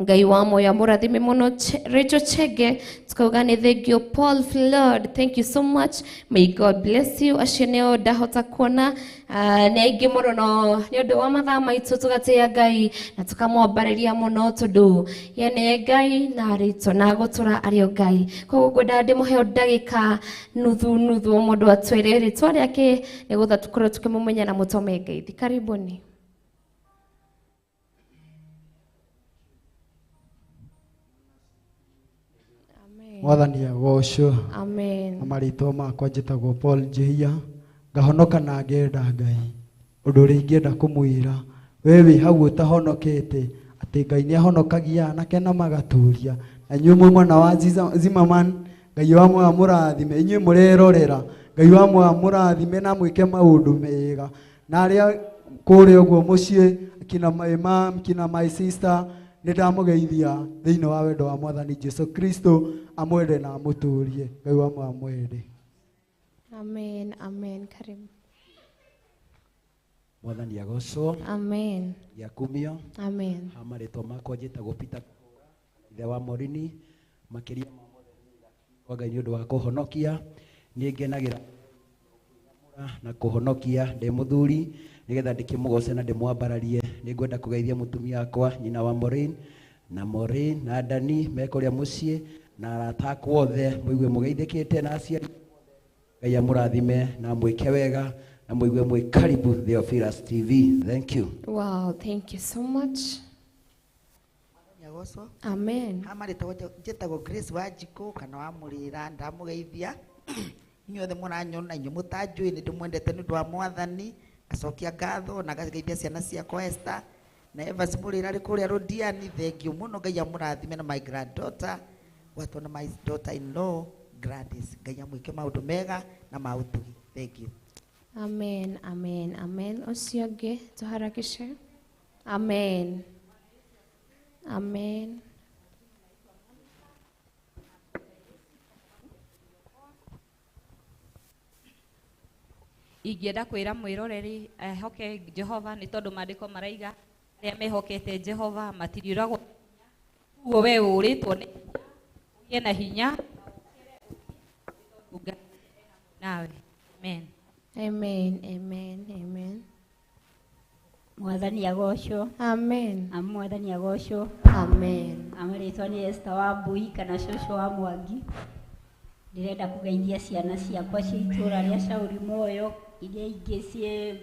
Ngai wa moya mũrathime mũno. Rachel Chege tukauga nĩ thank you. Paul Flood, thank you so much, may God bless you. Acio nĩo ndahota kuona nĩ aingĩ mũno no nĩ ũndũ wa mathaa maitũ tũgatĩĩa Ngai na tũkamwambarĩria mũno tondũ ye nĩ Ngai na arĩtũ na gũtũra arĩ o Ngai. Koguo ngwenda ndĩmũhe ndagĩka nuthu nuthu o mũndũ atwĩre rĩtwa rĩake nĩgetha tũkorwo tũkĩmũmenya na mũtome ngeithi. Karibuni. Mwathani agocwo. Amen. Na marĩtwa makwa njĩtagwo Paul Njihia ngahonoka na ngenda Ngai. Ũndũ ũrĩa ingĩenda kũmwĩra we wĩ hau ũtahonokete atĩ Ngai nĩ ahonokagia anake na magatũria. Na inyuĩ mwĩ mwena wa Zimmerman, Ngai wa muoyo amũrathime. Inyuĩ mũrerorera, Ngai wa muoyo amũrathime na mwĩke maũndũ mega. Na arĩa kũrĩa ũguo mũciĩ kina my mom, kina my sister, nĩ ndamũgeithia thĩinĩ wa wendo wa Mwathani Jesu Kristo amwende na amũtũrie. Ngai wa muoyo amwende. Amen, amen. Karibu. Mwathani agocwo. Amen. Yakumio. Amen. Ha marĩtwa makwa njĩtagwo Peter ithe wa Morini. Makĩria kwa Ngai nĩ ũndũ wa kũhonokia, niĩ ngenagĩra na kũhonokia ndĩ mũthuri nĩgetha ndĩkĩmũgoce na ndĩmwambararie. Nĩ ngwenda kũgeithia mũtumia wakwa nyina wa Maureen na Maureen na Dani me kũrĩa mũciĩ na arata akwa othe mũigue mũgeithĩkĩte na aciari. Ngai amũrathime na mwĩke wega na mũigue mwĩ karibu Theophilus TV. Thank you. Wow, thank you so much. Nyagocwo. Amen. Ha marĩtwa njĩtagwo Grace Wanjikũ kana wa Mũrĩra, ndamũgeithia inyuothe mũranyona, inyuĩ mũtanjũĩ nĩ ndĩmwendete nĩ ũndũ wa Mwathani. Ngacokia ngatho na ngageithia ciana ciakwa Esther na Evans Mũrĩra arĩ kũrĩa Rũdiani. Thank you mũno, Ngai amũrathime na my granddaughter. Gwatwo na my daughter in law Gladys. Ngai amwĩke maũndũ mega na ma ũtugi. Thank you. Amen, amen, amen. Ũcio ũngĩ tũharakishe. Amen. Amen. Ingĩenda kwĩra mwĩroreri ehoke Jehova nĩ tondũ maandĩko maraiga arĩa mehokete Jehova matiriũragwo koguo we ũrĩtwo nĩ hinya ũgĩe na hinya Ngai nawe. Amen. Amen, amen, amen. Mwathani agocwo. Amen. Mwathani agocwo. Amen. Amarĩtwa nĩ Esther wa Mbui kana cũcũ wa Mwangi. Ndĩrenda kũgeithia ciana ciakwa cia itũũra rĩa Shauri Moyo iria ingĩ ciĩ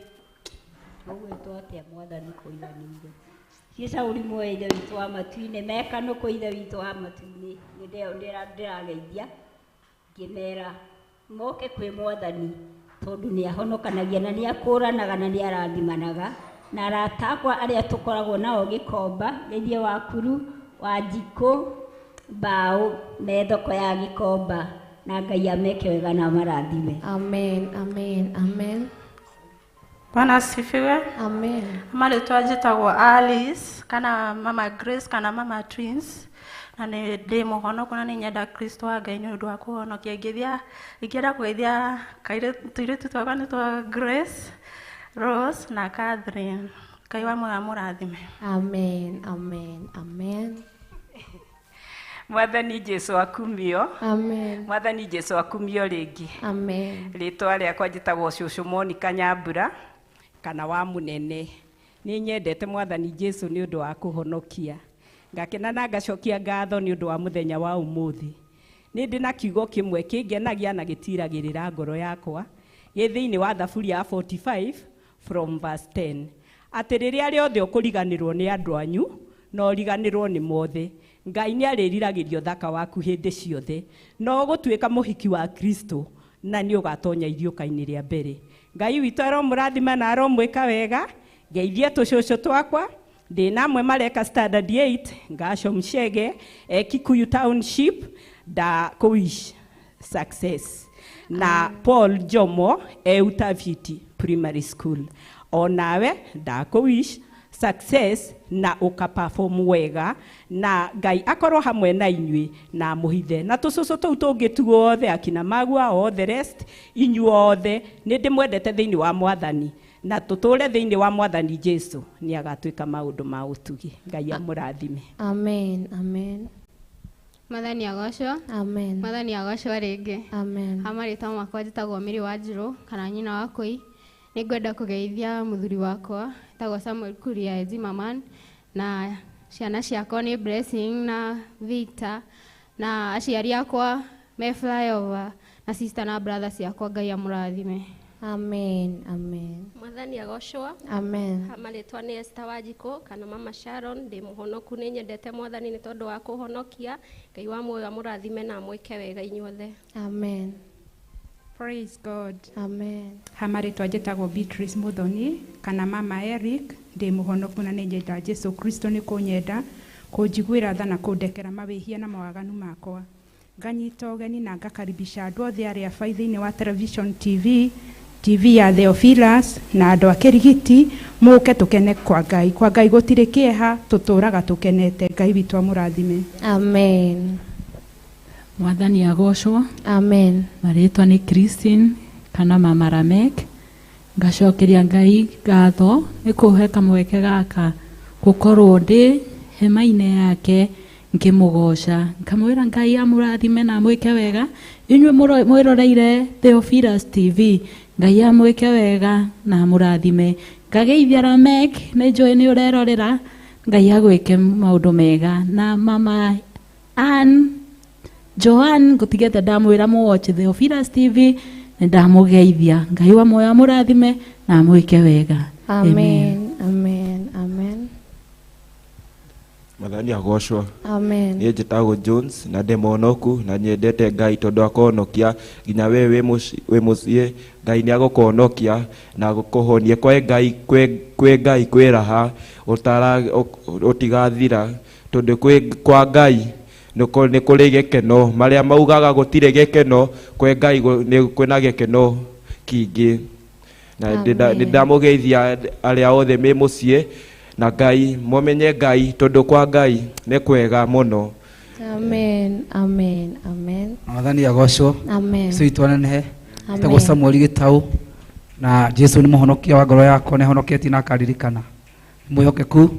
ũgwĩtwo atĩa mwathani kũiganĩire ciĩ Shauri Moyo ithe witũ wa matu-inĩ mekanũkũ ithe witũ wa matu-inĩ ndĩrageithia ngĩmera moke kwĩ mwathani tondũ nĩ ahonokanagia na nĩ akũranaga na nĩ arathimanaga na arata akwa arĩa tũkoragwo nao Gĩkomba geithie Wakuru Wanjikũ Mbaũ me thoko ya Gĩkomba na Ngai ameke wega na amarathime. Amen, amen, amen. Bwana asifiwe. Amen. Marĩtwa njĩtagwo Alice kana Mama Grace kana Mama Twins na nĩ ndĩ mũhonoku na nĩ nyenda Kristo wa Ngai nĩ ũndũ wa kũhonokia. Ingĩenda kũgeithia tũirĩtu twakwa nĩ twa Grace, Rose na Catherine. Ngai wa muoyo amũrathime. Amen, amen, amen. Mwathani Jesu akumio. Amen. Mwathani Jesu akumio rĩngĩ. Amen. Rĩtwa rĩakwa njĩtagwo Cũcũ Monica Nyambura kana wa Mũnene. Nĩ nyendete Mwathani Jesu nĩ ũndũ wa kũhonokia. Ngakena na ngacokia ngatho nĩ ũndũ wa mũthenya wa ũmũthĩ. Nĩ ndĩ na kiugo kĩmwe kĩngenagia na gĩtiragĩrĩra ngoro yakwa gĩ thĩinĩ wa Thaburi ya 45 from verse 10. Atĩ rĩrĩa rĩothe ũkũriganĩrwo nĩ andũ anyu na ũriganĩrwo nĩ mothe, Ngai nĩ arĩriragĩria ũthaka waku hĩndĩ ciothe na ũgũtuĩka mũhiki wa Kristo na nĩ ũgatonya iriũka-inĩ rĩa mbere. Ngai witũ aromũrathima na aromwĩka wega. Ngeithie tũcũcũ twakwa ndĩ na amwe mareka standard 8 Ngasho Mshege e Kikuyu Township da kũwish success na Paul Jomo e Utaviti Primary School. Onawe ndakũwish success na ũkaperform wega na Ngai akorwo hamwe na inyuĩ na mũhithe na tũcũcũ tũu tũngĩ tuothe akina Magua all the rest inyuothe nĩ ndĩmwendete thĩinĩ wa Mwathani na tũtũre thĩinĩ wa Mwathani Jesu nĩ agatuĩka maũndũ ma ũtugi. Ngai amũrathime. Amen, amen. Mwathani agocwo. Amen. Mwathani agocwo rĩngĩ. Amen. Amarĩtwa makwa njĩtagwo Mary Wanjirũ kana nyina wa Kũi. Nĩngwenda kũgeithia mũthuri wakwa etagwo Samuel Kuria Zimmerman na ciana ciakwa nĩ Blessing na Victor na aciari akwa me flyover na sister na brother ciakwa. Ngai amũrathime. Amen, amen. Mwathani agocwo. Amen. Marĩtwa nĩ Esther Wanjikũ kana Mama Sharon. Ndĩ mũhonoku, nĩ nyendete Mwathani nĩ tondũ wa kũhonokia. Ngai wa muoyo amũrathime na amwĩke wega inyuothe. Amen. Praise God. Amen. Hamarĩtwa njĩtagwo Beatrice Muthoni kana Mama Eric. Ndĩ mũhonoku na nĩ nyenda Jesu Kristo nĩ kũnyenda, kũnjiguĩra tha na kũndekera mawĩhia na mawaganu makwa. Nganyita ũgeni na ngakaribisha andũ othe arĩa bai thĩinĩ wa television TV, TV ya Theophilus na andũ a Kĩrigiti, mũke tũkene kwa Ngai. Kwa Ngai gũtirĩ kĩeha, tũtũraga tũkenete. Ngai witũ amũrathime. Amen. Mwathani agocwo. Amen. Marĩtwa nĩ Christine kana Mama Ramek. Ngacokeria Ngai ngatho nĩ kũhe kamweke gaka gũkorwo ndĩ hema-inĩ yake ngĩmũgoca, ngamwĩra Ngai amũrathime na amwĩke wega. Inyuĩ mwĩroreire Theophilus TV, Ngai amwĩke wega na amũrathime. Ngageithia Ramek, nĩ njũĩ nĩ ũrerorera, Ngai agwĩke maũndũ mega. Na Mama Ann Joan, ngũtigĩte ndamwĩra mũwatch Theophilus TV, nĩ ndamũgeithia. Ngai wa muoyo amũrathime na amwĩke wega. Amen, amen, amen. Mwathani agocwo. Amen. Niĩ njĩtagwo Jones na ndĩ mũhonoku na nyendete Ngai tondũ akũhonokia nginya we wĩ mũciĩ. Ngai nĩ agũkũhonokia na agũkũhonie. Kwĩ Ngai, kwĩ Ngai kwĩ raha ũtigathira, tondũ kwĩ kwa Ngai Nĩ kũrĩ gĩkeno marĩa maugaga gũtirĩ gĩkeno kwĩ Ngai nĩ kwĩna gĩkeno kĩingĩ na nĩ ndamũgeithia arĩa othe me mũciĩ na Ngai mũmenye Ngai tondũ kwa Ngai nĩ kwega mũno. Amen, amen, amen. Mwathani agocwo. Amen. Jesu witũ anenehe. Amen. Etagwo Samuel Gĩtaũ na Jesu nĩ mũhonokia wa ngoro yakwa, nĩ ahonoketie na akandirikana. Nĩ mwĩhokeku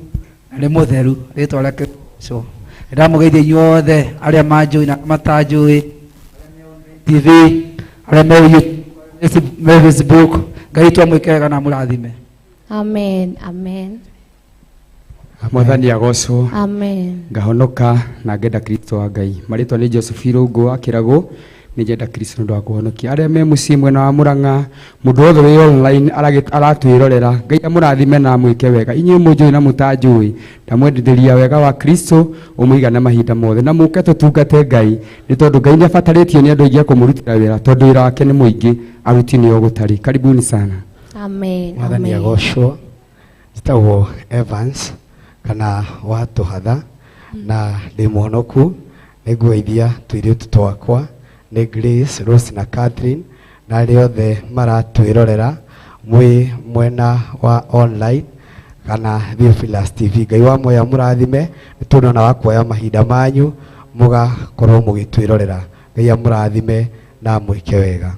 na nĩ mũtheru, rĩtwa rĩake rĩgocwo. Nĩ ndamũgeithia inyuothe arĩa manjũĩ na arĩa matanjũĩ, TV, arĩa me YouTube, me Facebook. Ngai witũ amwĩke wega na amũrathime. Amen, amen. Mwathani agocwo. Amen. Ngahonoka na ngenda Kristo wa Ngai. Marĩtwa nĩ Joseph Irũngũ wa Kĩragũ, nĩ njenda Kristo nĩ ũndũ wa kũhonokia. Arĩa me mũciĩ mwena wa Mũrang'a, mũndũ wothe wĩ online aratwĩrorera, Ngai amũrathime na amwĩke wega. Inyuĩ mũnjũĩ na mũtanjũĩ, ndamwendithĩria wega wa Kristo ũmũigane mahinda mothe. Na mũke tũtungate Ngai, nĩ tondũ Ngai nĩ abatarĩtio nĩ andũ aingĩ a kũmũrutĩra wĩra, tondũ wĩra wake nĩ mũingĩ, aruti nĩo gũtarĩ. Karibuni sana. Amen. Mwathani Amen. agocwo. Njĩtagwo Evans kana wa Tũhatha na ndĩ mũhonoku. Nĩ ngugeithia tũirĩtu twakwa nĩ Grace, Rose na Catherine na arĩa othe maratwĩrorera mwĩ mwena wa online kana Theophilus TV. Ngai wa muoyo amũrathime nĩ tondũ ona wa kuoya mahinda manyu mũgakorwo mũgĩtwĩrorera. Ngai amũrathime na amwĩke wega.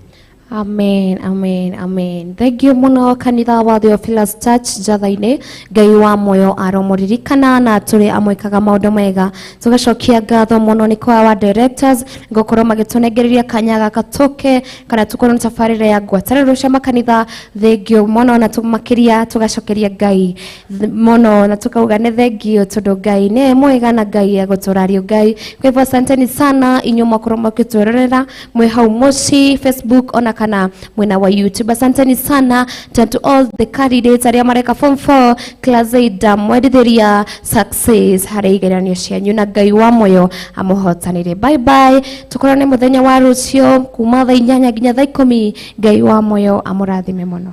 Amen, amen, amen. Thank you muno kanitha wa Theophilus Church Njatha-inĩ. Ngai wa muoyo aromũririkana na tũrĩ amwĩkaga maũndũ mega. Tũgacokia ngatho mũno nĩ kwa wa directors gũkorwo magĩtũnengereria kanya gaka tũke kana tũkorwo na tabarĩra ya ngwatanĩro cia makanitha. Thank you mũno na makĩria tũgacokeria Ngai mũno na tũkauga nĩ thank you tondũ Ngai nĩ mwega na Ngai egũtũrario Ngai. Kwa hivyo asanteni sana inyuĩ mwakorwo mũgĩtwĩrorera mwĩ hau mũciĩ Facebook ona kana mwena wa YouTube. Asanteni sana to all the candidates arĩa mareka form 4 class 8 ndamwendithĩria success harĩ igeranio cianyu na Ngai wa muoyo amũhotanĩre. Bye bye, tũkorane mũthenya wa rũciũ kuma thaa 8 nginya thaa 10. Ngai wa muoyo amũrathime mũno.